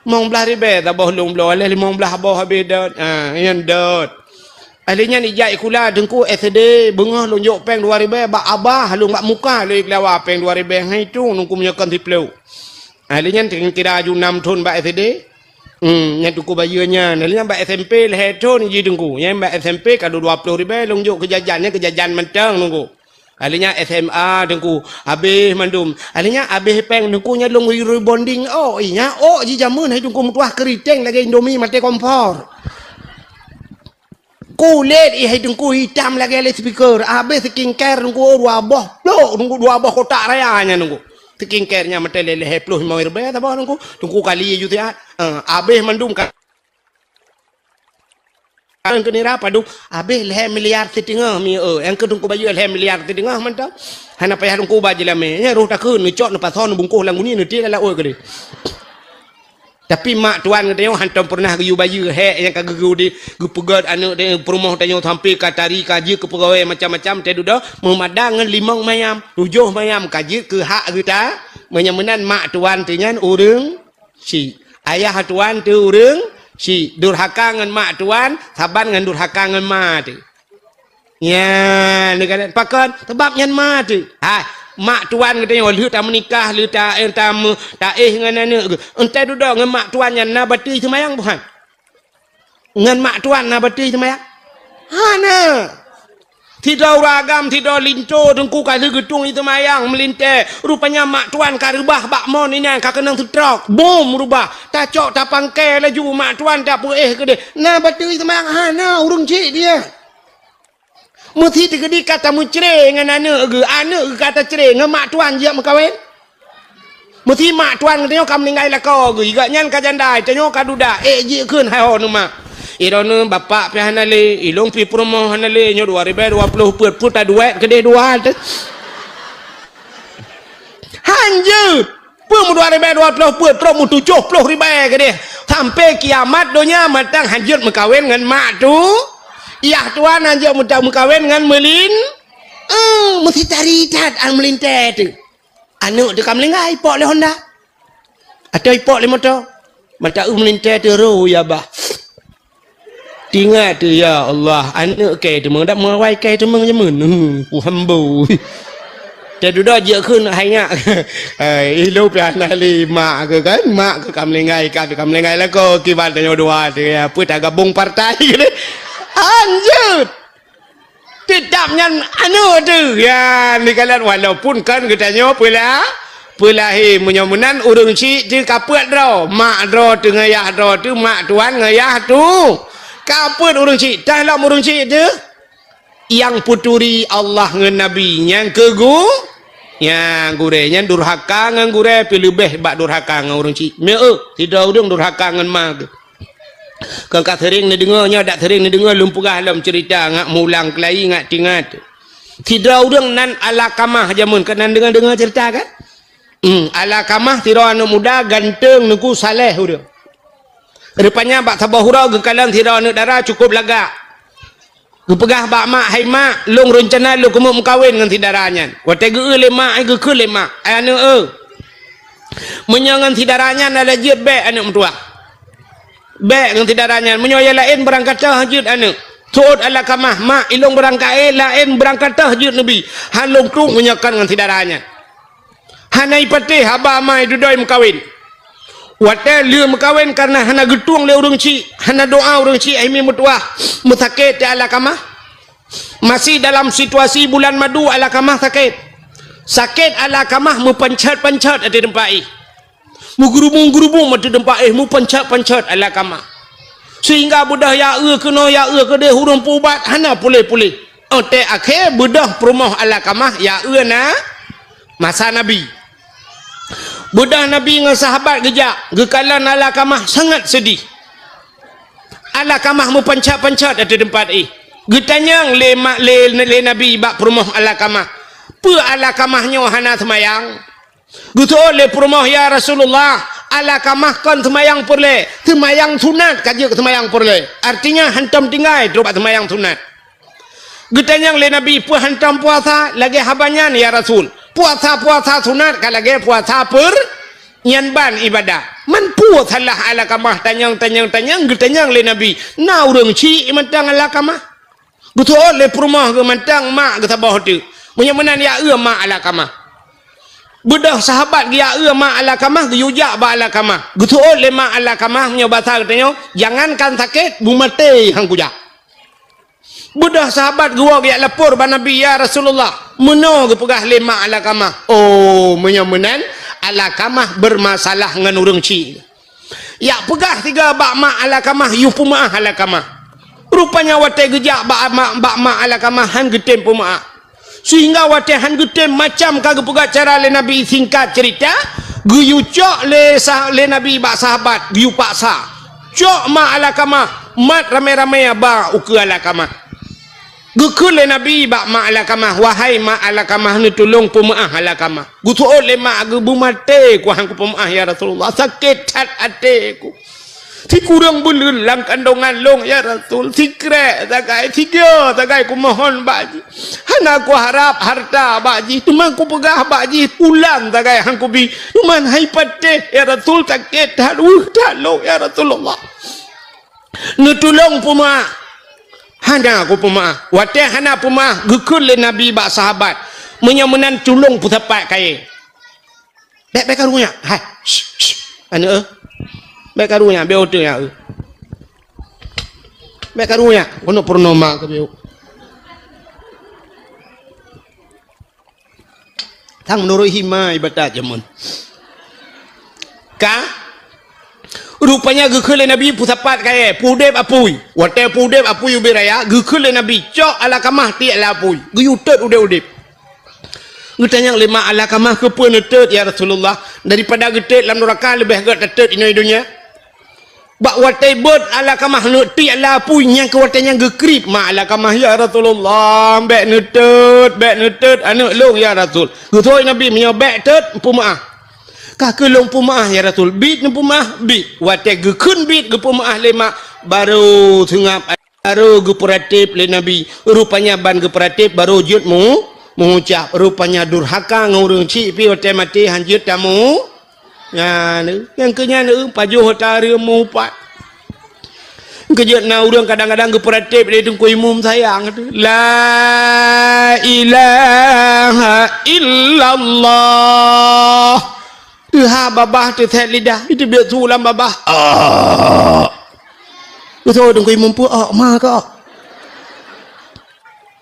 Limong blaih ribée saboh lôn bloe lhée limong blaih boh abéh dot. Ha, nyan dot. Akhé nyan ijak sikula teungku S D beungoh lôn jok péng dua ribée bak abah lôn bak muka lôn ikhlawa péng dua ribée hai tu teungku meunyoe kon siplôh. Akhé nyan kira aju nam thon bak S D. Hmm, nyan teungku bayeue nyan. Lheueh nyan bak S M P lhée thon jih teungku. Nyan bak S M P ka dua ploh ribée lôn jok keu jajan, nyan keu jajan mantong teungku. Lheueh nyan S M A teungku, habéh mandum. Lheueh nyan habéh péng teungku nyan lôn rebonding ôk. Ih, nyan ôk jih jameun hai teungku meutuah keuriteng lagée Indomie maté kompor. Kulét ih hai teungku itam lagée loudspeaker. Habéh skincare teungku dua boh plôk, teungku dua boh kotak raya nyan teungku. Skincare nyan meuteulée lhée ploh limong ribée saboh teungku. Teungku kali ju siat. Eh, habéh mandum ka. Nyang keu nira padum habéh lhée miliar siteungoh mi eu. Nyang keu teungku bayeue lhée miliar siteungoh mantong. Hana payah teungku ba jeulamé. Nyan roh takheun neucok neupasoe neubungkoh lam guni neuti lam laôt keudeh. Tapi mak tuan geutanyoe hantom peureunah geuyue bayeue hék nyang ka geugeu di geupeugét aneuk di peurumoh tanyoe sampai ka tari ka jeuet keu peugawée macam-macam teuh dudoe meumada ngon limong mayam, tujoh mayam ka jeuet keu hak geuta. Meunyoe meunan mak tuan teuh nyan ureuëng syiek. Ayah tuan teuh ureuëng syiek. Durhaka ngon mak tuan saban ngon durhaka ngon ma teuh. Nyan, neukalon pakon? Sabab nyan ma teuh. Hai, mak tuan geutanyoe lheueh tameunikah, lheueh ta-, eh, tameu-, taéh ngon aneuk geuh. Entah dudoe ngon mak tuan nyan na batui seumayang buhan? Ngon mak tuan na batui seumayang? Hana. Sidroe ureuëng agam, sidroe linto teungku ka lheueh geutung seumayang meulintée. Rupanya mak tuan ka reubah bak mon inan ka keunong seutrok. Bom reubah. Tacok tapangkai laju mak tuan tapeuéh keudeh. Na batui seumayang? Hana, ureuëng syiek dia. Meusi teukeudi ka tameucre ngon aneuk geuh, aneuk geuh ka tacre ngon mak tuan jeuet meukawen. Meusi mak tuan geutanyoe ka meuninggai lakoe geuh, gobnyan ka janda, tanyoe ka duda, ék jikheun hai ho neumak. Iroe neu bapak pih hana lé, ilong pih peurumoh hana lé, nyoe dua ribée dua ploh peuet, peuet taduek keudeh dua teuh. Hanjeuet! Peue meudua ribée dua ploh peuet, trok meutujoh ploh ribée keudeh. Sampai kiamat donya mantong hanjeuet meukawen ngon mak tu. Yah tuan hanjeuet meuta-, meukawen ngon meulin-, eh, meusi tari that an meulintée teuh. Aneuk teuh ka meulinggai, ipok lé honda. Atau ipok lé moto. Mata eu meulintée teuh roh ya bah. Tingat teuh, ya Allah, aneuk kée teumeung, dak meuawai kée teumeung jameun. Hmm, ku hambo. Teududoe jeuet kheun hai nyak. Hai, ilong pih hana lé mak keuh kan, mak keuh ka meulinggai, ka, ka meulinggai lakoe, kiban tanyoe dua teuh, ya, peue tagabong partai keuh deh. Hanjeuet. Teutap nyan aneuk teuh. Ya, neukalon walaupun kan geutanyoe peula-, peulahé. Meunyoe meunan ureuëng syiek teuh ka peuet droe. Mak droe teuh ngon yah droe teuh, mak tuan ngon yah tu. Ka peuet ureuëng syiek, tah lom ureuëng syiek teuh. Nyang peuturi Allah ngon Nabi, nyang keu gu-, nyang gurée, nyan durhaka ngon gurée pih leubeh bak durhaka ngon ureuëng syiek. Meu, sidroe ureuëng durhaka ngon ma geuh. Kon ka seuring neudeungoe nyoe, dak seuring neudeungoe lôn peugah lom ceurita ngat mulang keulayi ngat tingat. Sidroe ureuëng nan Alakamah jameun, keunan deungoe-deungoe ceurita kan? Hmm, Alakamah sidroe aneuk muda ganteng, neuku, saleh ureuëng. Rupanya bak saboh uroe geukalon sidroe aneuëk dara cukup lagak. Geupeugah bak mak, "Hai mak, lôn reuncana lôn keumeung meukawen ngon si dara nyan." Watée geu-eu lé mak, ai geukheun lé mak, "Ai aneuëk eu, meunyoe ngon si dara nyan hana jeuet, bék aneuëk meutuwah. Bék ngon si dara nyan, meunyoe nyang laén beurangkat teuh jeuet aneuëk." Seuôt Alakamah, "Mak, ilôn beurangkat, eh, laén beurangkat teuh jeuet neubi. Han lôn trok meunyoe kon ngon si dara nyan." Hana ipatéh haba ma idudoe meukawen. Watée lheueh meukawen, kareuna hana geutueng lé ureuëng chik, hana doá ureuëng chik, ai mi meutuwah, meusakét teuh Alakamah. Masih dalam situasi bulan madu, Alakamah sakét. Sakét Alakamah meupanchat-panchat ateueh teumpat éh. Meugeurubung-geurubung ateueh teumpat éh, meupanchat-panchat Alakamah. Sehingga beudôh ya eu keunoe, ya eu keudeh, ureuëng peuubat hana puléh-puléh. Óh tée akhé beudôh peurumoh Alakamah ya eu na masa Nabi. Beudôh Nabi ngon sahabat geujak, geukalon Alakamah sangat seudeh. Alakamah meupanchat-panchat ateueh teumpat éh. Geutanyong lé ma-, lé, lé Nabi bak peurumoh Alakamah, "Peue Alakamah nyoe hana seumayang?" Geuseuôt lé peurumoh, "Ya Rasulullah, Alakamah kon seumayang peureulée, seumayang sunat ka jeuet seumayang peureulée." Artinya hantom tinggai trok bak seumayang sunat. Geutanyong lé Nabi, "Peue hantom puasa lagée haba nyan, ya Rasul? Puasa-puasa sunat ka lagée puasa peur nyan ban ibadah." Man peue salah Alakamah tanyong-tanyong-tanyong, geutanyong lé Nabi, "Na ureuëng chik mantong Alakamah?" Geuseuôt lé peurumoh geuh mantong mak geuh saboh teuk. Meunyoe meunan ya eu mak Alakamah. Beudôh sahabat geuya eu mak Alakamah geuyue jak bak Alakamah. Geuseuôt lé mak Alakamah, meunyoe basa geutanyoe, "Jangankan sakét, beumaté han kujak." Beudôh sahabat geuwoe geujak lapor bak Nabi, "Ya Rasulullah, meunoe geupeugah lé mak Alakamah." Oh, meunyoe meunan, Alakamah beurmasalah ngon ureuëng chik. Jak peugah sigoe bak mak Alakamah, yue peumeuáh Alakamah. Rupanya watée geujak bak mak, bak mak Alakamah han geutem peumeuáh. Sehingga watée han geutem, macam ka geupeugah cara lé Nabi, singkat cerita, geuyue cok lé sah-, lé Nabi bak sahabat, geuyue paksa. Cok mak Alakamah, mat ramé-ramé ba ukeue Alakamah. Geukheun lé Nabi bak mak Alakamah, "Wahai mak Alakamah, neutulông peumeuáh Alakamah." Geuseuôt lé mak, "Geubeumaté ku han kupeumeuáh, ya Rasulullah. Sakét that até ku. Sikureueng buleuen lam kandongan lôn, ya Rasul. Sikrék sagai, sigoe sagai kumohon bak jih. Hana kuharab hareuta bak jih, teuma kupeugah bak jih, ulan sagai han kubi. Teuma han ipatéh, ya Rasul, sakét that, weueh that lôn, ya Rasulullah. Neutulông peumeuáh." Hana kupeumeuáh. Watée hana peumeuáh, geukheun lé Nabi bak sahabat, "Meunyoe meunan, tulông peusapat kayée." "Bék, bék karu nyak. Hai, shh, shh, aneuëk eu. Bék karu nyak, bék oteuk nyak eu. Bék karu nyak, keuneuk peurunoe mak keu bék." Sang meunurot hima ibadat jameun. Ka? Rupanya geukheun lé Nabi peusapat kayée, peuudeb apui. Watée peuudeb apui ubit raya, geukheun lé Nabi, "Cok Alakamah tiek lam apui." Geuyue tot udeb-udeb. Geutanyong lé mak Alakamah, "Keupeue neutot, ya Rasulullah? Daripada geutot lam nuraka leubeh gét tatot inoe donya." Bak watée beuet Alakamah neuk tiek lam apui, nyang keu watée nyan geukrieb mak Alakamah, "Ya Rasulullah, bék neutot, bék neutot aneuëk lôn, ya Rasul." Geuseuôt Nabi, "Meunyoe bék tot, peumeuáh." "Ka keuh lôn peumeuáh, ya Rasul." "Biet neupeumeuáh?" "Biet." Watée geukheun biet geupeumeuáh lé mak, barô seungab, barô geupeuratéb lé Nabi. Rupanya ban geupeuratéb barô jeuet meu-, meuucab. Rupanya durhaka ngon ureuëng chik pih watée maté han jeuet tamu. Nyan, nyang keu nyan, eh, pajoh ata reuem meuupat. Keujeuet na ureuëng kadang-kadang geupeuratéb lé Teungku Imum sayang tu. "La ilaha illallah." Teuhah babah teusét lidah, itu biet su lam babah. Ah. Beutôi Teungku Imum peuok ma kok.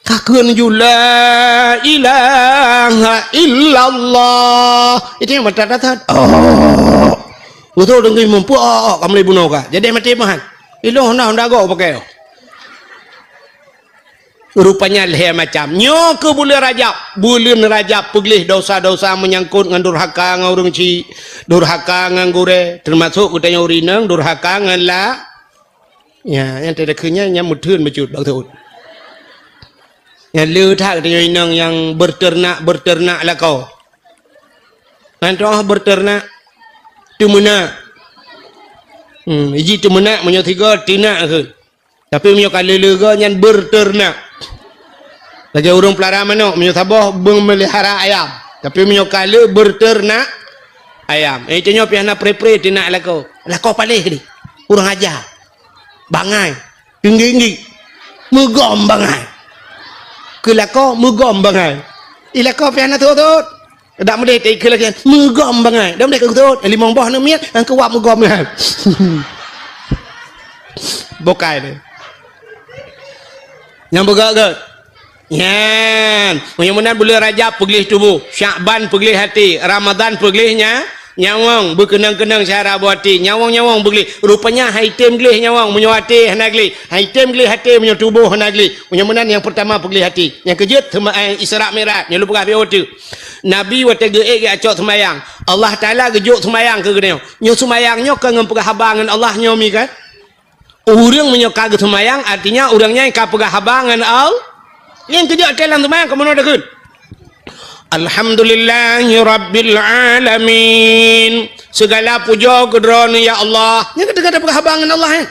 Ka kheun ju, "La ilaha illallah." Itu nyang mata datat. Oh. Beutôi Teungku Imum peuok, oh, oh, ka mulai bunoe ka. Jadi maté mahan. Ilong honda-honda gok pakai. Rupanya lhée macam. Nyoe keu buleuen Rajab. Buleuen Rajab peugleh dosa-dosa menyangkut ngon durhaka ngon ureuëng chik, durhaka ngon gurée, teumasok geutanyoe ureuëng inong durhaka ngon la Ya, nyang teudeukheun nyan, nyan meutheun bacut bak teuôt. Nyan le that geutanyoe inong nyang beuteurenak-beuteurenak lakoe. Nyan toh beuteurenak, teumeunak. Hmm, iji teumeunak meunyoe tiga tinak kheun. Tapi meunyoe ka lé-lé goe nyan berternak. Lagèe ureueng peulara manok, meunyoe saboh memelihara ayam. Tapi meunyoe ka lé berternak ayam. Eh, tanyoe pih hana pre-pre tinak lakoe. Lakoe paléh deh. Kurang aja. Bangai. Tinggi-tinggi. Meugom bangai. Keu lakoe meugom bangai. I lakoe pih hana thot-thot. Dak meudeh teuka lagèe meugom bangai. Dak meudeh keu thot. Limong boh aneuk miet, nyang keu wab meugom nyan. Bukai deh. Nyang beugèt-gèt. Nyan. Meunyoe meunan buleuen Rajab peugleh tuboh, Syakban peugleh até, Ramadan peugleh nya, nyawöng, beukeunong-keunong syara boh até, nyawöng-nyawöng beugleh. Rupanya han item gleh nyawöng meunyoe até hana gleh, han item gleh até meunyoe tuboh hana gleh. Meunyoe meunan nyang peurtama peugleh até. Nyang keujeuet teuma, eh, Isra Mi'raj, nyoe lôn peugah beu teuk. Nabi watèe geuék geucok seumayang, Allah Taala geujok seumayang keu geutanyoe. Nyoe seumayang nyoe kon ngon peugah haba ngon Allah nyoe mi kan? Ureueng meunyoe ka geuseumayang, artinya ureueng nyan ka peugah haba ngon Al-, nyan keujok até lam seumayang, kamoe na takheun, "Alhamdulillahi Rabbil Alamin." Segala puja keu Droeneuh, ya Allah. Nyan ka teuka peugah haba ngon Allah, eh.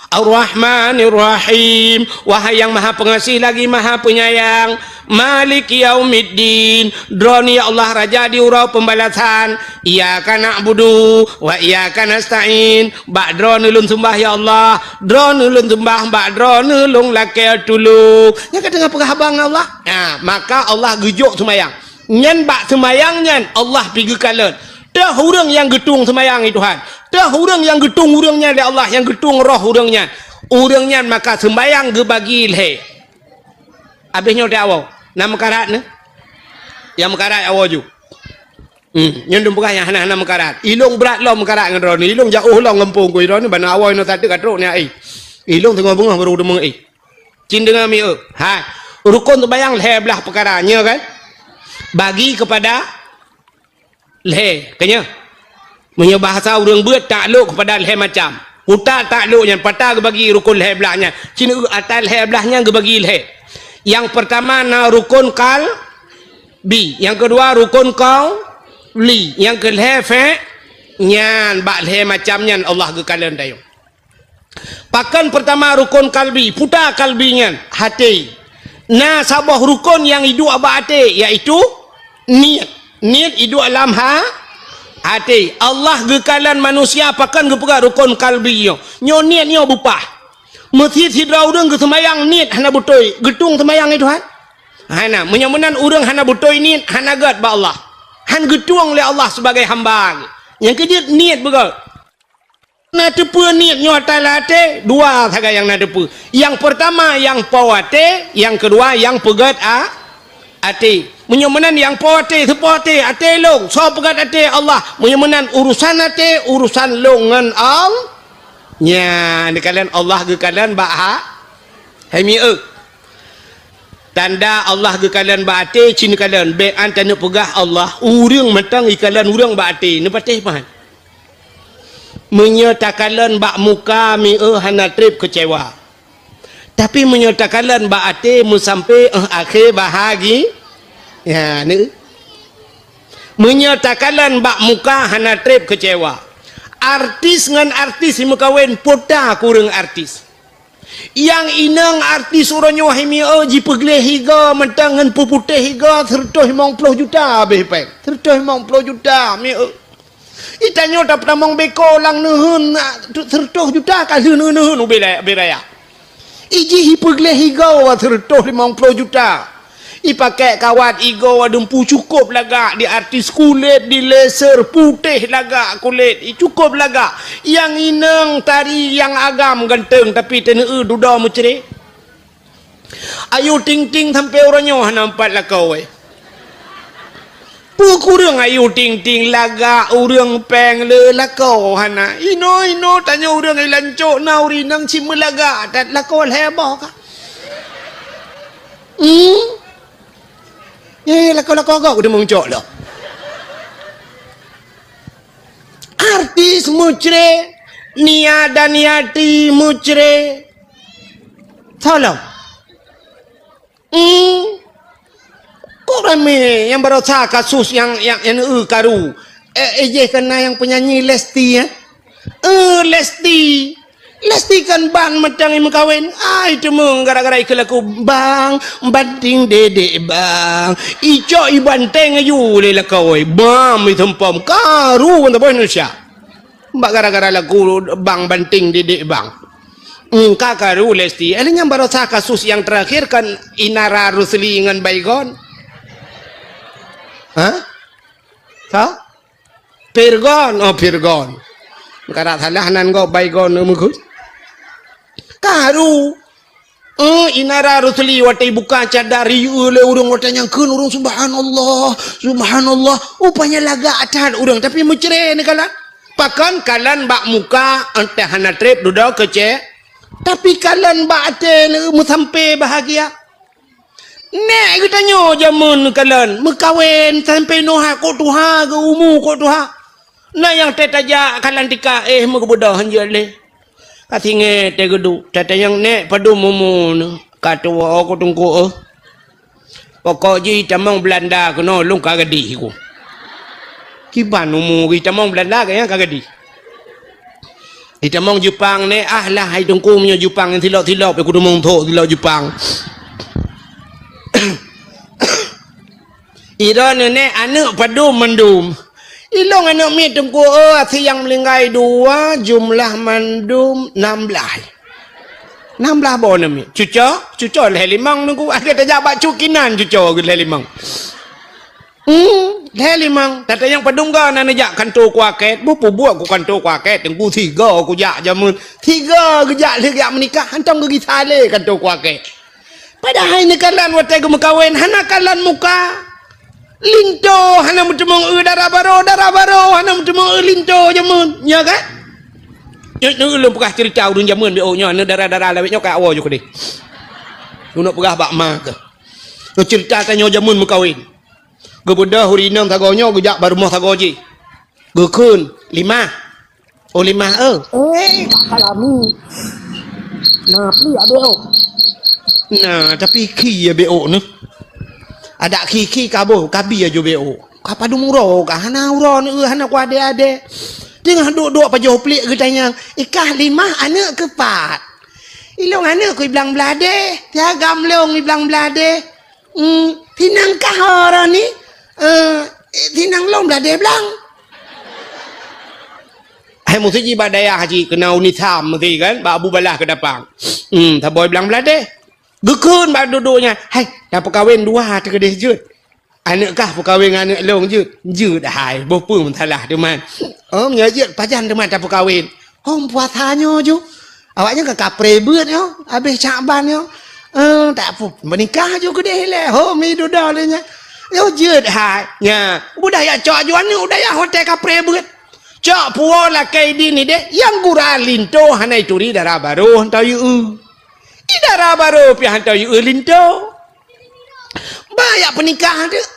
"Ar-Rahmanir Rahim." Wahai Yang Maha Pengasih lagi Maha Penyayang. "Maliki yaumiddin." Droeneuh, ya Allah, Raja di uroe pembalasan. "Iyyaka na'budu wa iyyaka nasta'in." Bak Droeneuh lôn seumbah, ya Allah. Droeneuh lôn seumbah, bak Droeneuh lôn lakèe tulông. Nyan ka teungoh peugah haba ngon Allah. Nah, maka Allah geujok seumayang. Nyan bak seumayang nyan Allah pi geukalon. Teuh ureueng nyang geutueng seumayang, ya Tuhan. Teuh ureueng nyang geutueng ureueng nyan lé Allah, nyang geutueng roh ureueng nyan. Ureueng nyan maka seumayang geubagi lhèe. Abéh nyoe teuh awoe. Na meukarat nyoe? Nyang meukarat awoe ju. Hmm, nyoe lôn peugah nyang hana-hana meukarat. Ilôn brat lom meukarat ngon droeneuh. Ilôn jiôh lom gampông keu droeneuh, ban awoe nyoe sateuk ka trok nyan, eh. Ilôn teungoh beungoh barô teumeung, eh. Cit deungoe mieu. Hai. Rukon seumayang lhèe blaih peukara, nyoe kan? Bagi keupada lhèe, ka nyoe. Meunyoe bahasa ureueng beuet, taklok keupada lhèe macam. Utak taklok nyan, pat geubagi rukon lhèe blaih nyan. Cit, eh, ata lhèe blaih nyan geubagi lhèe. Nyang peurtama na rukon qalbi, nyang keudua rukon qauli, nyang keulhèe fi', nyan bak lhèe macam nyan Allah geukalon tanyoe. Pakon peurtama rukon qalbi, peue qalbi nyan, até. Na saboh rukon nyang iduek bak até, yaitu niet. Niet iduek lam ha-, até. Allah geukalon manusia pakon geupeugah rukon qalbi nyoe. Nyoe niet nyoe beupah. Meusit sidroe ureueng geuseumayang niet hana beutôi, geutueng seumayang nyan, Tuhan? Hana. Meunyoe meunan ureueng hana beutôi niet, hana gèt bak Allah. Han geutueng lé Allah sibagai hamba. Nyang keujeuet niet beugèt. Na teupeue niet nyoe ata lam até, dua sagai nyang na teupeue. Nyang peurtama nyang po até, nyang keudua nyang peugèt a-, até. Meunyoe meunan nyang po até, soe po até, até lôn, soe peugèt até, Allah. Meunyoe meunan urusan até, urusan lôn ngon Al-, nyan, geukalon Allah geukalon bak ha-, hai mieu. Tanda Allah geukalon bak até, cit neukalon. Bèk an taneuk peugah Allah, ureueng mantong ikalon ureueng bak até, neupatéh pahan. Meunyoe takalon bak muka, mieu, hana trép keucewa. Tapi meunyoe takalon bak até, meusampé, eh, akhé bahagi-, ya, ni. Meunyoe takalon bak muka, hana trép keucewa. Artis ngon artis jimeukawen, peue ta kureueng artis. Nyang inong artis uroe nyoe hai mieu, jipeugleh igoe mantong ngon peuputéh igoe, seureutôh limong ploh juta abéh péng. Seureutôh limong ploh juta, mieu. Itanyoe tapeutamong beko lam neuheun, seureutôh juta ka lheueh neuheun ubé raya, ubé raya. Ijih ipeugleh igoe seureutôh limong ploh juta. Ipakèk kawat igoe dumpu cukôp lagak, di artis kulét, di laser, putéh lagak kulét, i cukôp lagak. Nyang inong tari nyang agam ganteng, tapi taneu dudoe meucré. Ayu Ting Ting sampoe uroe nyoe hana meupat lakoe. Peue kureueng Ayu Ting Ting lagak ureueng péng le lakoe hana. Inoe-inoe tanyoe ureueng i lancok na ureueng inong cit meulagak that lakoe lhèe boh ka. Hmm? Eh, lakoe-lakoe gob keudeung meucok lom. Artis meucré, Nia Daniati meucré. Tolong. Hmm. Kok ramé nyang barosa kasus nyang, nyang, nyang, eh, karu. Eh, eh, jih kena nyang penyanyi Lesti, eh? Eh, Lesti. Lesti kan ban mantong imeukawen. Ai, teumong gara-gara ikeu lagu, "Bang, banting dedek, Bang." Icok ibanteng aju lé lakoe. Bam, itumpom. Karu ban saboh Indonesia. Bak gara-gara lagu, "Bang, banting dedek, Bang." Hmm, ka karu Lesti. Eh, nyang barosa kasus yang terakhir kan Inara Rusli ngon Baygon. Hah? Ka? Pirgon, oh, Pirgon. Kada salah nan gob Baygon meukeue. Karu. Eh, Inara Rusli watée buka cadar, iyue lé ureuëng watée nyang kheun ureuëng, "Subhanallah, subhanallah." Rupanya lagak that ureuëng, tapi meucre neukalon. Pakon kalon bak muka, entah hana treb dudoe keucé. Tapi kalon bak até meusampé bahagia. Nèk geutanyoe jameun kalon meukawen sampoe noe kok tuha geu umu kok tuha. Na nyang teutajak kalon tika éh meugeubeudoh hanjeuet lé. Ka singoh teuh geuduek, tatanyong nèk padum umu neuh. Ka tuwoe ku teungku, eh. Pokok jih tamong Belanda keunoe lôn ka gadih ku. Kiban umu geuh tamong Belanda ka nyang ka gadih. Itamong Jepang nèk, ah lah hai teungku meunyoe Jepang nyang silop-silop, aku teumong thok silop Jepang. Ira neunek aneuk padum mandum. Ilong aneuk miet teungku, oh, asie nyang meuninggai dua, jumlah mandum nam blaih. Nam blaih boh aneuk miet. Cuco, cuco lhèe limong teungku. Ada tajak bak cukinan cuco lhèe limong. Hmm, lhèe limong. Tatanyong padum go na neujak kanto kuakét. Beupubuet ku kanto kuakét. Teungku sigo kujak jameun. Sigo geujak lheueh geujak meunikah. Hantom geugisa lé kanto kuakét. Padahai neukalon watée geumeukawen hana kalon muka. Linto hana meuteumong eu dara baro, dara baro hana meuteumong eu linto jameun. Nya kan? Nyoe, nyoe ulôn peugah cerita ureuëng jameun biôh nyoe, aneuk dara-dara lawét nyoe ka awoe ju keudeh. Ulôn peugah bak ma keuh. Nyoe cerita tanyoe jameun meukawen. Geubeudôh ureuëng inong sagoe nyoe geujak bak rumoh sagoe jih. Geukheun, "Limah." "Oh, Limah, eh." "Eh, Kak Salami." Nah, pli abéh, oh. Nah, tapi khi ya béok nyoe. Adak khi-khi ka boh, ka bi aju béok. Ka padum uroe ka, hana uroe nyoe, hana kuadé-adé. Teungoh duek-duek pajoh pliek geutanyong, "Ikah Limah aneuk keu pat?" "Ilong aneuk keu Iblang Bladeh, si agam lôn Iblang Bladeh." Hmm, tinang kah ora ni? Eh, tinang lôn Bladeh Blang. Hai musti ji bak dayah ji keunoe Unisam musti kan, bak Abu Balah Keudapang. Hmm, saboh Iblang Bladeh. Geukheun bak duek-duek nyan, "Hai, tapeukawen dua teuh keudeh jeuet. Aneuk kah peukawen ngon aneuk lôn jeuet?" "Jeuet hai, boh peue meusalah teuma." "Oh, meunyoe jeuet pajan teuma tapeukawen?" "Hom puasa nyoe ju. Awaknyan ka kapreh beuet nyoe, habéh Syakban nyoe. Eh, tak pu-, meunikah ju keudeh ilée. Hom mi dudoe lé nyan." "Nyoe jeuet hai." Nya, udah ya cok ju aneuk, udah ya hotel kapreh beuet. Cok puwoe lakée idin ideh, nyang gura linto hana ituri dara baro hantom yue. I dara baro pih hantom yue linto. Ba jak peunikah teuk.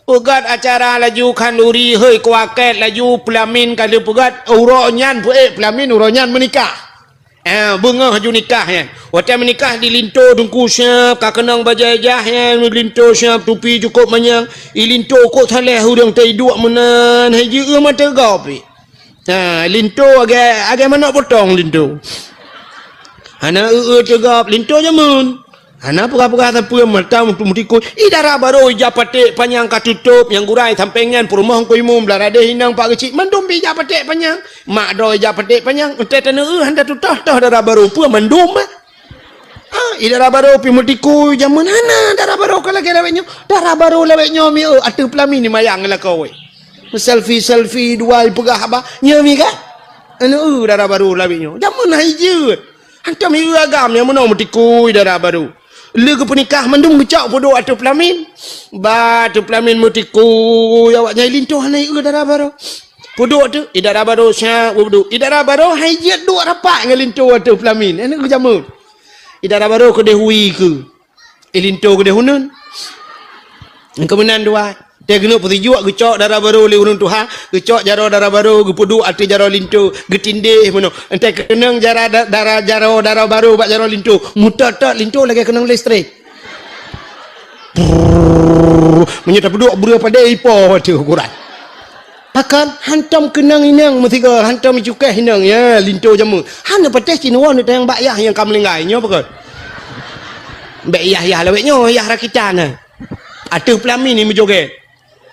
Peugét acara laju khanduri, hei kuakét laju peulamin ka lheueh peugét, uroe nyan peuék peulamin, uroe nyan meunikah. Eh, beungoh laju nikah nyan. Watée meunikah di linto teungku siab, ka keunong bajée jah nyan, linto siab, tupi cukôp manyang. I linto kok saleh ureuëng teuiduek meunan, hai jieu mata gop. Ha, linto agée, agée manok potong linto. Hana eu-eu teugop linto jameun. Hana peugah-peugah sapeue mata meutikui. I dara baro ija paték panyang ka tutôp nyang gurai sampéng nyan peurumoh Teungku Imum blah radeh inong pak geuchik mandum ija paték panyang. Mak droe ija paték panyang. Entée taneu eu hana tutoh-toh dara baro peue mandum. Ha, i dara baro pi meutikui jameun hana dara baro ka lagée lawét nyoe. Dara baro lawét nyoe mi eu ateueh peulamin ni mayang lakoe. Selfie-selfie dua ipeugah haba. Nyoe mi ka? Anu eu dara baro lawét nyoe. Jameun hai jeuet. Hantom ieu agam nyang meunoe meutikui dara baro. Lé geupeunikah mandum geucok peuduek ateueh peulamin. Ba ateueh peulamin meutikui awak nyang linto hana ieu dara baro. Peuduek teuh, i dara baro siap peuduek. I dara baro hai jeuet duek rapat ngon linto ateueh peulamin. Anu geujameun. I dara baro keudeh hui keu. I linto keudeh uneun. Keu meunan dua. Teuh keuneuk peusijuek geucok dara baro lé ureuëng tuha, geucok jaroe dara baro, geupeuduek ateueh jaroe linto, geutindéh meunoe. Entée keunong jara da-, dara jaroe dara baro bak jaroe linto, meutot-tot linto lagée keunong listrik. Brrrr, meunyoe tapeuduek breueh padé ipo teuh ukuran. Akan hantom keunong inong meusigoe, hantom icukéh inong, ya, linto jameun. Hana patéh cit neuwoe neutanyong bak yah nyang ka meuninggai, nyoe pakon. Bèk yah-yah lawét nyoe, yah rakitan, eh. Ateueh peulamin ni meujogét.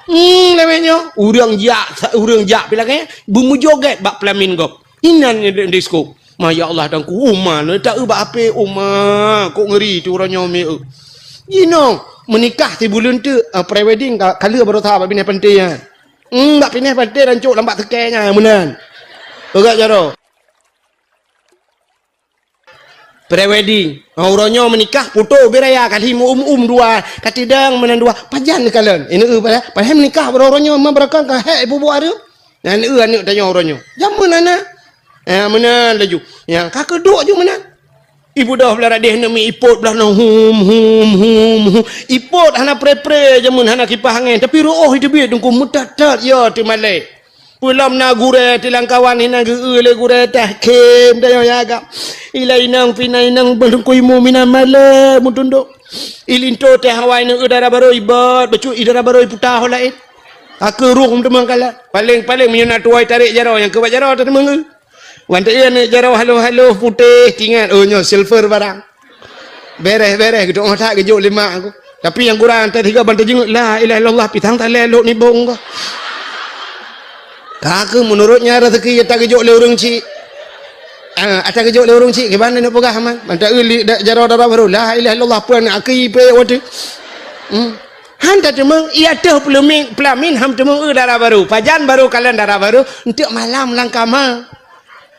Hmm, lawét nyoe, ureueng jak, ureueng jak pih lagèe, beumeujogét bak peulamin gob. Inan di-, disko. Ma, ya Allah, Teungku, uma, na ta eu bak H P, uma, kok ngeuri tu uroe nyoe mi eu. Jinoe, meunikah sibuleuen teuk, ah, pre-wedding ka, ka lheueh baroesa bak binéh panté, ya. Hmm, bak binéh panté rancok lam bak seukée nyan, meunan. Peugah jaroe. Pre-wedding. Ha, uroe nyoe meunikah, foto ubé raya, kali meu-um-um dua, ka tidang meunan dua, pajan neukalon. Ini eu, padahai, padahai meunikah baroe uroe nyoe, ma beurakon ka hék ibu buah tu. Nyan eu aneuk tanyoe uroe nyoe. Jameun hana. Ya, meunan laju. Ya, ka keuduek ju meunan. Ibu dah blah radeh neumi ipot blah nyoe hum, hum, hum, hum. Ipot hana pre-pre jameun hana kipah angén, tapi reuôh iteubiet Teungku meutat-tat ya teumalée. Peulom na gurée tilangkawan hinan geu-eu lé gurée tah khem dayoe ya agam. Ilai inong pih na inong beulungkui mu mina malée meutundok. Ilinto teh awai neu dara barô ibot, bacut i dara barô iputa ho laén. Aku ruh teumang kalat. Paléng-paléng meunyoe na tuwai tarek jaroe nyang keubat jaroe teuteumang. Wan teu aneuk jaroe haloh-haloh putéh tingat, oh nyoe silver barang. Bereh-bereh geuduek ngon that geujok lima aku. Tapi nyang kurang teuh tiga ban teujeungeuet, "La ilaha illallah, pisang talé lok nibong ko." Ka keuh meunurot nyan rezeki ata geujok lé ureueng chik. Ah, ata geujok lé ureueng chik, kiban neuk peugah man. Ban ta eu li da-, jaroe dara barô, "La ilaha illallah, peue aneuk aki ipe watèe." Hmm. Han tateumeung, iya teuh peulamin, peulamin ham teumeung eu dara barô. Pajan barô kalon dara barô, enteuk malam lam kama.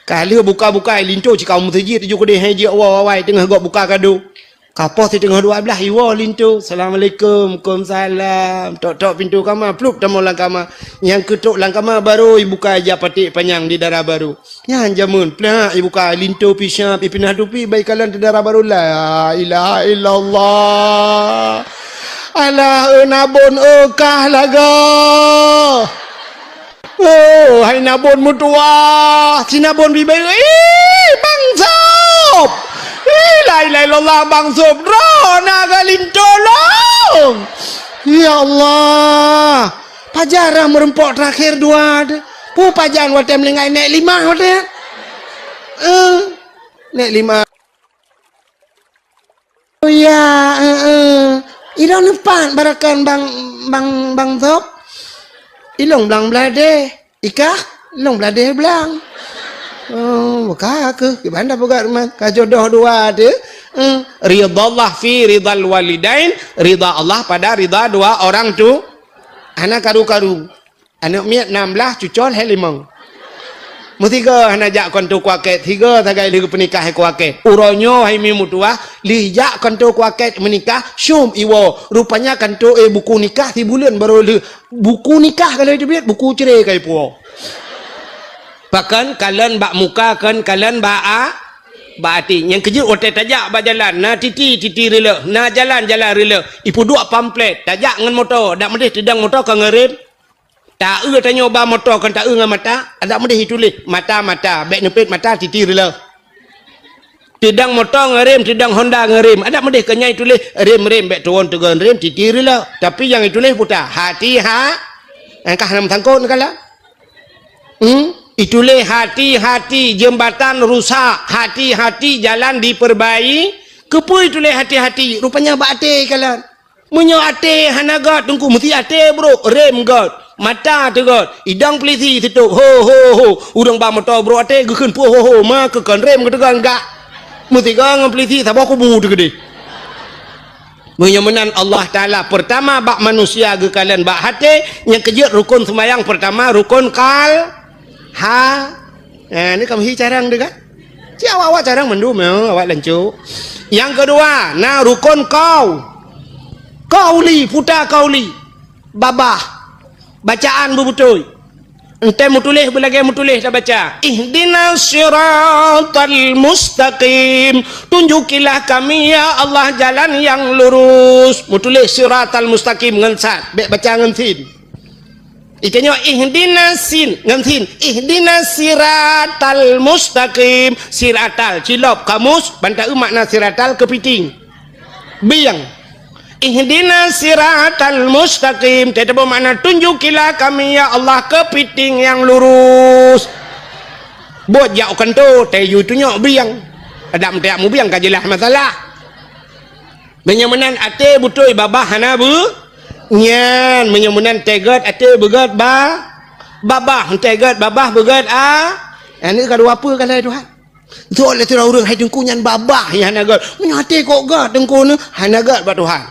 Ka lheueh buka-buka linto cit ka u meuseujid tujoh keudeh hai jiak woe awai teungoh gob buka kado. Ka poh siteungoh dua blaih iwoe linto. "Assalamualaikum." "Waalaikumsalam." Tok-tok pintoe kama, plup tamong lam kama. Nyang keutok lam kama barô ibuka ija paték panyang di dara barô. Nyan jameun, plak ibuka linto pih siap, ipinah tupi bak ikalon teu dara barô. La ilaha illallah. Alah, eu nabon eu kah lagoe. Oh, hai nabon meutuwah, si nabon bibeu, ih, Bang Sob! Ih, la ilaha illallah, Bang Sob, droe na geulinto lôn! Ya Allah, pajan rhah meureumpok teurakhir dua teuh. Peue pajan watèe meuninggai nèk limah watèe? Eh, nèk limah. Oh ya, eh, eh. Ilôn neupat barakan bang, bang, bang Sob. Ilôn blang bladeh, ikah, ilôn bladeh blang. Oh, buka keuh, kiban dah peugah ruman. Ka jodoh dua teuh. Eh, ridha Allah fi ridhal walidain, ridha Allah pada ridha dua orang tu. Hana karu-karu. Aneuk miet nam blaih, cucol hai limong. Meusigoe hana jak kantô kuakét, sigoe sagai lheueh geupeunikah hai kuakét. Uroe nyoe hai mi meutuwah, lheueh jak kantô kuakét meunikah, syom iwoe. Rupanya kantô, eh, buku nikah sibuleuen barô lheueh. Buku nikah ka lheueh teubiet, buku cre ka ipuwoe. Pakon kalon bak muka, kon kalon bak a-, bak até. Nyang keujeuet watèe tajak bak jalan, na titi, titi reuleuh, na jalan, jalan reuleuh. Ipeuduek pamflet, tajak ngon moto, dak meudeh teudong moto ka ngeurem. Ta eu tanyoe ba moto kon ta eu ngon mata, adak meudeh ituléh mata-mata, bèk neupet mata titi reuleuh. Teudong moto ngeurem, teudong Honda ngeurem, adak meudeh keu nyan ituléh rem-rem, bèk tuwon teugon rem titi reuleuh. Tapi nyang ituléh puta, hati ha, angkah nam sangkot neukala. Hmm? Ituléh hati-hati jeumbatan rusak, hati-hati jalan diperbai-, keupeue ituléh hati-hati? Rupanya bak até kalon. Meunyoe até hana gèt, Teungku, meusti até brôk, rem gèt, mata teuh gèt, idong peulisi sitôb, ho, ho, ho. Ureueng ba moto brôk até geukheun peue ho, ho, ma keu kon rem geuteugon gak. Meusigoe ngon peulisi saboh kubu teuh keudeh. Meunyoe meunan Allah Taala, peurtama bak manusia geukalon bak até, nyang keujeuet rukon seumayang peurtama, rukon kal-, ha. Eh, ni kamoe hi carông teuh kan? Cit awak-awak carông mandum, ya, awak lancôk. Nyang keudua, na rukon kau-, kauli, puta kauli. Babah. Bacaan beubeutôi. Enteuk meutuléh beulagèe meutuléh tabaca, "Ihdinas siratal mustaqim." Tunjukilah kami, ya Allah, jalan yang lurus. Meutuléh siratal mustaqim ngon sad, bèk baca ngon sin. Itanyoe ihdinas sin, ngon sin. Ihdinas siratal mustaqim. Siratal, cilop kamus, ban ta eu makna siratal keupiting. Bieng. Ihdinas siratal mustaqim. Teutabeuh makna, tunjukilah kami, ya Allah, keupiting nyang lurus. Buet jak u kantô, teuh yue tunyok biang. Adak meuteuyak mubiang ka jeulaih masalah. Meunyoe meunan até beutôi babah hana beu nyan. Meunyoe meunan teuh gét até beugét ba-, babah, teuh gét babah beugét a-, aneuk ka dua peue ka lhée Tuhan. Soe lé sidroe ureuëng hai teungku nyan babah nyang hana gét. Meunyoe até kok gét teungku nyoe hana gét bak Tuhan.